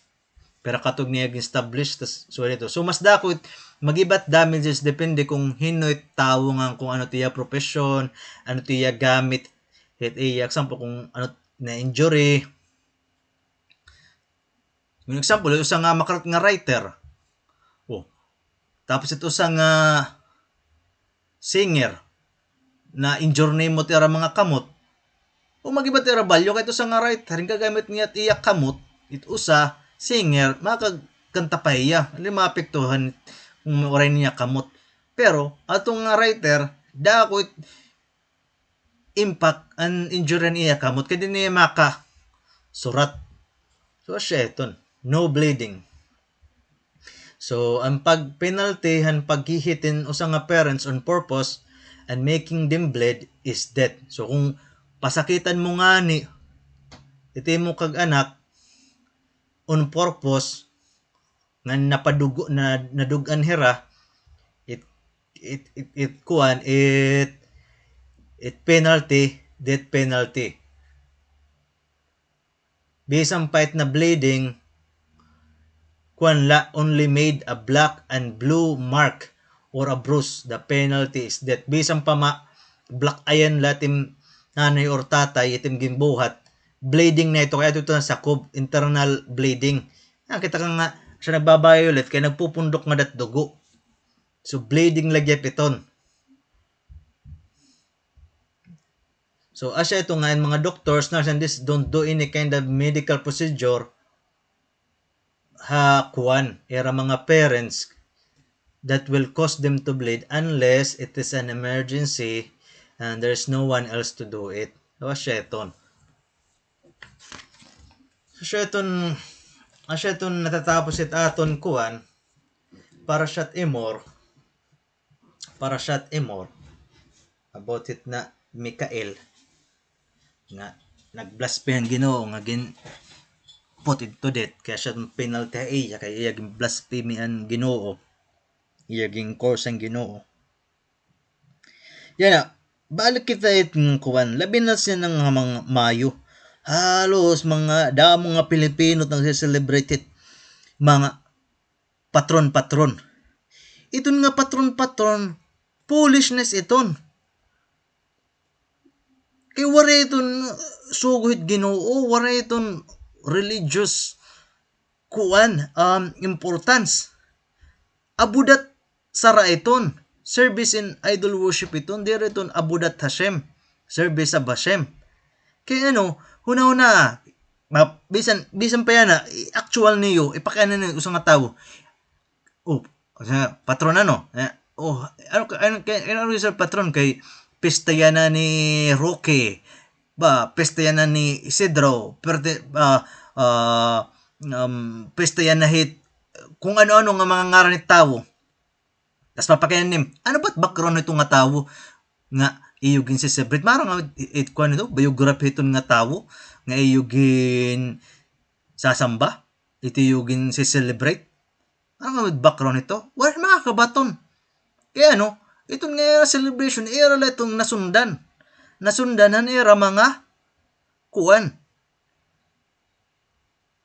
Pira ka tuig niya gin-establish, tas suway ito. So, mas dako it, mag-iba it damages, depende kung hin-o it tawo ngan kung ano it iya profession, ano it iya gamit, hit iya, example, kung ano, na-injury. Ngan example, usa nga makalat nga writer. Oh. Tapos it usa nga singer, na-injure nimo it ira mga kamot. O mag-iba it ira value, kay it usa nga writer, gagamit niya it iya kamot, it usa, singer, makakanta pa hiya. Diri maapektuhan kung waray niya kamot. Pero, ato nga writer, dako it impact an injury han iya kamot, kay diri niya makasurat. So, asya iton, no bleeding. So, an pag-penalty han paghi-hit hin usa nga parents on purpose and making them bleed is death. So, kung pasakitan mo ngani it imo kag-anak on purpose, ngan napadugo, na, nadug-an hira, it, it, it, it, kuan, it, it penalty, death penalty. Bisan pa it na-bleeding, kuan la, only made a black and blue mark or a bruise, the penalty is death. Bisan pa ma-black eyan la it im nanay or tatay, it im ginbuhat, bleeding na ito, kay adto ito ha sakob, internal bleeding. Ah, kita ka nga, siya nagba-violate, kay nagpupundok ngada it dugo. So, bleeding la gihap iton. So, asya ito nga an mga doctors, nurse, and this don't do any kind of medical procedure ha kuan, ira mga parents that will cause them to bleed unless it is an emergency and there's no one else to do it. So, asya iton. So, asya iton, asya iton natatapos it aton kuan, Parashat Emor. Parashat Emor, about hit na Mikael nga nag-blaspheme han Ginoo nga gin-put into death, kay asya it penalty ha iya, kay iya gin-blaspheme an Ginoo, iya gin-curse an Ginoo. Yana, balik kita hit nga kuan, labi na siya nga mga Mayo. Halos mga damo nga Pilipino it nagse-celebrate hit mga patron-patron. Iton nga patron-patron, foolishness iton. Kay waray iton sugo hit Ginoo, waray iton religious kuan, um, importance. Avodat Zarah iton. Service in idol worship iton. Diri iton Avodat Hashem. Service of Hashem. Kay ano, hunahuna, ma-, bisan, bisan pa yana, i-actual niyo, ipakiana niyo usa nga tawo. Oh, usa nga patron ano? Eh, oh, ano ka, ano, kay, ano, ano sa patron kay pista yana ni Roque, ba, pista yana ni Isidro, perte, ah, ah, um, pista yana hit, kung ano-ano nga mga ngaran ni tawo. Tas papakiana nim, ano ba it background hito nga tawo nga iyo gin-celebrate? Maaram nga it, it, kuan hito, biography hiton nga tawo nga iyo ginsasamba, it iyo gin-celebrate. Ano nga it background hito? Waray makakabaton. Kay ano, iton nga ira celebration, ira la iton nasundan. Nasundan han ira mga kuan.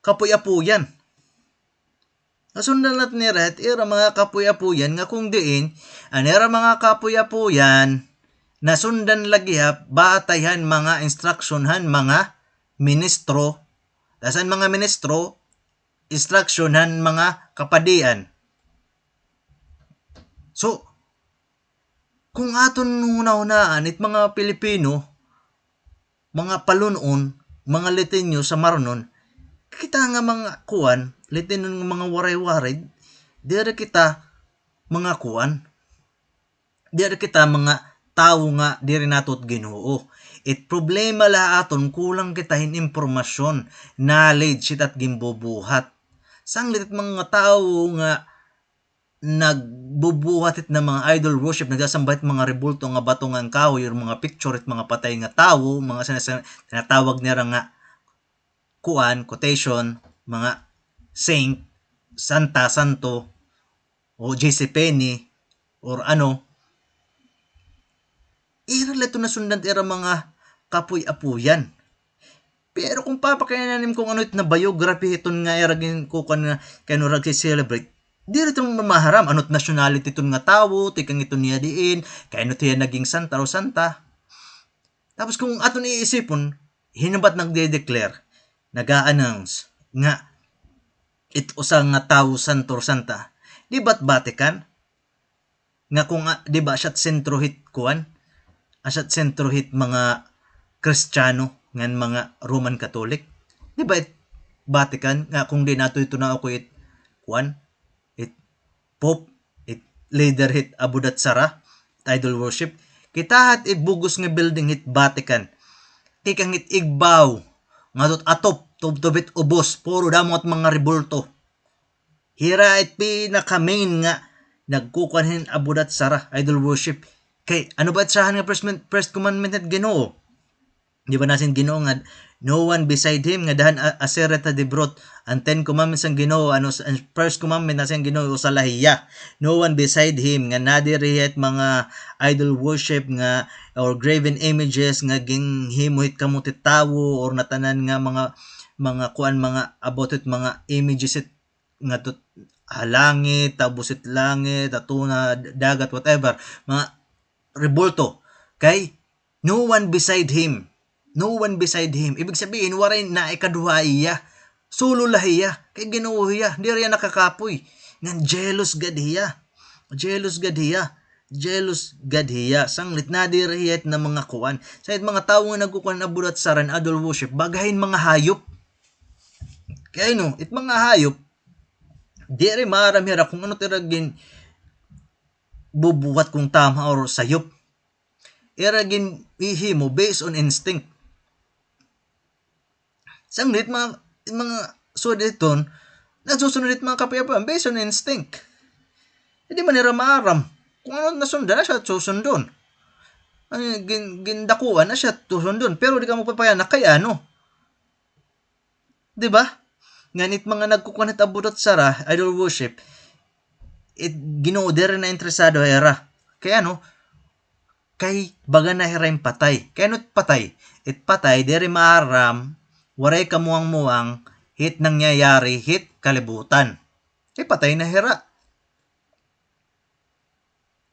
Kapuy-apuyan. Nasundan la nira it ira mga kapuy-apuyan nga kung diin, an ira mga kapuy-apuyan, nasundan la gihap batay han mga instruction han mga ministro. Tas an mga ministro, instruction han mga kapadian. So, kung aton hunahunaan, it mga Pilipino, mga Palun-on, mga Leyteño, Samarnon, kita nga mga kuan, Leyteño nga mga Waray-Waray, diri kita mga kuan, diri kita mga tawo nga diri nato it Ginoo. It problema la aton, kulang kita hin impormasyon, knowledge, hit at ginbubuhat. Sanglit it mga tawo nga nagbubuhat hit na mga idol worship, nagsasamba hit mga rebulto nga bato ngan kahoy, or mga picture hit mga patay nga tawo, mga sina-, sina-, tinatawag nira nga kuan, quotation, mga saint, santa, santo, o J C Penney, or ano, ira la ito nasundan it ira mga kapoy-apoyan. Pero kung papakinanim kung ano it na biography hiton nga ira ginkukuan nga kay ano ira gi-celebrate, diri ito maharam ano it nationality hiton nga tawo, tikang ito niya diin, kay ano it hiya naging santa o santa. Tapos kung aton iisipon, hin-o ba it nagde-declare, nag-a-announce nga it usa nga tawo santo or santa? Di ba it Vatican? Nga kung, ah, di ba, asya it sentro hit kuan? Asya it sentro hit mga Kristiyano ngan mga Roman Catholic? Di ba it Vatican nga kung di nato ito na ako it kuan? It Pope, it leader hit Avodah Zarah, it idol worship. Kita hat it bug-os nga building hit Vatican. Tikang hit igbaw, ngadto hit atop, tubtob hit ubos, puro damo it mga rebulto. Hira it pinaka-main nga nagkukuan hin Avodah Zarah, idol worship. Kay, ano ba it sarahan nga first, first commandment hit Ginoo? Di ba nasiring Ginoo nga, "No one beside him," nga dahan a-, Aseret HaDibrot. An Ten Commandments han Ginoo, ano, s-, an first commandment nasiring Ginoo, usa la hiya. No one beside him, nga nadiri hit mga idol worship nga, or graven images nga ginhimo hit kamot hit tawo, or natanan nga mga, mga kuan, mga about hit mga images hit ngadto ha langit, tapos hit langit, ha tuna, d-, dagat, whatever, mga rebulto. Kay, no one beside him. No one beside him. Ibig sabihin, waray na ikaduha iya. Solo la hiya. Kay Ginoo hiya. Diri hiya nakakapoy. Ngan jealous gad hiya. Jealous gad hiya. Jealous gad hiya. Sanglit nadiri hiya it na mga kuan. Sa it mga tawo nga nagkukuan Avodah Zarah, idol worship, baga hin mga hayop. Kay ano, it mga hayop, diri maaram hira kung ano it ira ginbubuhat kung tama or sayop. Ira ginhihimo based on instinct. Sanglit mga, mga sugad hiton, nagsusunod it mga kapoy-apoyan based on instinct. Di man nira maaram kung ano nasundan, asya susundon. An gin-, gindakuan, asya susundon. Pero di kamo papayanak kay ano. Di ba? Ngan it mga nagkukuan hit Avodah Zarah, idol worship, it Ginoo diri na interesado ha ira. Kay ano? Kay baga na hira hin patay. Kay ano it patay? It patay, diri maaram, waray kamuang-muang hit nangyayari hit kalibutan. Kay patay na hira.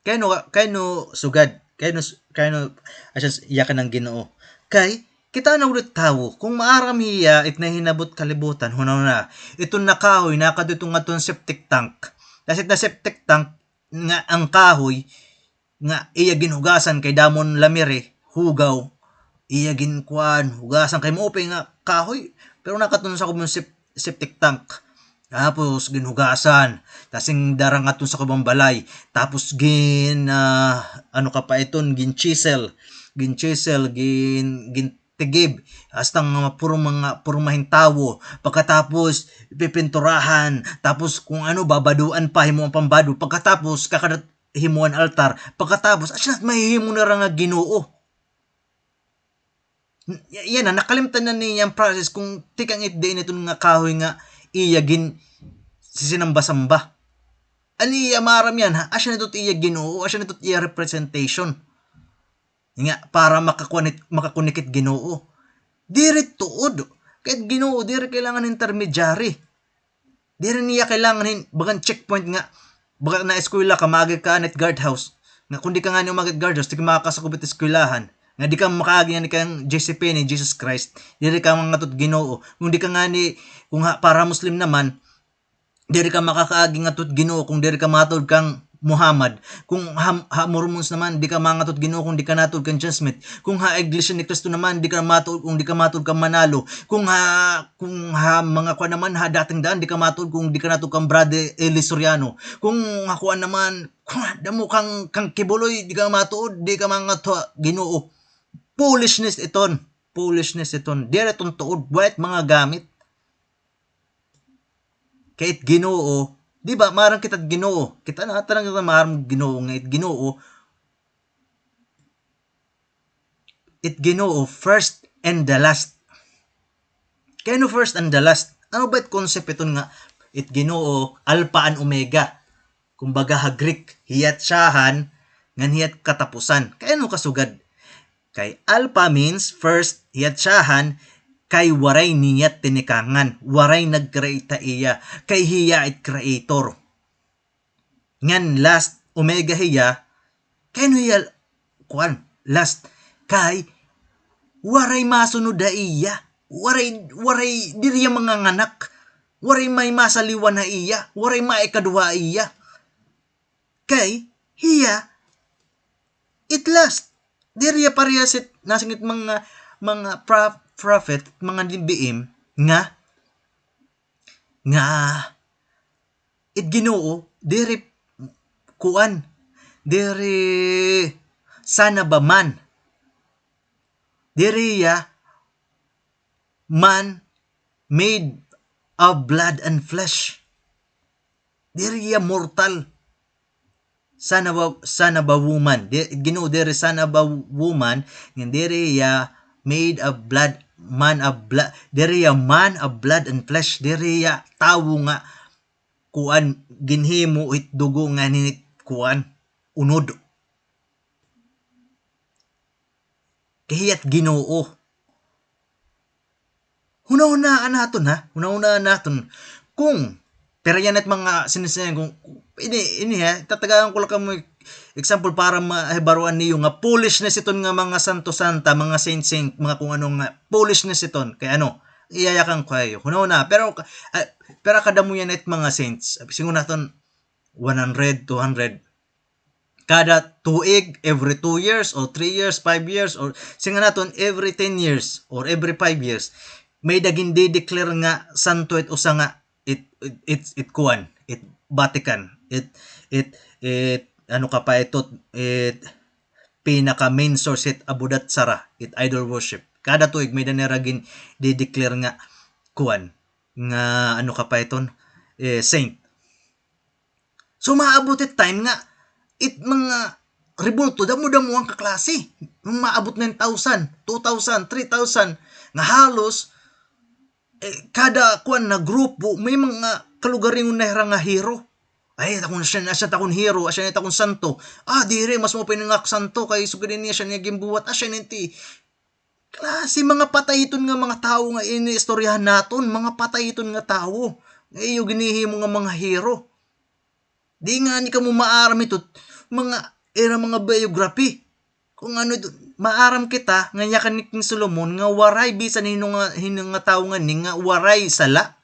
Kay ano, kay ano sugad, kay ano, kay ano, asya yakan an Ginoo. Kay, kita na ulit tawo, kung maaram hiya, it nahinabo hit kalibutan, hunahuna, iton na kahoy, nakadto iton ngadton septic tank. Tas it na septic tank, nga an kahoy, nga iya ginhugasan kay damo hin lamire, hugaw, iya ginkuan, hugasan kay maupay nga kahoy, pero nakadto na sakob hin sep-, septic tank. Tapos ginhugasan, tas iyang dara ngadto sakob han balay. Tapos gin, ah, ano ka pa iton, gin-chisel, gin-chisel, gin-, gintigib, hasta nga puro mga, purma hin tawo. Pagkatapos, pipinturahan, tapos kung ano, babaduan pa, himuan pambado. Pagkatapos, kakadto himuan altar. Pagkatapos, asya na it mahihimo nira nga Ginoo. N-, ya-, yana, nakalimtan na niya an process kung tikang it diin iton nga kahoy nga iya gin-, sisinamba-samba. An iya maaram yana, ha? Asya na ito it iya Ginoo, asya na ito it iya representation. Nga, para makakuan it, makakonek it Ginoo. Diri tuod. Kay it Ginoo, diri kailangan intermediary. Diri niya kailangan hin, bagan checkpoint nga, baga naeskwela ka, maagi ka anit guardhouse. Nga kung di ka ngani umagyat guardrails, di ka makakasakob hit eskwelahan. Nga di ka makaagi ngani kan J C Penney, Jesus Christ, diri ka mangatot Ginoo. Kung di ka ngani, kung ha, para Muslim naman, diri ka makakaagi ngadto hit Ginoo kung diri ka matuod kan Muhammad. Kung ha, ha Mormons naman, di ka mangatot Ginoo kung di ka natuod kan John Smith. Kung ha Iglesia ni Cristo naman, di ka matuod kung di ka matuod kan Manalo. Kung ha, kung ha mga kuan naman, ha Dating Daan, di ka matuod kung di ka natuod kan Brother Eli Soriano. Kung ha kuan naman, kuan, damo kang, kang Quiboloy, di ka matuod, di ka mangatot Ginoo. Foolishness iton. Foolishness iton. Diri iton tuod, waray it mga gamit. Kay it Ginoo, di ba, maaram kita it Ginoo. Kita na, tanan kita maaram Ginoo, nga it Ginoo, it Ginoo, first and the last. Kay ano first and the last? Ano ba it concept iton nga it Ginoo, Alpha and Omega? Kumbaga ha Greek, hiya it syahan, ngan hiya it katapusan. Kay ano kasugad? Kay Alpha means first, hiya it syahan, kay waray niya tinikangan, waray nag-create ha iya, kay hiya it creator. Ngan last, Omega hiya, kay ano hiya, kuan, last, kay waray masunod ha iya, waray, waray, diri hiya manganganak, waray may masaliwan ha iya, waray maikaduha ha iya. Kay hiya, it last. Diri hiya parehas hit, nasing it mga, mga pra-, prophet, mga nebiim, nga, nga, it Ginoo, diri, kuan, diri, son of a man. Diri hiya man made of blood and flesh. Diri hiya mortal. Son of a, son of a woman. Di, Ginoo diri son of a woman, ngan diri hiya made of blood, man of blood, diri hiya man of blood and flesh. Diri hiya tawo nga kuan, ginhimo hit dugo ngan hit kuan, unod. Kay hiya it Ginoo. Hunahunaan naton, ha? Hunahunaan naton. Kung, pero yana it mga sinisinan kung, ini, ini, ha? Tatagaan ko la kamo example para mahibaroan niyo nga foolishness iton nga mga santo-santa, mga saint-saint, mga kung ano nga foolishness iton. Kay ano, iyayakan ko ha iyo. Hunahuna, pero, ah, pero kadamo yana it mga saints. Siring naton, one hundred, two hundred. Kada tuig, every two years, or three years, five years, or siring naton every ten years, or every five years, may-ada gindideclare nga santo it usa nga it, it, it, it kuan, it Vatican, it, it, it, ano ka pa ito, it pinaka main source it Avodah Zarah, it idol worship. Kada tuig may-ada nira gindideclare nga kuan, nga ano ka pa iton, eh, saint. So, maabot it time nga, it mga rebulto, damo-damo an kaklase. Maabot nine thousand, two thousand, three thousand, nga halos, eh, kada kuan na grupo, may mga kalugaringon na hira nga hero. Ay, takon siya, asya takon hero, asya na takon santo. Ah, diri, mas maupay na nga santo, kay sugad ini, asya niya ginbuhat, asya na ti. Klase mga patay iton nga mga tawo nga iniistoryahan naton, mga patay iton nga tawo nga iyo ginihimo nga mga hero. Di ngani kamo maaram ito, mga, ira mga biography. Kung ano ito, maaram kita nga yakan ni King Solomon nga waray bisan hin-o nga, hin-o nga tawo ngani nga waray sala.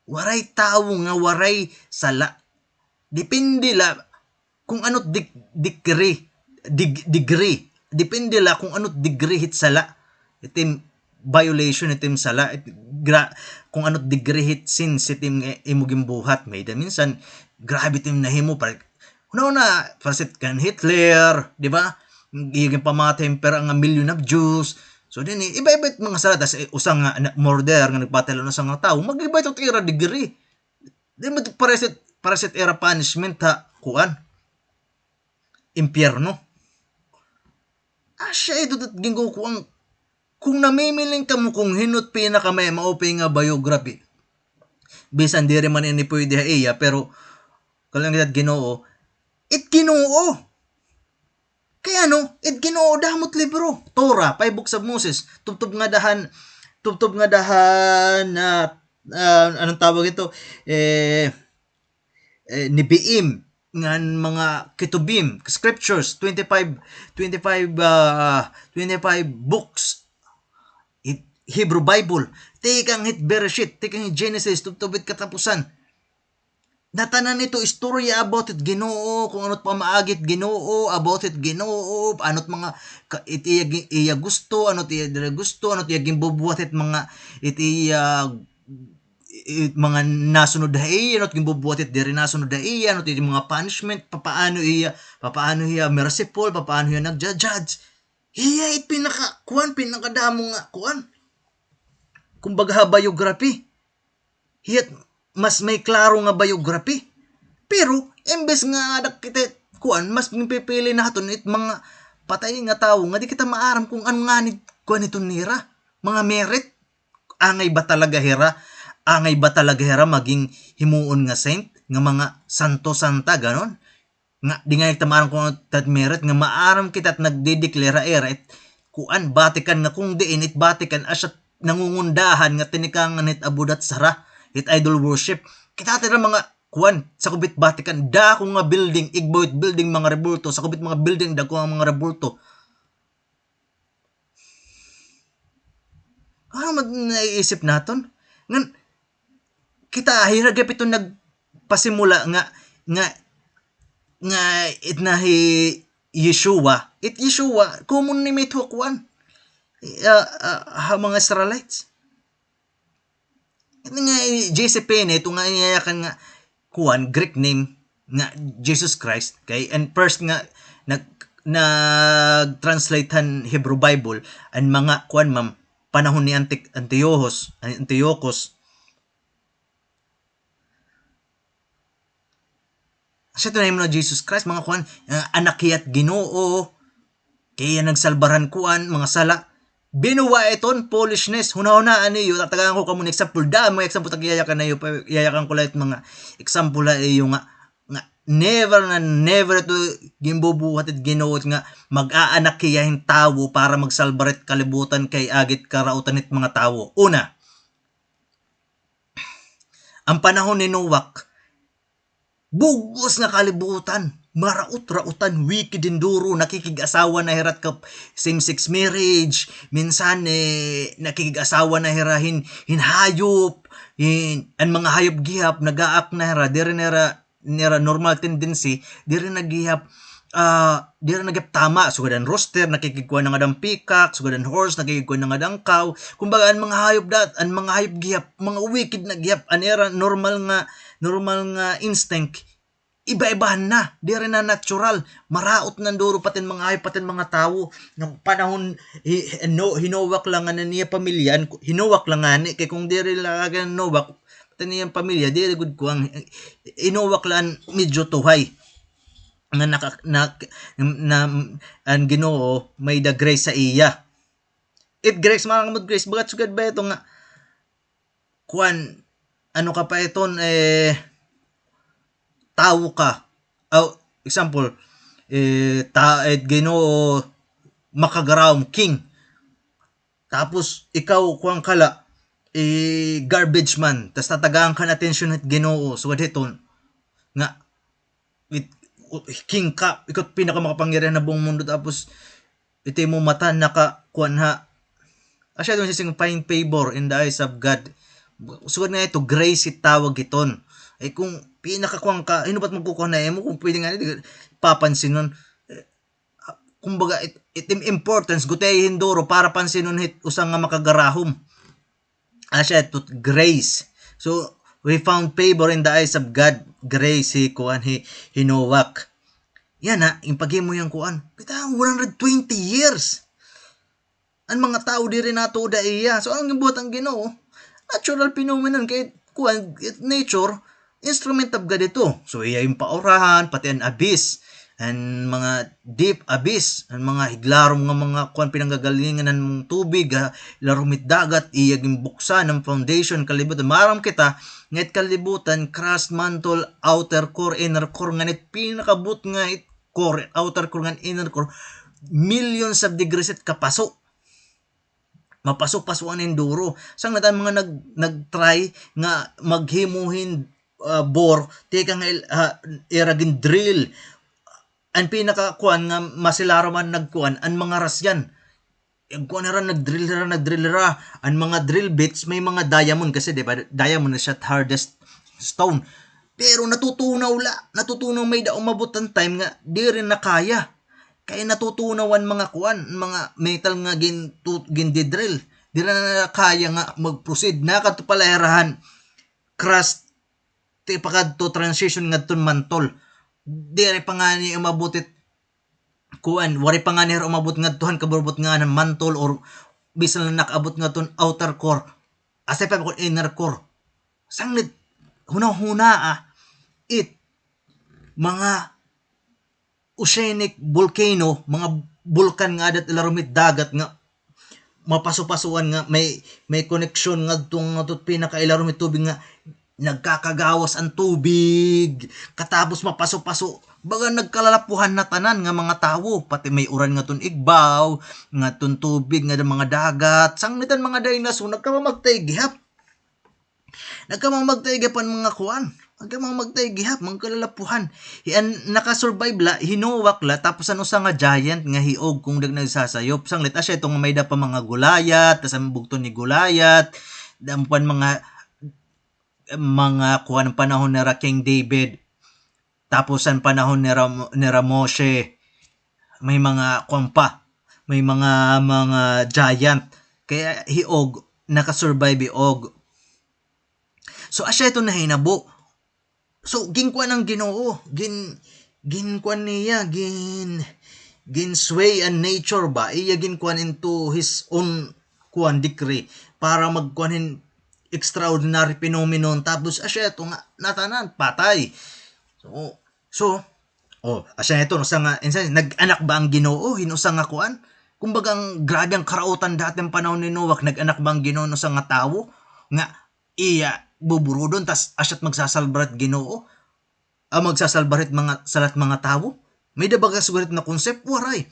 Waray tawo nga waray sala. Depende la kung ano it deg-, degree, deg-, degree. Depende la kung ano it degree hit sala. It im violation, it im sala, it gra-, kung ano it degree hit sins, it im, imo ginbuhat. May-ada minsan, grabe it im nahimo, para, hunahuna, para sit kan Hitler, di ba? Iya ginpamatay pira nga million of Jews. So, dinhi, iba-iba it mga sala, tas, eh, usa nga na-, murder nga nagpatay la hin usa nga tawo, mag-iba ito it ira degree. Di ba, para sit, para sit ira punishment ha, kuan, impyerno. Asya ito it ginkukuan. Kung namimiling kamo kung hin-o it pinaka may maupay nga biography, bisan diri man ini pwede ha iya, pero kaluoy kita it Ginoo, it Ginoo. Kay ano, it Ginoo, damo it libro. Torah, Five Books of Moses, tubtob nga dahan, tubtob nga dahan, ah, ah, anong tawag ito? Eh, eh, Nevi'im. ngan mga ketubim, scriptures, twenty-five, twenty-five, ah, twenty-five books, it, Hebrew Bible, tikang hit Bereshit, tikang hit Genesis, tubtob hit katapusan. Natanan ito istorya about it Ginoo, kung ano't pamaagi it Ginoo, about it Ginoo, ano't mga ka-, it iya gi-, iya gusto, ano't iya diri gusto, ano't iya ginbubuhat it mga, it iya, it mga nasunod ha iya, ano't ginbubuhat it diri nasunod ha iya, ano't iya mga punishment, papaano iya, papaano iya merciful, papaano iya nagja-judge. Hiya it pinaka, kuan, pinakadamo nga, kuan. Kumbaga ha biography. Hiya't mas may klaro nga biography. Pero, imbes nga adak kita, kuan, mas ginpipili naton it mga patay nga tawo nga di kita maaram kung ano ngani, kuan, iton nira. Mga merit. Angay ba talaga hira? Angay ba talaga hira maging himuon nga saint? Nga mga santo-santa, ganon? Nga, di nga kita maaram kung ano it merit, nga maaram kita it nagde-declare ha ira it, kuan, Vatican, nga kung diin it Vatican, asya nangungundahan nga tinikangan hit abudat sara, it idol worship. Kita tira mga, kuan, sakob hit Vatican, dako nga building, igbaw hit building, mga rebulto, sakob hit mga building, dako nga mga rebulto. Ano man naiisip naton? Ngan, kita, hira gihap iton nagpasimula nga, nga, nga it na hi Yeshua. It Yeshua, common name ito ha kuan. Ah, ah, ha mga Israelites. Ito nga, eh, J C Penney, ito nga iyayakan nga, kuan, Greek name nga Jesus Christ. Kay, and first nga, nag-, nag-translate han Hebrew Bible, an mga, kuan, ma'am, panahon ni Anti-, Antiochus, Antiochus. Asya ito nahimo na Jesus Christ, mga kuan, ah, anak hiya hit Ginoo, kay iya nagsalbar han kuan, mga sala. Binuwa iton foolishness. Hunahunaa niyo, tatagaan ko kamo hin example. Damo nga example, tag-iyayakan niyo, pa-, iyayakan ko la it mga example ha iyo nga, nga never na never ito ginbubuhat it Ginoo nga mag-aanak hiya hin tawo para magsalbar hit kalibutan kay agi it karautan hit mga tawo. Una, an panahon ni Noah, bug-os nga kalibutan, maraot-raotan, wicked hin duro, nakikig-asawa na hira ka same-sex marriage, minsan, eh, nakikig-asawa na hira hin, hin hayop, hin, an mga hayop gihap, nag-a-act na hira, diri na hira, nira normal tendency, diri na gihap, ah, diri na gihap tama, sugad an rooster, nakikigkuan na ngada han peacock, sugad an horse, nakikigkuan na ngada han cow. Kumbaga, an mga hayop dat-, an mga hayop gihap, mga wicked na gihap, an ira normal nga, normal nga instinct, iba-ibahan na, diri na natural, maraot na duro pati an mga hayop, pati an mga tawo. Nga panahon, hi-, no-, hi Noah la ngani an iya pamilya, an-, hi Noah la ngani, kay kung diri la ngani hi Noah, pati an iya pamilya, diri gud kuan, hi Noah la an medyo tuhay. Nga naka-, na, na, an Ginoo may-ada grace ha iya. It grace, mga kamot, grace, bagat sugad ba ito nga, kuan, ano ka pa iton, eh, tawo ka. Aw, example, eh, ta-, eh, Ginoo, makagarahom, king. Tapos, ikaw, kuan ka la, eh, garbage man. Tas tatagaan ka hin atensyon hit Ginoo, sugad hiton. Nga, it-, king ka, ikaw it pinakamakapangyarihan ha buong mundo, tapos, it imo mata naka-, kuan ha. Asya iton siring, find favor in the eyes of God. Sugad nga ito, grace it tawag hiton. Ay, kung pinakakuan ka, hin-o ba it magkukuha ha imo, kung pwede nga, di, papansinon. Kumbaga, it, it im-, importance, gutiay hin duro para pansinon hit usa nga makagarahom. Asya ito, grace. So, we found favor in the eyes of God. Grace, hi kuan, hi, hi Noah. Yana, in paghimo hiya hin kuan. Kita, one hundred twenty years. An mga tawo diri natuod ha iya. So, ano an ginbuhat han Ginoo? Natural phenomenon kay, kuan, it, nature, instrument of God ito. So, iya in paurahan, pati an abyss, an mga deep abyss, an mga higlarom nga mga kuan, pinanggagalingan han tubig, ha, hilarom hit dagat, iya ginbuksan an foundation, kalibutan. Maaram kita, nga it kalibutan, crust, mantle, outer core, inner core, ngan it pinakabutnga it core, outer core, ngan inner core, millions of degrees it kapaso. Mapaso-pasoan hin duro. Sanglit an mga nag-, nag-try nga maghimo hin ah, bore, tikang ha il-, ha, ira gin-drill. An pinakakuan nga masilarom an nagkuan, an mga Russian. Nagkuan hira, nag-drill hira, nag-drill hira. An mga drill bits, may mga diamond kasi, di ba? Diamond is the hardest stone. Pero natutunaw la, natutunaw, may-ada umabot an time nga diri na kaya. Kay natutunaw an mga kuan, mga metal nga gin-, tu-, gindidrill. Diri na kaya nga mag-proceed. Nakadto pa la hira han crust, ti pakadto transition ngadton mantle. Diri pa ngani umabot it kuan, waray pa ngani hira umabot ngadto han kaburbot nga han mantle or bisan la nakaabot ngadton outer core. Asay pa kon inner core. Sanglit, hunahunaa, ah, it mga oceanic volcano, mga bulkan nga aada ilarom hit dagat nga mapaso-pasoan nga may, may koneksyon ngadto, ngadto pinakailarom hit tubig nga nagkakagawas an tubig, katapos mapaso-paso, baga nagkalalapuhan na tanan nga mga tawo, pati may uran ngadton igbaw, ngadton tubig, nga mga dagat, sanglit an mga dinosaur, nagkamamagtay gihap. Nagkamamagtay gihap an mga kuan. Nagkamamagtay gihap, mga kalalapuhan. Hi-, an naka-survive la, hi Noah la, tapos an usa nga giant nga hi Og, kon di ak nagsasayop. Sanglit, asya ito nga may-ada pa mga Goliath, tas an bugto ni Goliath, damo pa mga, mga kuan, panahon nira King David. Tapos an panahon nira, nira Moshe, may mga kuan pa, may mga, mga giant. Kay hi Og, naka-survive hi Og. So, asya ito nahinabo. So, ginkuan an Ginoo, gin-, ginkuan niya, gin-, gin-sway an nature ba? Iya ginkuan into his own kuan, decree para magkuan hin extraordinary phenomenon. Tapos, asya ito nga, natanan, patay. So, so, oh, asya ito, usa nga, insan, nag-anak ba an Ginoo hin usa nga kuan? Kumbaga, an grabe an karautan dati an panahon ni Noah, nag-anak ba an Ginoo hin usa nga tawo nga iya buburodon, tas asya it magsasalbar hit Ginoo? Ah, magsasalbar hit mga, sala hit mga tawo? May-ada ba siguro hit na concept? Waray.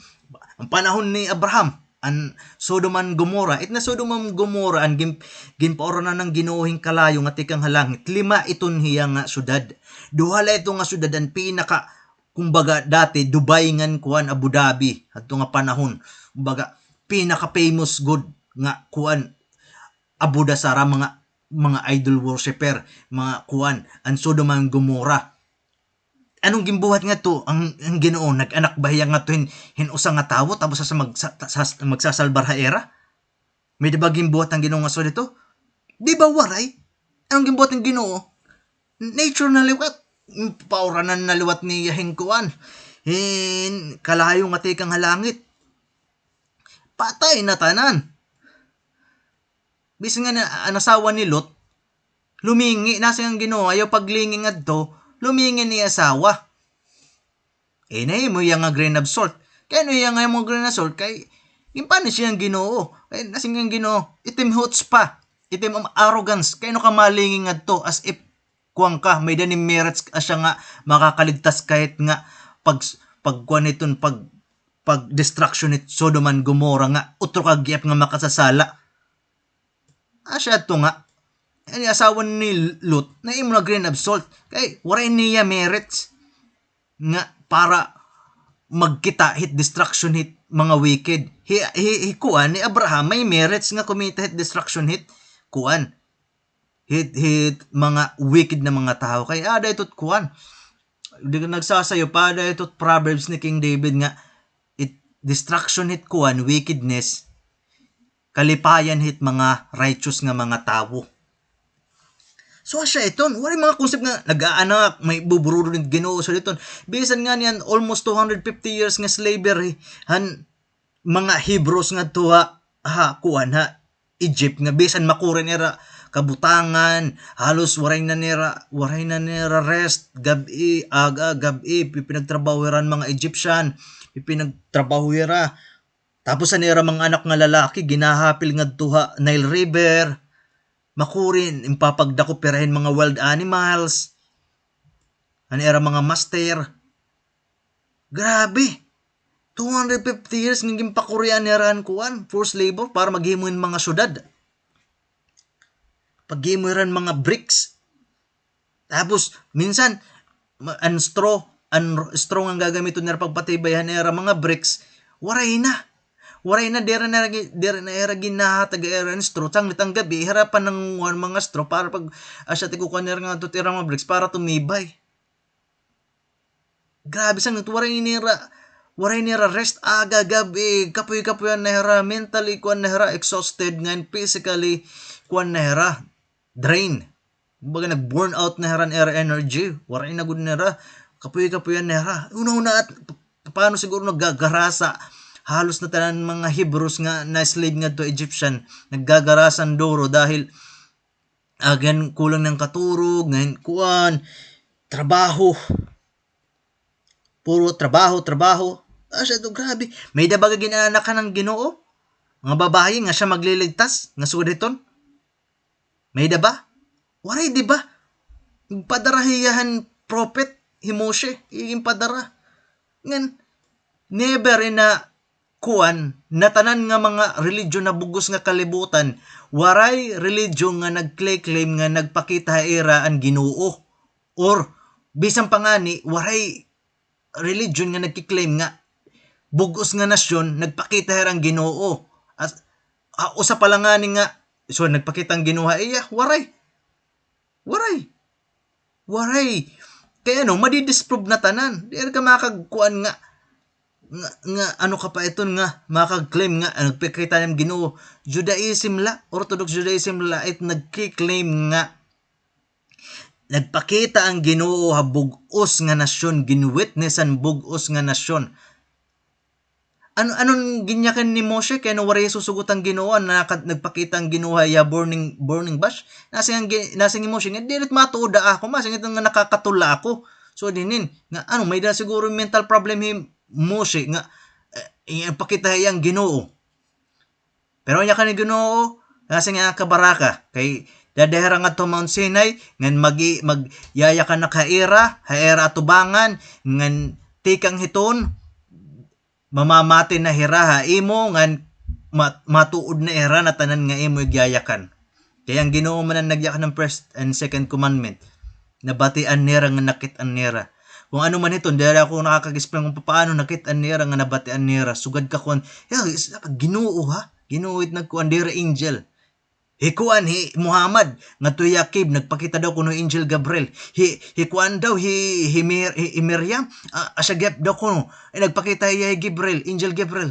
An panahon ni Abraham, an Sodom and Gomorrah. It na Sodom and Gomorrah, an gin-, ginpauranan han Ginoo hin kalayo nga tikang ha langit. Lima iton hiya nga syudad. Duha la ito nga syudad, an pinaka, kumbaga, dati, Dubai ngan kuan, Abu Dhabi, adto nga panahon. Kumbaga, pinaka-famous gud nga kuan, abuda sara mga, mga idol worshipper, mga kuan, an Sodom and Gomorrah. Ano an ginbuhat ngadto an, an Ginoo? Nag-anak ba hiya ngadto hin, hin usa nga tawo, tapos sa mag-, sa, sa, magsasalbar ha ira? May-ada ba ginbuhat an Ginoo nga so dito? Di ba waray? Ano an ginbuhat han Ginoo? Nature na liwat. Pauranan na liwat niya hin kuan, hin kalayo nga tikang ha langit. Patay na tanan. Bisan ngani an asawa ni Lot, lumingi, nasiring an Ginoo, ayaw paglingi ngadto, lumingi an iya asawa. Eh, nahimo hiya nga grain of salt. Kay ano hiya nga mga grain of salt? Kay, ginpunish hiya han Ginoo. Kay, nasiring an Ginoo, itim hutspa, itim arrogance. Kay ano ka malingi ngadto as if kuan ka, may-ada ni merits ka siya nga makakaligtas kahit nga pag, pagkuan hiton, pag, pag-destruction hit Sodom and Gomorrah nga utro ka gihap nga makasasala. Asya adto nga, an asawa ni Lot, nahimo na grain of salt. Kay, waray niya merits nga para magkita hit destruction hit mga wicked. Hi, hi, hi kuan, ni Abraham, may merits nga kumita hit destruction hit kuan. Hit, hit mga wicked na mga tawo. Kay, ah, aada ito kuan. Di ka nagsasayo pa, aada ito Proverbs ni King David nga, it, destruction hit kuan, wickedness, kalipayan hit mga righteous nga mga tawo. So, asya iton, waray mga concept nga nag-aanak, may buburudo ni Ginoo sa diton. Bisan ngani an almost two hundred fifty years nga slavery han mga Hebrews ngadto ha, ha, kuan, ha Egypt, nga bisan makuri an ira kabutangan, halos waray na nira, waray na nira rest, gab-i, aga, gab-i, pipinagtrabaho hira han mga Egyptian, pipinagtrabaho hira. Tapos an ira mga anak nga lalaki, ginahapil ngadto ha Nile River. Makuri, ginpapagdakop hira hin mga wild animals. An ira mga master. Grabe. Two hundred fifty years nga ginpakurian nira an kuan, forced labor para maghimo hin mga syudad. Paghimo hira hin mga bricks. Tapos, minsan, ma-, an straw, an r-, straw nga gagamiton nira pagpatibay han ira mga bricks, waray na. Waray na, diri na, diri na ira ginhahatag ira an straw. Sanglit an gab-i, hira pa nangunguha mga straw para pag, asya, tikukuan nira ngadto ira mga bricks para tumibay. Grabe, sanglit, waray nira, waray nira rest, aga, gab-i, kapoy-kapoyan na hira, mentally, kuan na hira, exhausted, ngan physically, kuan na hira, drain. Kumbaga, nag-burn out na hira an ira energy, waray na gud nira, kapoy-kapoyan na hira. Una-una, at p-, paano siguro naggagarasa? Halos na tanan mga Hebrews nga na-slave ngadto Egyptian, naggagarasa an duro dahil agian kulang na an katurog, ngan kuan, trabaho. Puro trabaho, trabaho. Asya ito, grabe. May-ada ba gin-aanakan an Ginoo? Mga babaye nga siya magliligtas, nga sugad hiton? May-ada ba? Waray, di ba? Nagpadara hiya han prophet, hi Moshe, iya ginpadara. Ngan, never in a kuan, natanan nga mga religion ha bug-os nga kalibutan, waray religion nga nagclaim nga nagpakita ha ira an Ginoo. Or, bisan pa ngani, waray religion nga nagki-claim nga bug-os nga nasyon nagpakita ha ira an Ginoo. As, ah, usa pa la ngani nga, so, nagpakita an Ginoo ha iya, waray. Waray. Waray. Kay ano, madi-disprove na tanan. Diri ka makagkuan nga, nga, nga ano ka pa iton nga makag-claim nga, ah, nagpakita an Ginoo. Judaism la, Orthodox Judaism la, it nagki-claim nga nagpakita an Ginoo ha bug-os nga nasyon, gin-witness an bug-os nga nasyon. Ano, anon ginyakan ni Moshe kay ano waray susugot an Ginoo, an naka-, nagpakita an Ginoo ha iya burning, burning bush? Nasiring an Gi-, nasiring ni Moshe nga, "Diri it matuod ha akon, masiring it nga nakakatula ako." So, dinin, nga, ano, may-ada siguro mental problem hi Moshe nga, eh, ipakita ha iya an Ginoo. Pero an yakan ni Ginoo, nasiring an kabaraka, kay dada hira ngadto ha Mount Sinai, ngan magi-, magyayakan na ha ira, ha ira atubangan, ngan tikang hiton, mamamati na hira ha imo, ngan ma-, matuod na hira na tanan nga imo igyayakan. Kay an Ginoo man an nagyakan han first and second commandment. Nabatian nira nga nakit-an nira. Kung ano man hiton, diri ako nakakag-explain kung papaano nakit-an nira nga nabatian nira. Sugad ka kuan, yeah, is-, Ginoo, ha? Ginoo it nagkuan, diri angel. Hi kuan, hi Muhammad, ngadto hiya cave, nagpakita daw kuno angel Gabriel. Hi, hi kuan daw, hi, hi Mir-, hi, hi Miriam, ah, asya gihap daw kuno, eh, nagpakita hiya hi Gabriel, angel Gabriel.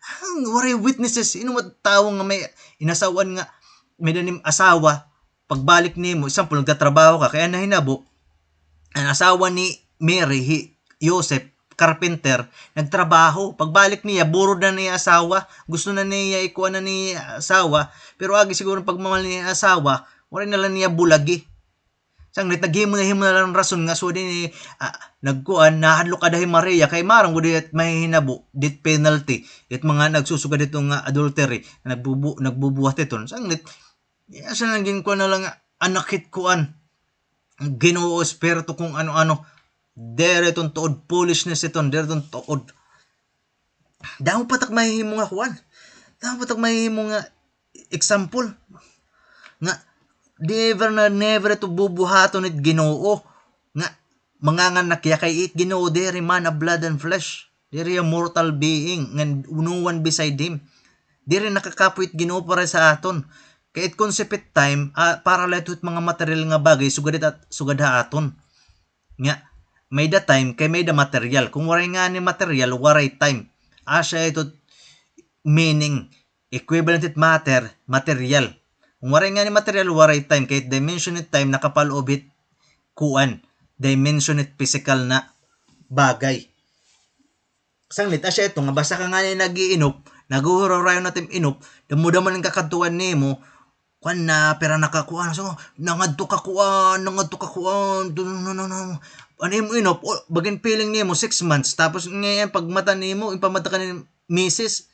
Ah, waray witnesses. Hin-o man tawo nga may inasawan nga may-ada nim asawa, pagbalik nimo, example, nagtatrabaho ka, kay an nahinabo, an asawa ni Mary, hi Joseph, carpenter, nagtrabaho. Pagbalik niya, burod na niya asawa, gusto na niya ikuan an iya asawa, pero agi siguro pagmamahal niya asawa, waray na la niya bulagi. Sanglit, naghimo na, himo na la hin rason nga, so, dinhi, ah, nagkuan, nahadlok ada hi Maria, kay maaram gud it mahihinabo, death penalty, it mga nagsusugad hito nga adultery, nagbubu-, nagbubuhat hiton. Sanglit, asya na la ginkuan na la nga, anak hit kuan, Ginoo, espiritu, kung ano-ano. Diri iton tuod, foolishness iton, diri iton tuod. Damo pa tak mahihimo nga kuan. Damo pa tak mahihimo nga example. Nga, never na, never ito bubuhaton it Ginoo. Nga, manganganak hiya kay it Ginoo, diri man a blood and flesh. Diri a mortal being, nga no one beside him. Diri nakakapoy it Ginoo para sa aton. Kay it concept it time, ah, para la ito it mga material nga bagay, sugad it at-, sugad ha aton. Nya, may-ada time, kay may-ada material. Kung waray ngani material, waray time. Asya ito meaning, equivalent it matter, material. Kung waray ngani material, waray time. Kay dimension it time, nakapaloob hit kuan, dimension it physical na bagay. Sanglit, asya ito nga, basta ka ngani nag-iinop, naghuhuraw-rayon na tim inop, damo-damo na an kakadtuan nimo, kuan na, pira na ka kuan, so, nangadto ka kuan, nangadto ka kuan, no, no, no, no. An imo inop, o, baga hin feeling nimo, six months, tapos ngayon, pagmata nimo, ipamata ka ni misis,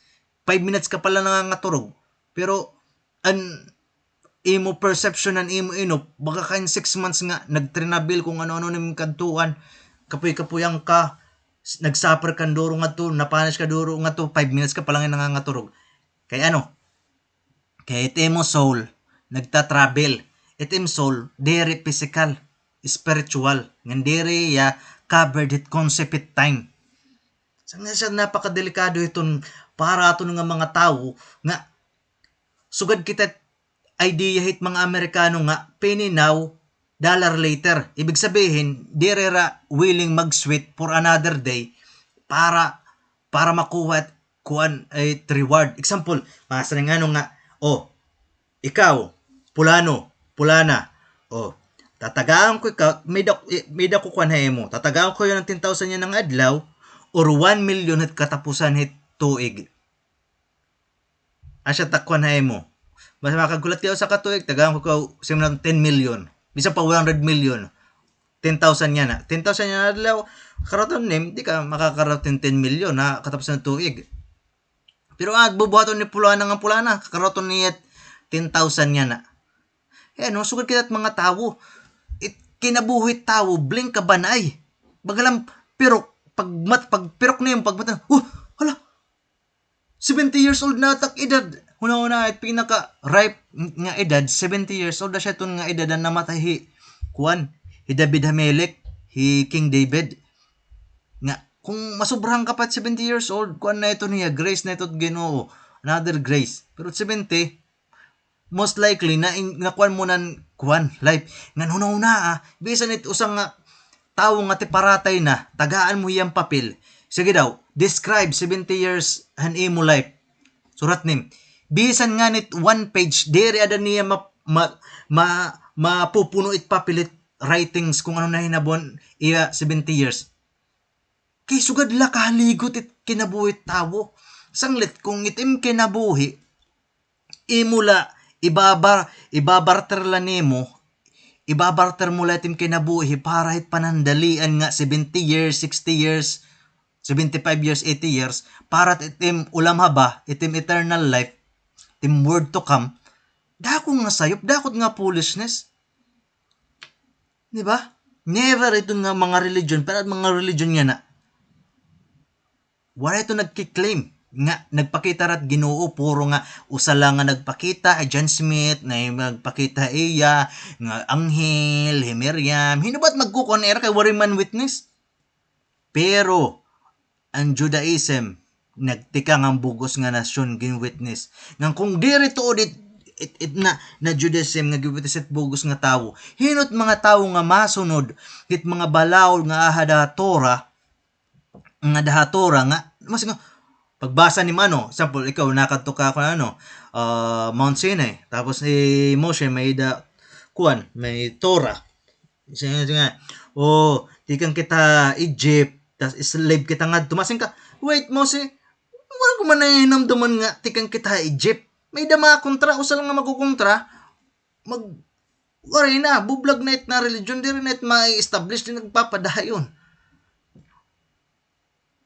five minutes ka pa la nangangaturog. Pero, an imo perception, an imo inop, baga ka hin six months nga nagtrinabil kung ano-ano nim kadtuan, kapoy-kapoyan ka, s-, nag-suffer ka duro ngadto, na-punish ka duro ngadto, five minutes ka pa la nga nangangaturog. Kay ano? Kay it imo soul, nagta-travel. It imo soul, diri physical. spiritual. Ngan diri hiya covered hit concept hit time. Sanglit siya napakadelikado hiton para aton nga mga tawo nga sugad kita idea hit mga Amerikano nga penny now, dollar later. Ibig sabihin, diri hira willing mag-sweat for another day para, para makuha it kuan, it reward. Example, mga sa nga, oh, ikaw, pulano, pulana, oh, tatagaan ko ikaw, may da, may da ko kuan ha imo. Tatagaan ko iyo hin ten thousand yana nga adlaw, or one million hit katapusan hit tuig. Asya ta kuan ha imo. Basta makaghulat ka usa ka tuig, tagaan ko ikaw, simulan ten million. Bisan pa one hundred million. Ten thousand yana. Ten thousand yana adlaw, kakaroton nim, di ka makakaroton ten million ha katapusan hit tuig. Pero, ah, bubuhaton ni pulana nga pulana, kakaroton niya ten thousand yana. Eh, no, sugad kita mga tawo. It, kinabuhi tawo, blink ka banay. Baga la pirok, pagmat, pagpirok niya, pagmata, oh, hala, seventy years old na tak edad. Hunahuna, it pinaka-ripe nga edad, seventy years old na siya, iton nga edad nga namatay hi, kuan, hi David Hamelek, hi King David. Nga, kung masobrahan ka pa it seventy years old, kuan na ito niya, grace na ito Ginoo, another grace. Pero seventy, most likely, na, na kuan mo nan, kuan, life. Ngan hunahuna, ah, bisan it usa nga tawo nga tiparatay na, tagaan mo hiya hin papel. Sige daw, describe seventy years han imo life. Surat nim. Bisan ngani it one page, diri ada niya ma, ma, ma, mapupuno it papel it writings kung ano nahinabo han iya seventy years. Kay sugad la kahaligot it kinabuhi tawo. Sanglit kung it im kinabuhi, imo la, ibabar, ibabarter la nimo, ibabarter mo la it im kinabuhi para hit panandalian nga seventy years, sixty years, seventy-five years, eighty years, para it im ulam haba, it im eternal life, it im world to come, dako nga sayop, dako nga foolishness. Di ba? Never iton nga mga religion, pero mga religion yana, waray iton nagki-claim nga nagpakita hira hit Ginoo, puro nga usa la nga nagpakita, hi John Smith, nga nagpakita ha iya, nga anghel, hi Miriam. Hin-o ba it magkukuan hira kay waray man witness? Pero an Judaism, nagtikang an bug-os nga nasyon gin-witness. Ngan kung diri tuod it, it, it na, na Judaism nga gin-witness it bug-os nga tawo, hin-o it mga tawo nga masunod hit mga balaod nga aha da ha Torah, nga da ha Torah nga, mas nga, pagbasa nim ano, example, ikaw, nakadto ka, kuan, ano, ah, Mount Sinai, tapos si Moshe may-ada, kuan, may Torah. Sige, sige. O, tikang kita Egypt, tas slave kita ngadto. Masiring ka, wait, Moshe, wala ko man nahinumduman nga tikang kita Egypt. May-ada mga kontra, usa la nga magkukontra, mag, waray na, bublag na it na religion, diri na it ma-establish, di nagpapadayon.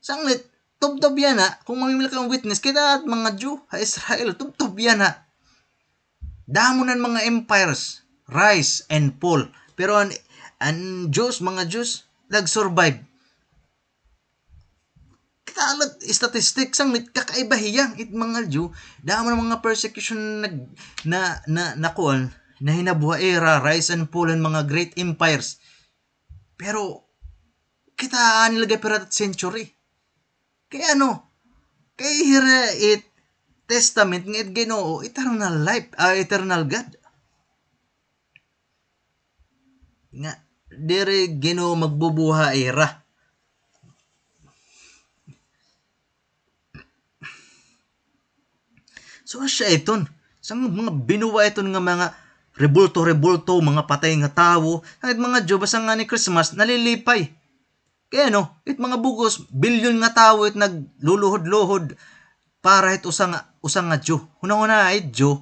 Sanglit, tubtob yana, kung mamimili ka hin witness, kita mga Jew, ha Israel, tubtob yana. Damo nan mga empires, rise and fall. Pero an, an Jews, mga Jews, nag-survive. Kita la it statistic, sanglit kakaiba hiya, it mga Jew, damo nan mga persecution nag, na, na, na kuan, nahinabo ha ira, rise and fall han mga great empires. Pero, kita anay la gihap hira it century. Kay ano? Kay hira it testament nga it Ginoo, eternal life, ah, eternal God. Nga, diri Ginoo magbubuha ha ira. So, asya iton. Sa mga binuwa iton nga mga rebulto-rebulto, mga patay nga tawo, it mga Jew, basta ngani Christmas, nalilipay. Kay ano, it mga bug-os, bilyon nga tawo it nagluluhod-luhod para hit usa nga, usa nga Jew. Hunahunaa it Jew,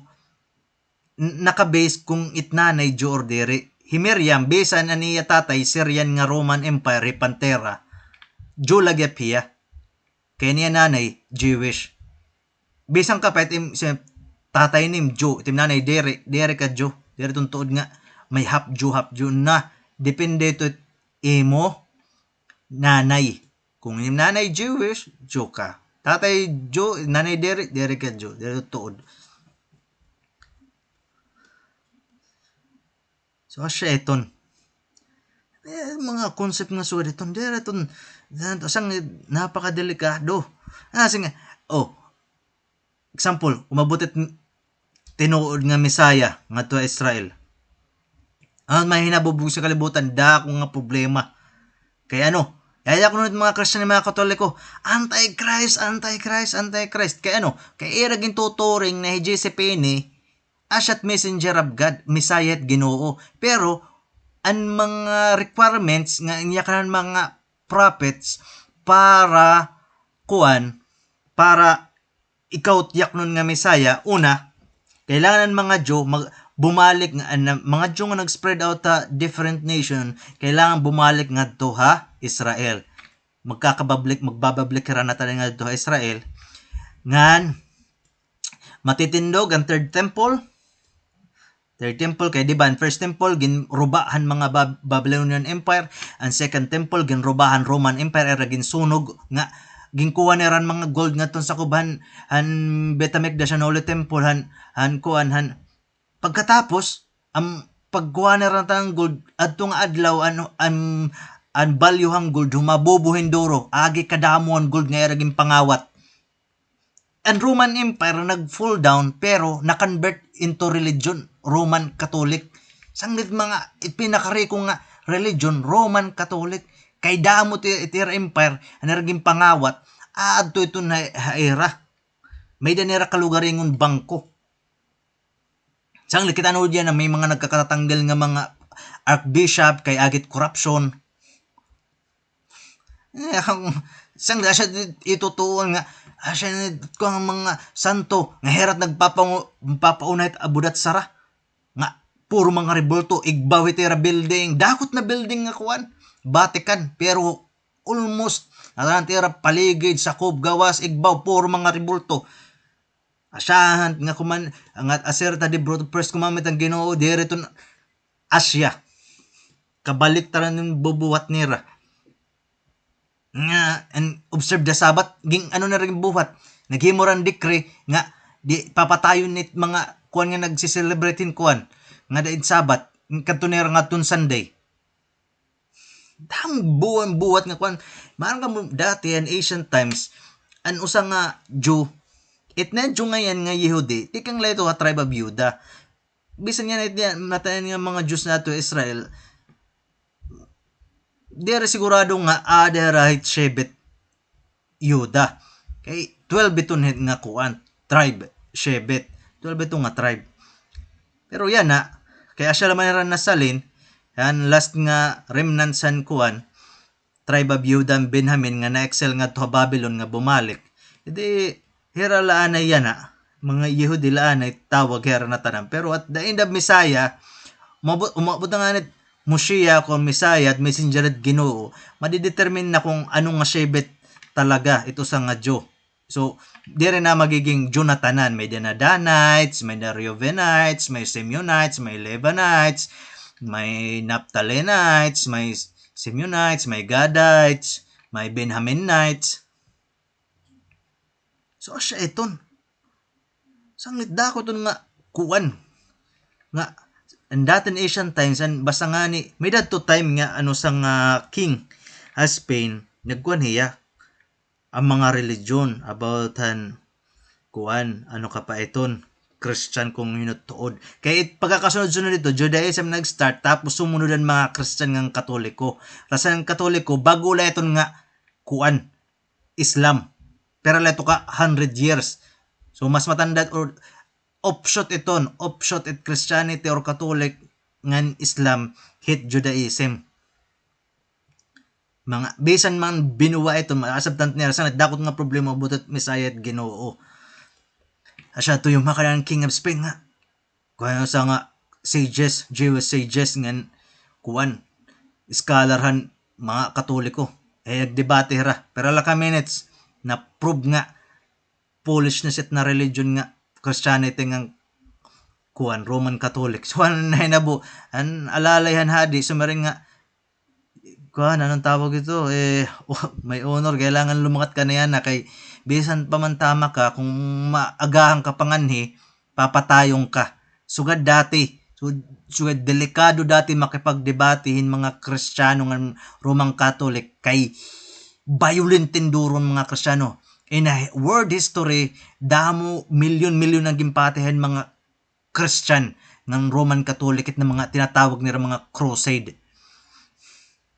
n-, naka-base kung it nanay Jew or diri. Hi Miriam, bisan an iya tatay, Syrian nga Roman Empire, hi Pantera, Jew la gihap hiya. Kay an iya nanay, Jewish. Bisan ka pa it im, si tatay nim Jew, it im nanay diri, diri ka Jew. Diri iton tuod nga may half Jew, half Jew na. Depende ito it imo nanay. Kung im nanay Jewish, Jew ka. Tatay Jew, nanay diri, diri ka Jew. Diri ito tuod. So, asya iton. Eh, mga concept nga sugad iton, diri iton, sanglit napakadelikado. Ah, sige. Oh, example, umabot it tinuod nga Messiah ngadto ha Israel. Ano may hinabubog sa kalibutan, dako nga problema. Kay ano, yaya kuno it mga Christian, mga Katoliko, "Antichrist, Antichrist, Antichrist." Kay ano, kay ira gintuturing na hi J C Penney, asya it messenger of God, Messiah it Ginoo. Pero, an mga requirements nga inyakanan mga prophets para, kuan, para ikaw it yaknon nga Messiah, una, kailangan an mga Jew mag-, bumalik nga, an mga Jew nga nag-spread out ha different nation, kailangan bumalik ngadto ha Israel. Magkakabablik, magbabablik hira natanan ngadto ha Israel. Ngan, matitindog an third temple. Third temple, kay di ba, an first temple, ginruba han mga Bab-, Babylonian Empire. An second temple, ginruba han Roman Empire, ira ginsunog, nga, ginkuha nira an mga gold ngadto han sakob han, han Beit Hamikdash, han Holy Temple, han, han kuan, han. Pagkatapos, an pagkuha nira han gold, adto nga adlaw, an, an, an value han gold, humabubo hin duro, agi kadamo an gold nga ira ginpangawat. An Roman Empire nag-fall down, pero na-convert into religion, Roman Catholic. Sanglit mga, it pinakariko nga religion, Roman Catholic. Kay damo it, it ira empire, an ira ginpangawat, aadto iton ha, ha ira. May-ada nira kalugaringon bangko. Sanglit kita, ano, diyan na may mga nagkakatatanggal nga mga archbishop kay agi it korupsyon. Eh, ang, sanglit asya itutuon nga, asya ni, kuan, mga santo, nga hira it nagpapangu-, nagpapauna hit Abu Datsara. Nga, puro mga rebulto, igbaw hit ira building, dakot na building nga kuan, Vatican, pero almost, natanan it ira paligid, sakob, gawas, igbaw, puro mga rebulto. Asyahan nga kuman, nga asirta di bro, first commandment han Ginoo, diri iton asya. Kabaliktaran hin bubuhat nira. Nga, and observe the Sabbath, ging-, ano nira ginbuhat? Naghimo hira hin decree nga, di, papatayon it mga kuan nga nagse-celebrate hin kuan, nga daan Sabbath, kadto nira ngadton Sunday. Damo buwan-buwat nga kuan. Maaram kamo dati, an ancient times, an usa nga Jew, it na Jew ngay-an nga Yehudi, tikang la ito ha tribe of Judah. Bisan yana it natanan nga mga Jews ngadto Israel, diri sigurado nga aada hira hit Shevet Yuda. Kay twelve iton hit nga kuan, tribe, Shevet. Twelve ito nga tribe. Pero yana, kay asya la man hira nasalin, an last nga remnants han kuan, tribe of Judah and Benjamin nga na-exile ngadto ha Babylon nga bumalik. Di, hira la anay yana, mga Yehudi la anay tawag hira natanan. Pero at the end of Messiah, umabot, umabot na ngani it Moshiach or Messiah, it messenger it Ginoo, madidetermine na kon ano nga Shevet talaga it usa nga Jew. So, diri na magiging Jew na tanan. May-ada na Danites, may-ada Reubenites, may Simeonites, may Levites, may Naphtalites, may Simeonites, may Gadites, may Benjaminites. So, asya iton. Sanglit dako iton nga kuan. Nga, an dati in ancient times, an basta ngani, may-ada ito time nga, ano, usa nga king ha Spain, nagkuan hiya, an mga religion, about han, kuan, ano ka pa iton, Christian kon hinutuod. Kay it-, pagkakasunod-sunod ito, Judaism nag-start, tapos sumunod an mga Christian ngan Katoliko. Tas an Katoliko, bag-o la iton nga, kuan, Islam. Pira la ito ka hundred years. So, mas matanda or offshoot iton, offshoot it Christianity or Catholic ngan Islam, hit Judaism. Mga, bisan man binuwa ito, maasabtan nira, sanglit dako it nga problema, butot Messiah it Ginoo. Asya, tuyo, makanan king of Spain nga. Kuan, usa nga sages, Jewish sages ngan kuan, scholar han mga Katoliko. Eh, nagdebate hira. Pira la ka minutes, na-prove nga foolishness it na religion nga Christianity ngan kuan, Roman Catholic. So, an nahinabo, an alalay han hadi, sumiring nga, kuan, anong tawag ito? Eh, may honor, kailangan lumakat ka na yana kay bisan pa man tama ka, kon maagahan ka pa nganhi, papatayon ka. Sugad dati, So, so delikado dati makipagdebate hin mga Kristiyano ngan Roman Catholic kay violent hin duro an mga Kristiyano. In a world history, damo, milyon-milyon an ginpatay hin mga Christian ngan Roman Catholic, it na mga tinatawag nira mga crusade.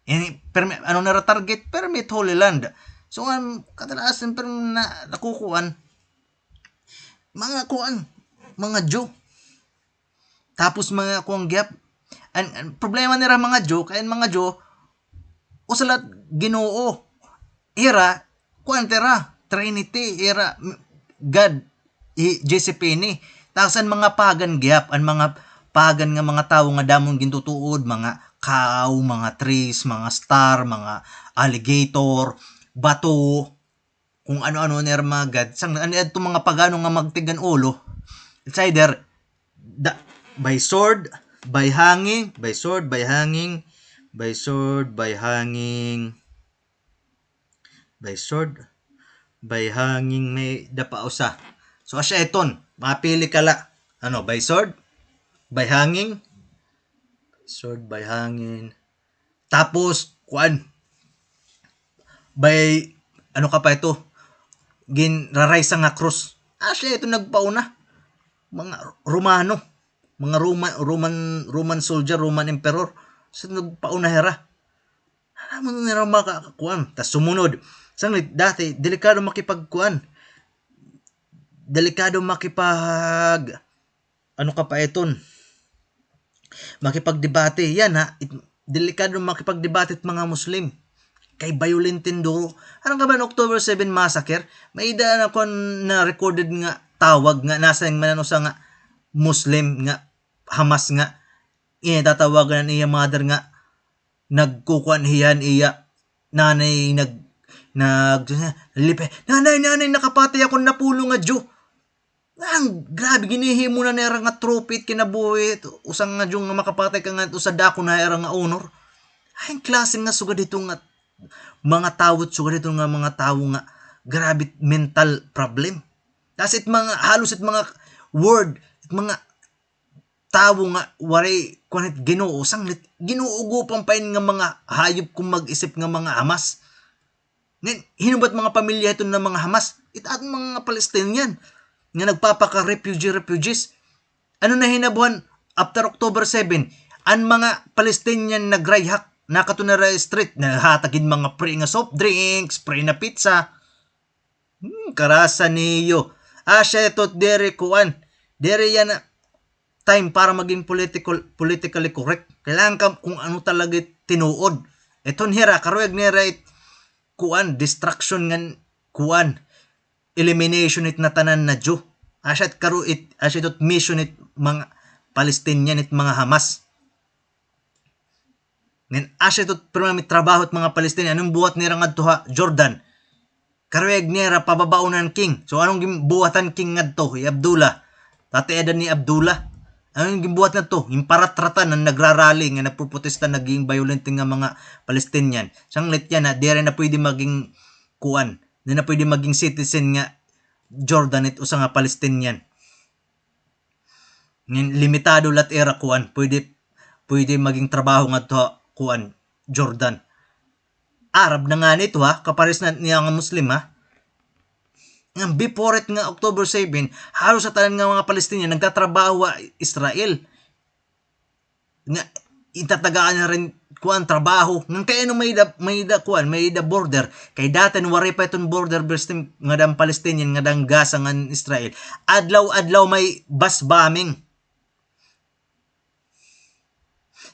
Ini, permi-, ano nira target? Permi it Holy Land. So, an kadalasan, permi na, nakukuan, mga kuan, mga Jew. Tapos mga kuan gihap. An, an problema nira mga Jew, kay an mga Jew, usa la it Ginoo. Ira, kuan it ira, Trinity, ira, m-, God, hi J C Penney. Tapos an mga pagan gihap, an mga pagan nga mga tawo nga damo an gintutuod, mga cow, mga trees, mga star, mga alligator, bato, kung ano-ano nira mga god. Sang, an, adto mga pagano nga magtig an ulo, it's either the, by sword, by hanging, by sword, by hanging, by sword, by hanging, by sword, by hanging, may da pa usa. So, asya iton, mapili ka la. Ano, by sword, by hanging, sword, by hanging. Tapos, kuan, by, ano ka pa ito, ginraraysa nga krus. Asya ito nagpauna. Mga Romano, mga Roman, Roman, Roman soldier, Roman emperor. So, nagpauna hira. Amo nira makakuan. Tas sumunod. Sanglit, dati, delikado makipagkuan. Delikado makipag, ano ka pa iton? Makipagdebate. Yana, it, delikado makipagdebate it mga Muslim. Kay violent hin duro. Ano ka ba an October seven massacre? May-ada na kuan na recorded nga tawag nga nasiring man an usa nga Muslim nga Hamas nga, eh, tatawagan an iya mother nga nagkukuan hiya han iya nanay, nag-, nag-, lipe, "Nanay, nanay, nakapatay ako an napulo nga Jew." An grabe, ginhihimo na nira nga trophy it kinabuhi, usa nga Jew nga makapatay ka nga usa, dako na ira nga honor. Ay, an klase nga sugad hito nga mga tawo, sugad hito nga mga tawo nga grabe it mental problem. Tas it mga, halos it mga word, it mga tawo nga waray kuan hit Ginoo, sanglit, ginuugopan pa ini nga mga hayop kon mag-isip nga mga Hamas. Ngan, hin-o ba it mga pamilya hiton nga mga Hamas? It aton mga Palestinian nga nagpapaka-refugee, refugees. Ano nahinabuhan after October seven? An mga Palestinian nagrayhak, nakadto na hira street, naghatag hin mga free nga soft drinks, free na pizza. Hmm, karasa niyo. Asya ito diri kuan. Diri yana time para maging political, politically correct. Kailangan ka kung ano talaga it tinuod. Iton hira, karuyag nira it kuan, destruction ngan kuan, elimination it natanan na Jew. Asya it karu-, it, asya ito it mission it mga Palestinian, it mga Hamas. Ngan asya ito, pirmi may trabaho it mga Palestinian. Ano it buhat nira ngadto ha Jordan? Karuyag nira pababaon an king. So, ano it ginbuhat han king ngadto, hi Abdullah? Tatay-ada ni Abdullah. Ano it ginbuhat ngadto? Ginparatratan an nagrarally nga nagpoprotesta, naging violent nga mga Palestinian. Sanglit yana, diri na pwede maging kuan. Diri na pwede maging citizen nga Jordan it usa nga Palestinian. Ngan limitado la it ira kuan, pwede, pwede maging trabaho ngadto ha kuan, Jordan. Arab na ngani ito, ha, kapares na niya nga Muslim, ha. Ngan before it nga October seven, halos an tanan nga mga Palestinian nagtatrabaho ha Israel. Nga itatagaan na rin kuan trabaho. Ngan kay ano may-ada, may-ada kuan, may-ada border. Kay dati waray pa iton border, Palestin-, ngada han Palestinian, ngada han Gaza, ngan Israel. Adlaw-adlaw may bus bombing.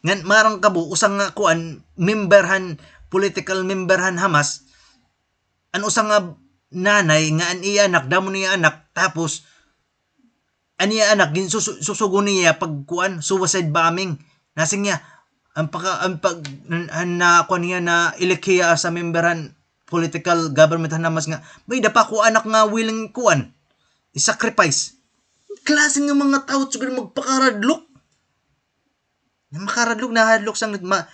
Ngan maaram kamo, usa nga kuan, member han, political member han Hamas, an usa nga nanay nga an iya anak, damo niya anak, tapos an iya anak, ginsusu-, susugo niya pag kuan, suicide bombing. Nasiring niya, an pagka-, an pag-, an, an na, kuan niya, na-elect hiya as a member han political government han Hamas nga, may-ada pa ako anak nga willing kuan, i-sacrifice. Klase nga mga tawo, sugad magpakaradlok. Makaradlok, nahadlok sanglit ma-,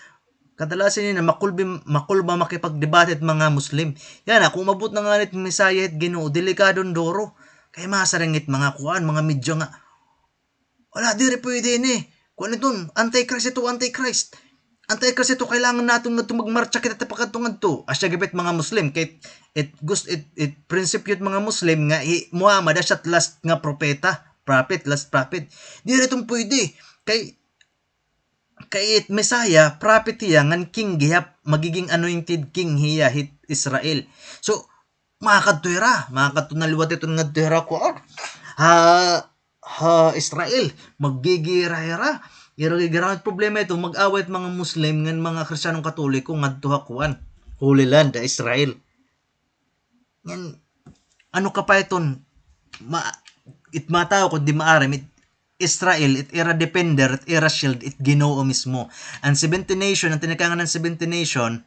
kadalasan ini na makulbi-, makulba makipagdebate it mga Muslim. Yana, kon umabot na ngani it Messiah it Ginoo, delikado hin duro. Kay masiring it mga kuan, mga media nga, wala, diri pwede ini. Kuan iton, antichrist ito, antichrist. Antichrist ito, kailangan naton ngadto magmartsa kita ta pakadto ngadto. Asya gihap it mga Muslim, kay it, it gus-, it, it prinsipyo it mga Muslim nga hi Muhammad asya it last nga propeta, prophet, last prophet. Diri iton pwede. Kay, kay it Messiah, prophet hiya, ngan king gihap, magiging anointed king hiya hit Israel. So, makadto hira, makadto na liwat iton ngadto hira kuan. Ha, ha Israel, maggigira hira. Ira gigirahan problema ito, mag-away it mga Muslim ngan mga Kristiyanong Katoliko ngadto ha kuan. Holy Land, ha Israel. Ngan, ano ka pa iton, ma-, it mga tawo kundi maaram, it Israel, it ira defender, it ira shield, it Ginoo mismo. An seventy nation, an tinikangan han seventy nation,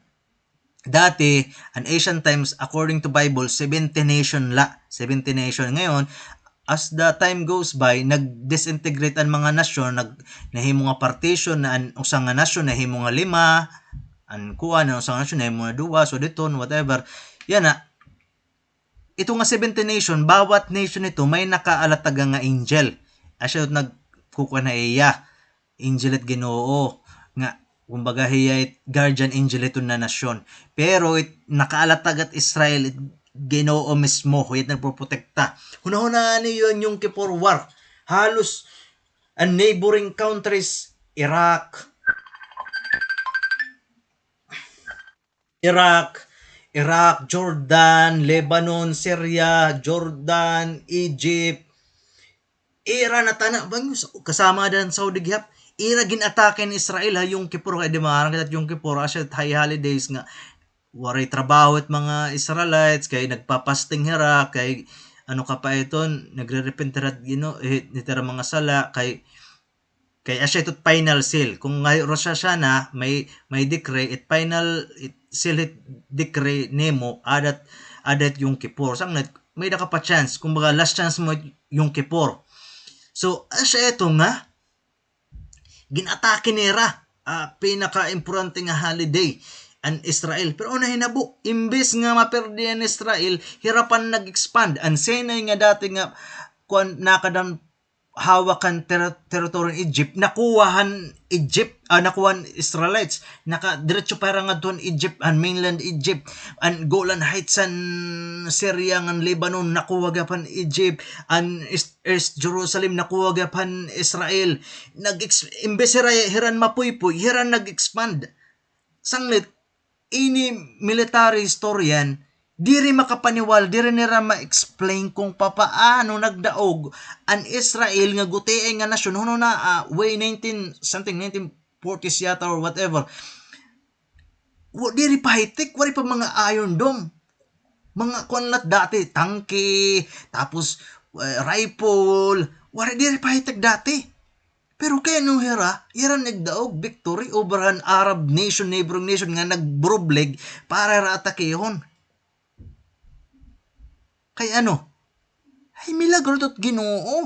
dati, an ancient times, according to Bible, seventy nation la. Seventy nation. Ngayon, as the time goes by, nag-disintegrate an mga nasyon, nag-, nahimo nga partition, na an usa nga nasyon, nahimo nga lima, an kuan, an usa nga nasyon, nahimo nga duwa, Sudeton, whatever. Yana, ito nga seventy nation, bawat nation ito may nakaalataga nga angel. Asya it nagkukuan ha iya. Angel it Ginoo. Nga, kumbaga, hiya it guardian angel hiton nga nasyon. Pero it nakaalataga it Israel, it Ginoo mismo, hiya it nagpoprotekta. Hunahunaa niyo an Yom Kippur War. Halos an neighboring countries, Iraq, Iraq, Iraq, Jordan, Lebanon, Syria, Jordan, Egypt. Ira na tana, bangin, kasama da an Saudi gihap. Ira gin-atake ni Israel ha Yom Kippur, kay di maaram kita Yom Kippur, asya it high holidays nga waray trabaho it mga Israelites, kay nagpa-fasting hira, kay ano ka pa iton, nagre-repent hira, you know, eh, hit ira mga sala, kay Kay asya ito it final seal. Kung nga Rosh Hashanah, may, may decree, it final, it seal it decree nimo, aada it, aada it Yom Kippur. Sanglit, may-ada ka pa chance. Kumbaga, last chance mo it Yom Kippur. So, asya ito nga, gin-atake nira, ah, pinaka-importante nga holiday, an Israel. Pero ano hinabo? Imbes nga maperde an Israel, hira pa an nag-expand. An Sinai nga dati nga, kuan, nakada han hawak han ter-, teritoryo han Egypt, nakuha han Egypt, ah, nakuha han Israelites, naka-, diretso pa hira ngadto han Egypt, han mainland Egypt, an Golan Heights han Syria ngan Lebanon, nakuha gihap han Egypt, an East, East Jerusalem, nakuha gihap han Israel. Nag-ex-, imbes hira, hira an mapuypoy, hira an nag-expand. Sanglit, ini military historian, diri makapaniwala, diri nira ma-explain kung papaano nagdaog an Israel nga gutiay nga nasyon, hunahunaa, ah, way nineteen, something, nineteen forties yata or whatever. Wa-, diri pa high-tech, waray pa mga Iron Dome. Mga kuan la dati, tangke, tapos, eh, rifle, waray, diri pa high-tech dati. Pero kay ano hira, hira nagdaog victory over han Arab nation, neighboring nation nga nagburublig para hira atakehon. Kay ano? Ay, milagro ito it Ginoo.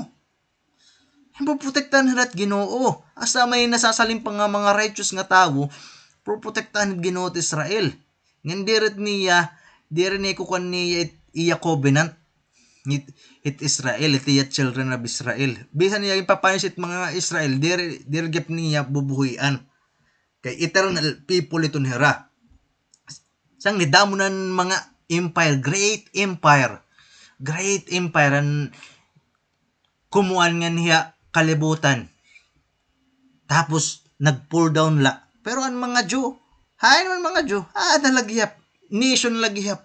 Ginpoprotektahan hira it Ginoo. Hasta may nasasalin pa nga mga righteous nga tawo, poprotektahan hit Ginoo it Israel. Ngan diri it niya, diri niya ikukuan niya it iya covenant. It, it Israel, it iya children of Israel. Bisan niya ginpa-punish it mga Israel, diri, diri gihap niya bubuhian. Kay eternal people iton hira. Sanglit damo na an mga empire, great empire. Great empire, an kumuan ngan hiya kalibutan. Tapos, nag-pull down la. Pero an mga Jew, hain man mga Jew, aada la gihap. Nation la gihap.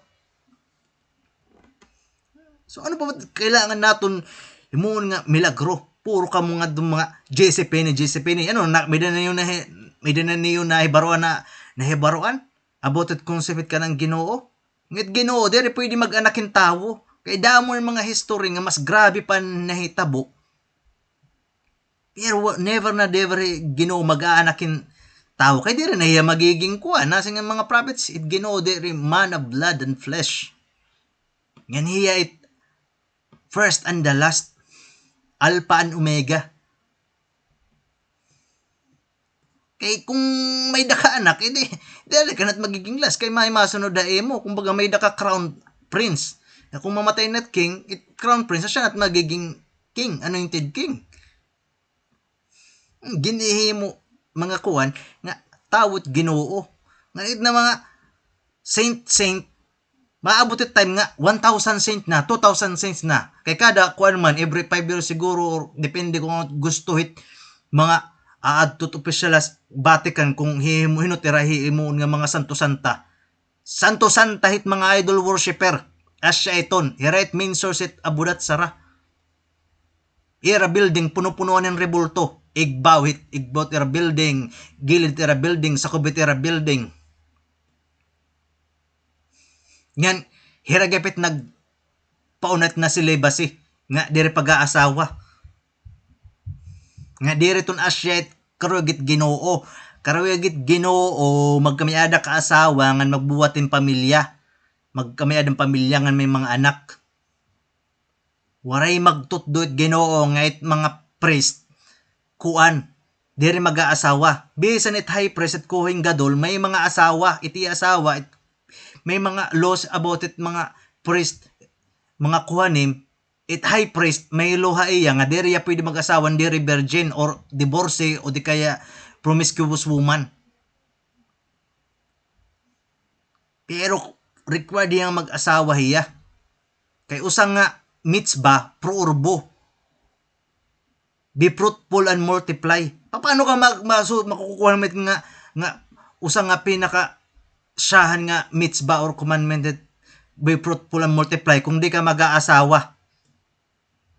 So, ano pa ba kailangan naton himuon nga milagro? Puro kamo ngadto mga J C Penney, J C Penney. Ano, na, may-ada na niyo nahi-, may-ada na niyo nahibaroan na, nahibaroan about it concept it kanan Ginoo? Nga it Ginoo, diri pwede mag-anak hin tawo. Kay damo an mga history nga mas grabe pa an nahitabo. Pero wa-, never na never hi Ginoo mag-aanak hin tawo. Kay diri na hiya magiging kuan. Nasiring an mga prophets, it Ginoo diri man of blood and flesh. Ngan hiya it first and the last, Alpha and Omega. Kay kung may-ada ka anak, edi, diri ka na magiging last, kay may masunod ha imo. Kumbaga, may-ada ka crown prince. Na kung mamatay na it king, it crown prince, asya na it magiging king, anointed king. Hmm, ginhihimo, mga kuan, nga tawo it Ginoo. Nga it na mga saint, saint, maabot it time nga one thousand saint na, two thousand saints na. Kay kada kuan man, every five years siguro, or depende kung ano gusto hit mga aadto it opisyal ha Vatican kung hihimo-, hino it ira hihimuon nga mga santo-santa. Santo-santa hit mga idol worshipper. Asya iton, hira it main source hit Abu Datsara. Ira building, puno-punoan hin rebulto. Igbaw hit, igbaw hit ira building, gilid hit ira building, sakob hit ira building. Ngan, hira gihap it nagpaunat na celibacy, nga diri pag-aasawa. Nga diri iton asya it karuyag it Ginoo. Karuyag it Ginoo, magkamay-ada ka asawa, ngan magbuhat hin pamilya. Magkamay-ada hin pamilya, ngan may mga anak. Waray magtutdo it Ginoo nga it mga priest, kuan, diri mag-aasawa. Bisan it high priest, it Kohen Gadol, may mga asawa, it iya asawa, it, may mga laws about it mga priest, mga kohanim, it high priest, may law ha iya nga diri hiya pwede mag-asawa, diri virgin or divorcee o di kaya promiscuous woman. Pero required hiya nga mag-asawa hiya. Kay usa nga mitzvah, pro urbo. Be fruitful and multiply. Paano ka mag-, masu-, makukuha naman nga, nga usa nga pinaka syahan nga mitzvah or commandment that be fruitful and multiply kung di ka mag-aasawa?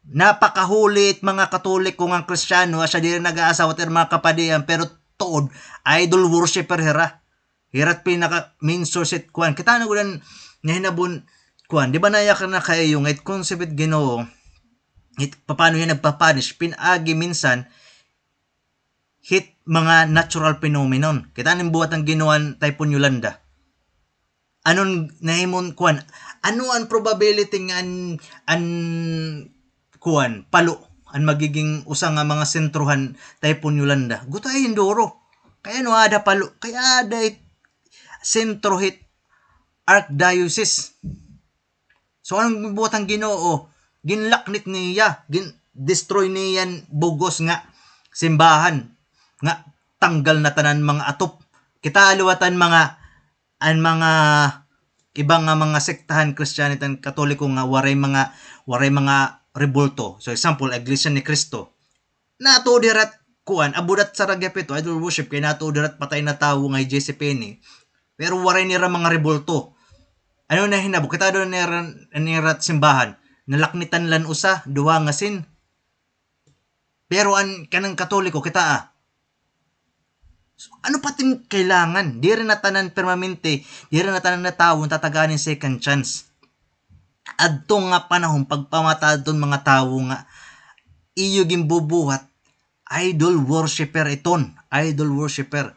Napakahuli it mga Katoliko ngan Kristiyano, asya diri nag-aasawa it ira mga kapadian, pero tuod, idol worshipper hira. Hira it pinaka main source it kuan. Kita na gud an nahinabo, kuan. Di ba nayakan na kaayo nga it concept it Ginoo, it, paano hiya nagpa-punish, pinaagi minsan, hit mga natural phenomenon. Kita na it buhat han Ginoo han Typhoon Yolanda. Ano an nahimo han kuan? Ano an probability nga an, an kuan, Palo, an magiging usa nga mga sentro han Typhoon Yolanda? Gutiay hin duro. Kay ano aada Palo? Kay aada it sentro hit Archdiocese. So, ano an buhat han Ginoo? Ginlaknit niya, gin-destroy niya an bug-os nga simbahan, nga tanggal na tanan mga atop. Kita liwat an mga, an mga iba nga mga sektahan, Kristiyanidad, Katoliko nga waray mga, waray mga rebulto. So, example, Iglesia ni Cristo. Natuod hira it kuan, Abu Datsara gihap ito, idol worship, kay natuod hira it patay na tawo nga hi J C Penney. Pero waray nira mga rebulto. Ano nahinabo? Kita daw nira, nira it simbahan. Nalaknitan la hin usa, duha nga sin. Pero an kanang Katoliko, kita, ah. So, ano pa it im kailangan? Diri na tanan permanente, diri na tanan nga tawo an tatagaan hin second chance. Adto nga panahon, pagpamata adton mga tawo nga iyo ginbubuhat, idol worshipper iton, idol worshipper.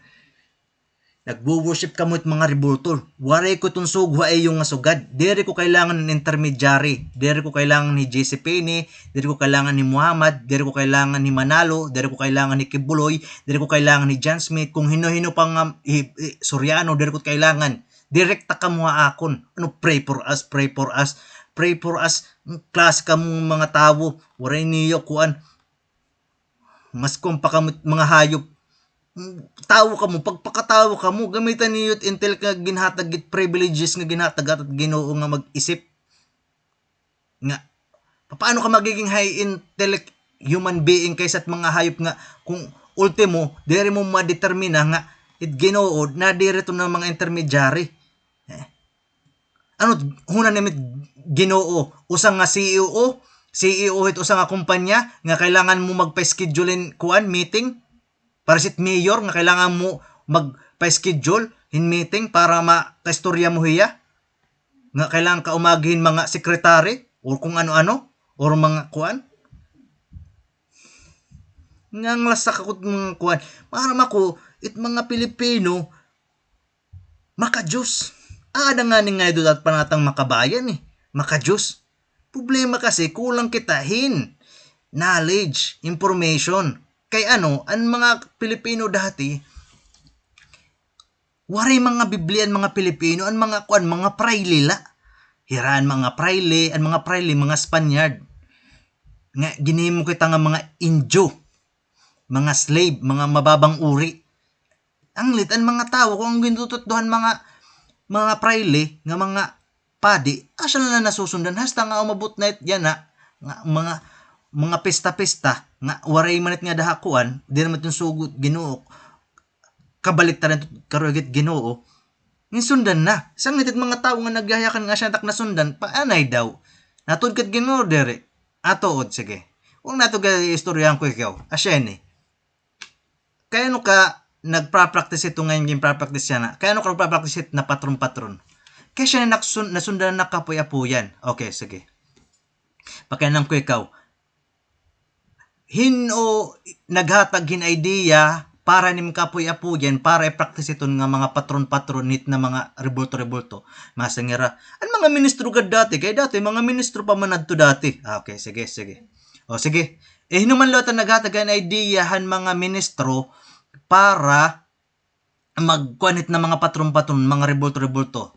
Nagwo-worship kamo hit mga rebulto. Waray ko iton sugwa ha iyo nga sugad. Diri ko kailangan hin intermediary. Diri ko kailangan hi J C Penney, diri ko kailangan hi Muhammad, diri ko kailangan hi Manalo, diri ko kailangan hi Quiboloy, diri ko kailangan hi John Smith, kung hino-hino pa nga hi, hi Soriano, diri ko kailangan. Direkta kamo ha akon. Ano, pray for us, pray for us, pray for us. Klase kamo mga tawo, waray niyo kuan. Mas kuan pa kamo mga hayop. Tawo kamo, pagpakatawo kamo, gamitan niyo it intellect nga ginhatag, it privileges nga ginhatag ato it Ginoo nga mag-isip. Nga, papaano ka magiging high intellect human being kaysa it mga hayop nga kung ultimo, diri mo madetermina nga it Ginoo, nadiri iton mga intermediary. Eh. Ano, huna nimo it Ginoo, usa nga C E O, C E O hit usa nga kumpanya nga kailangan mo magpa-schedule hin kuan, meeting? Para sit mayor nga kailangan mo magpa-schedule hin meeting para makaistorya mo hiya? Nga kailangan ka umagi hin mga secretary or kung ano-ano or mga kuan? Nga ang lasa ka kut mga kuan. Maaram ako, it mga Pilipino, maka-Diyos. Aada ngani nga idol at panatang makabayan, eh. Maka-Diyos. Problema kasi, kulang kita hin knowledge, information. Kay ano, an mga Pilipino dati, waray mga Biblia an mga Pilipino, an mga kuan, mga prayle la. Hira an mga prayle, an mga prayle, mga Spaniard. Nga, ginhimo kita nga mga Indio. mga slave, mga mababang uri. Sanglit, an mga tawo, kon an gintututohan mga, mga prayle, nga mga padi, asya la nasusundan, hasta nga umabot na it yana, nga mga, mga pista-pista, nga waray man it ngada ha kuan, diri man it sugod Ginoo, kabaliktaran it karuyag it Ginoo, ginsundan na. Sanglit it mga tawo nga nagyayakan nga asya na it ak nasundan, paanay daw? Natuod ka it Ginoo, diri? Ah, tuod, sige. Huwag nato ga-istoryahan ko ikaw. Asya ini. Kay ano ka nagpa-practice ito ngayon, ginpa-practice yana? Kay ano ka nagpa-practice it na patron-patron? Kay asya ini naksun-, nasundan na kapoy-apoyan. Okay, sige. Pakianam ko ikaw. Hin-o naghatag hin idea para nim kapoy-apoyan, para i-practice iton nga mga patron-patron hit na mga rebulto-rebulto? Masiring hira, an mga ministro gad dati, kay dati, mga ministro pa man adto dati. Ah, okay, sige, sige. O, sige. Eh, hin-o man liwat an naghatag hin idea han mga ministro para magkuan hit na mga patron-patron, mga rebulto-rebulto?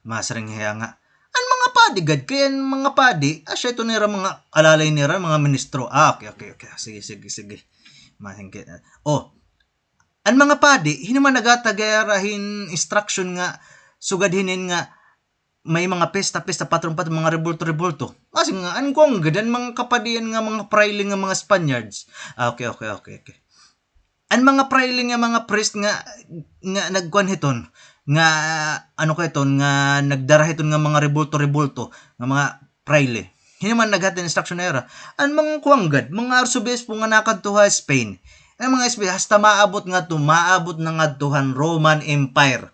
Masiring hiya nga, an mga padi gad, kay an mga padi, asya ito nira mga alalay nira, mga ministro. Ah, okay, okay, okay. Sige, sige, sige. Masiring hiya. O, an mga padi, hin-o man naghatag hira hin instruction nga, sugad hinin nga, may mga pista-pista, patron-patron, mga rebulto-rebulto. Kasi nga, an kuan gad, an mga kapadian nga mga prayle nga mga Spaniards. Ah, okay, okay, okay, okay. An mga prayle nga mga priest nga, nga nagkuan hiton, nga, ano ka hiton, nga nagdara hiton nga mga rebulto-rebulto, nga mga prayle. Hin-o man naghatag instruction nira? An mga kuan gad, mga arsobispo nga nakadto ha Spain. An mga Spain, hasta maabot ngadto, maabot na ngadto han Roman Empire.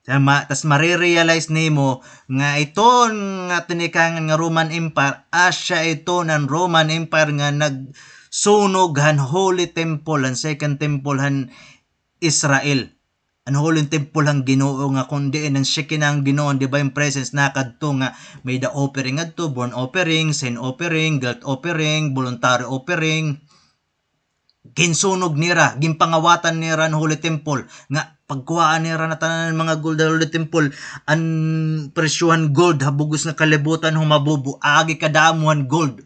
Tama, tas mare-realize nimo nga iton nga tinikangan nga Roman Empire, asya iton an Roman Empire nga nagsunog han Holy Temple, han Second Temple han Israel. An Holy Temple han Ginoo nga kon diin an Shekinah han Ginoo, an divine presence nakadto nga may-ada offering adto, burnt offering, sin offering, guilt offering, voluntary offering. Ginsunog nira, ginpangawatan nira an Holy Temple, nga pagkuhaa nira na tanan an mga gold ha Holy Temple, an presyo han gold ha bug-os nga kalibutan humabubo, agi kadamo han gold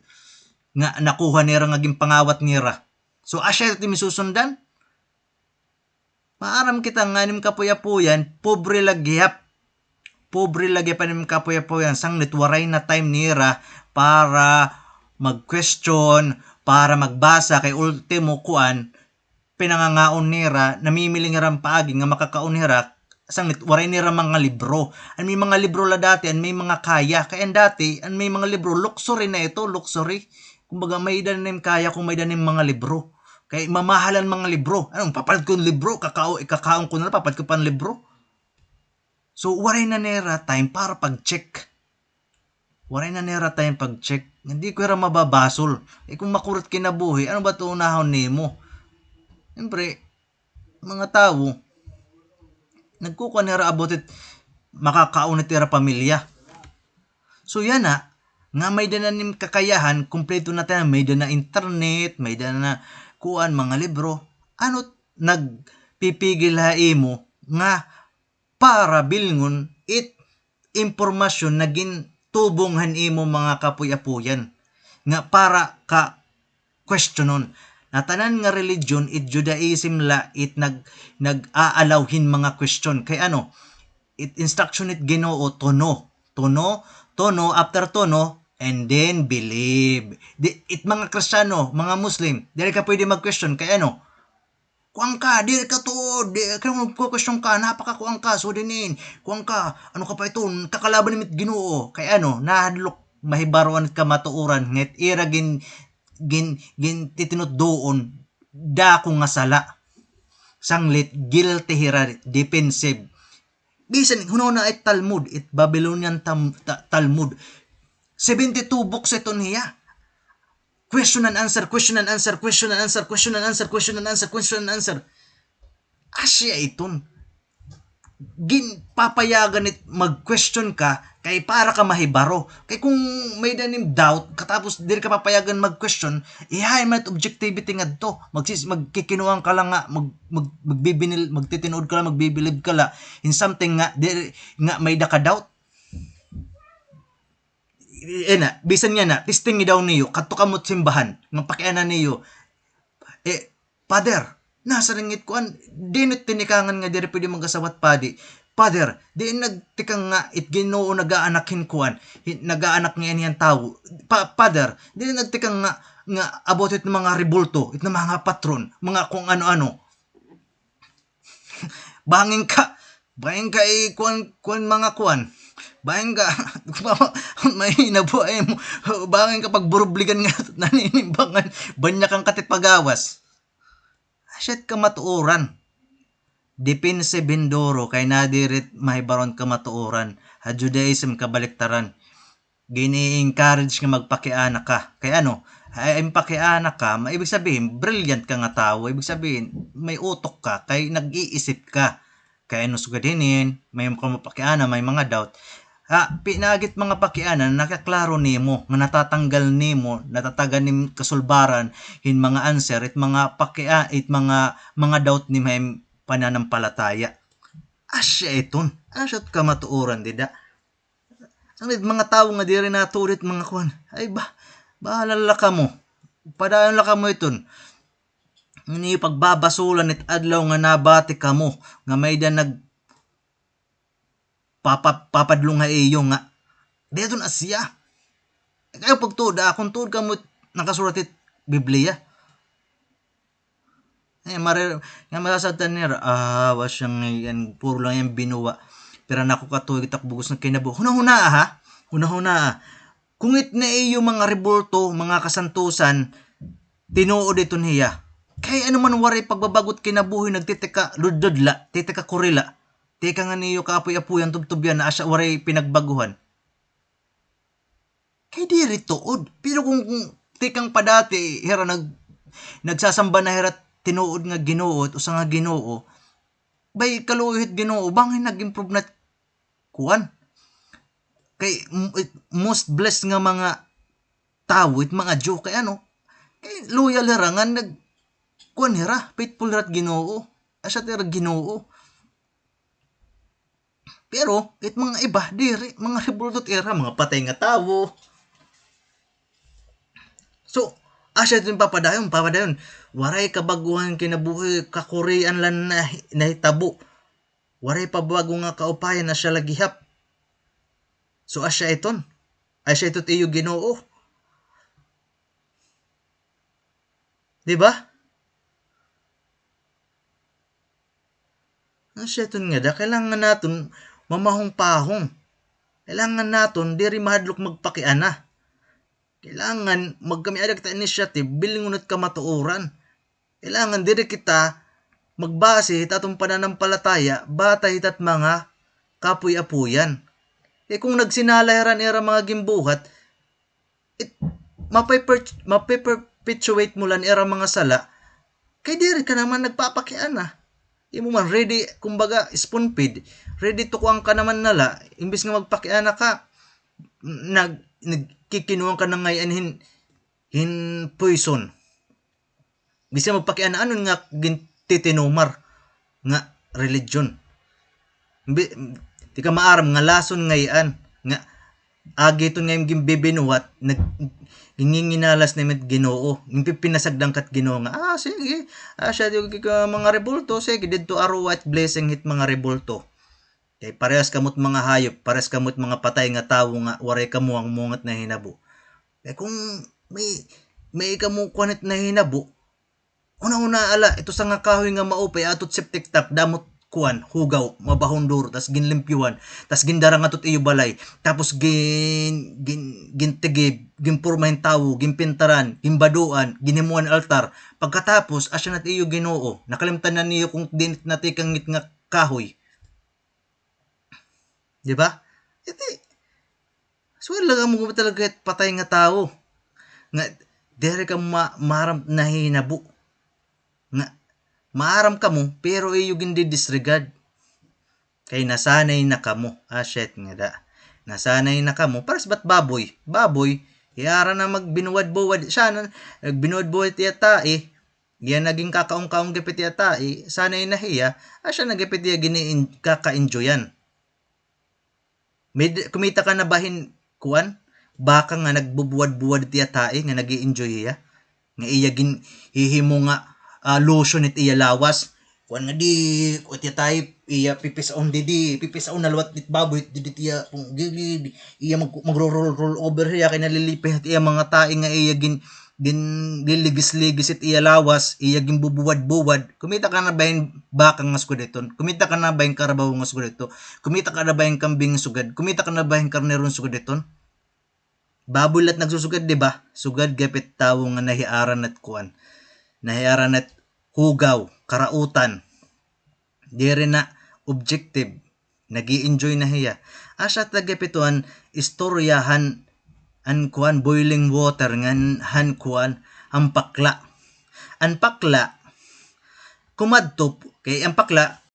nga nakuha nira nga ginpangawat nira. So, asya ito it imo susundan? Maaram kita nga an nim kapuy-apuyan, pobre la gihap. Pobre la gihap an nim kapuy-apuyan, sanglit waray na time nira para mag-question, para magbasa, kay ultimo, kuan, pinangangaon nira, namimiling hira hin paagi nga makakaon hira, sanglit waray nira mga libro. An may mga libro la dati, an may mga kaya, kay an dati, an may mga libro, luxury na ito, luxury. Kumbaga, may-ada na nim kaya kon may-ada na nim mga libro. Kay mamahal an mga libro. Ano, papalit ko hin libro, kakao-, ikakaon ko na la, papalit ko pa hin libro. So, waray na nira time para pag-check. Waray na nira time pag-check. Nga diri ko hira mababasol. Eh, kon makurot kinabuhi, ano ba it unahon nimo? Siyempre, mga tawo, nagkukuan hira about it, makakaon it ira pamilya. So, yana, nga may-ada na nim kakayahan, kumpleto na tanan, may-ada na internet, may-ada na kuan, mga libro. Ano it nagpipigil ha imo nga para bilngon it impormasyon nga gintubong han imo mga kapuy-apuyan nga para ka-questionon? Nga tanan nga religion, it Judaism la it nag-, nag-a-allow hin mga question. Kay ano, it instruction it Ginoo, to know. To know, to know, after to know, and then believe. Di, it mga Kristiyano, mga Muslim, diri ka pwede mag-question. Kay ano, kuan ka, diri ka tuod, di, kay magkukwestiyon ka, napakakuan ka, so dinin, kuan ka, ano ka pa ito, kakalaban nimo it Ginoo, kay ano, nahadlok, mahibaro-an it kamatuoran, nga it ira gin-, gin-, gintitinutdoon, dako nga sala. Sanglit, guilty hira, defensive. Bisan, hunahuna it Talmud, it Babylonian Tam-, Ta-, Talmud. Seventy-two books iton hiya. Question and answer, question and answer, question and answer, question and answer, question and answer, question and answer. Asya iton. Ginpapayagan it mag-question ka kay para ka mahibaro. Kay kon may-ada nim doubt, katapos diri ka papayagan mag-question, ihain man it objectivity ngadto. Magsis-, magkikinuan ka la nga, mag-, mag-, magbibinil-, magtitinuod ka la, magbibilib ka la in something nga, diri, nga may-ada ka doubt. Eh, na, bisan yana, testing daw niyo, kadto kamo it simbahan, nga pakiana niyo, Eh, Father, nasiring it kuan, diin it tinikangan nga diri pwede mag-asawa it padi? Father, diin nagtikang nga it Ginoo nagaanak hin kuan, hin, nagaanak ngayan hin tawo? Pa-, Father, diin nagtikang nga, nga about it mga rebulto, it mga patron, mga kung ano-ano? Bangin ka, bangin ka, eh, kuan, kuan, mga kuan. Bangin ka, mahina buhay mo. Bangin ka pagburubligan nga naninimbangan, banyakan ka ti pagawas. Asya it kamatuoran. Defensive hin duro, kay nadiri it mahibaroan kamatuoran. Ha Judaism, kabaliktaran. Gini-encourage nga magpakiana ka. Kay ano, ay, ang pakiana ka, ma-, ibig sabihin, brilliant ka nga tawo. Ibig sabihin, may utok ka, kay nag-iisip ka. Kay ano sugad hinin, may mga mapakiana, may mga doubt. Ha, pinaagi it mga pakiana, nakaklaro nimo, nga natatanggal nimo, natatagan nim kasulbaran, hin mga answer, it mga pakia-, it mga, mga doubt nimo ha im pananampalataya. Asya iton, asya it kamatuoran dida. An mga tawo nga diri natuod it mga kuan. Ay ba, bahala la kamo. Padayon la kamo iton. Ini pagbabasulan it adlaw nga nabati kamo nga may-ada nag papa-, papadlong ha iyo nga. Di aton asya. Kay pagtuod, ah, kon tuod kamo it nakasurat it Biblia. Eh, mare-, nga masasabtan nira, ah, wa siya ngay-an, puro la iyan binuwa. Pira na ako katuig it ak bug-os nga kinabuhi. Hunahunaa, ha? Hunahunaa. Kon it na iyo mga rebulto, mga kasantusan, tinuod iton hiya. Kay ano man waray pagbabag-o it kinabuhi, nagtitika ludlod la, titika kuri la. Tikang an iyo kaapoy-apoyan, tubtubyan, na asya waray pinagbag-uhan. Kay diri tuod. Pero kon, kon tikang padati, hira nag-, nagsasamba na hira tinuod nga Ginoo, it usa nga Ginoo, bay kaluoy hit Ginoo, bangin nag-improve na it kuan. Kay, m-, it most blessed nga mga tawo, it mga Jew, kay ano, kay loyal hira nga nag-, kuan hira, faithful hira it Ginoo. Asya it ira Ginoo. Pero, it mga iba, diri, mga rebulto it ira, mga patay nga tawo. So, asya iton papadayon, papadayon. Waray kabag-uhan kinabuhi, kakurian la nahi-, nahitabo. Waray pabag-o nga kaupayan, asya la gihap. So, asya iton. Asya iton it iyo Ginoo. Di ba? Asya iton ngada, kailangan naton mamahong-pahong. Kailangan naton diri mahadlok magpakiana. Kailangan magkami-ada kita initiative, bilngon it kamatuoran. Kailangan diri kita magbase hit aton pananampalataya, batay hit at mga kapoy-apoyan. Kay kon nagsinala hira han ira mga ginbuhat, it, mape-, mape-perpetuate mo la an ira mga sala, kay diri ka naman nagpapakiana. Imo man, ready, kumbaga, spoon feed. Ready to kuan ka naman na la, imbis nga magpakiana ka, nag-, nagkikinuan ka na ngay-an hin, hin poison. Bisan magpakiana-anon nga gintitinumar nga religion. Bi-, di ka maaram nga lason ngay-an, nga agi iton nga ginbibinuhat, nag-, ginginginalas na it Ginoo, ginpipinasagdan ka it Ginoo nga, ah, sige, ah, siya, di ka mga rebulto, sige, didto aruwa it blessing hit mga rebulto. Kay parehas kamo it mga hayop, parehas kamo it mga patay nga tawo nga waray kamuhang-muhang it nahinabo. Kay kon may, may kamukuan it nahinabo, una-una ala, ito sa nga kahoy nga maupay, ato it septic tank, damo it kuan, hugaw, mabahon duro, tas ginlimpyuhan, tas gindara ngadto it iyo balay, tapos gin-, gin-, gintigib, ginporma hin tawo, ginpintaran, ginbaduan, ginhimuan altar. Pagkatapos, asya na it iyo Ginoo, nakalimtan na niyo kon diin it natikang it nga kahoy. Di ba? Iti, suwel la kamo talaga it patay nga tawo. Nga, diri kamo ma-, maaram nahinabo. Nga, maaram kamo, pero iyo gindidisregard. Kay nasanay na kamo. Ah, shit nga da. Nasanay na kamo. Pares ba it baboy? Baboy, hiara na magbinuwad-buwad. Siya na, nagbinuwad-buwad it iya tae. Giya na ginkakaon-kaon gihap it iya tae, sanay na hiya, asya na gihap it iya gini-, kaka-enjoyan. May d-, kumita ka na ba hin, kuan? Baka nga nagbubuwad-buwad it iya tae nga nag-i-enjoy hiya. nga iya ginhihimo nga, ah, lotion it iya lawas. Kuan nga di, kuan it iya type, iya pipisaon didi, pipisaon na liwat it baboy, didi it iya pung gilid, iya mag-, magro-roll, roll over hiya, kay nalilipay it iya mga tae nga iya gin-, ginliligis-ligis it iya lawas, iya ginbubuwad-buwad. Kumita ka na ba hin baka nga sugad iton? Kumita ka na ba hin karabaw nga sugad ito? Kumita ka na ba hin kambing nga sugad? Kumita ka na ba hin karnero nga sugad iton? Baboy la it nagsusugad, di ba? Sugad gihap it tawo nga nahiaran na it kuan. Nahiaran na it hugaw, karautan. Diri na objective. Nag-i-enjoy na hiya. Asya ta gihap ito an istorya han, an kuan, boiling water ngan han kuan, an pakla. An pakla, kumadto, kay an pakla,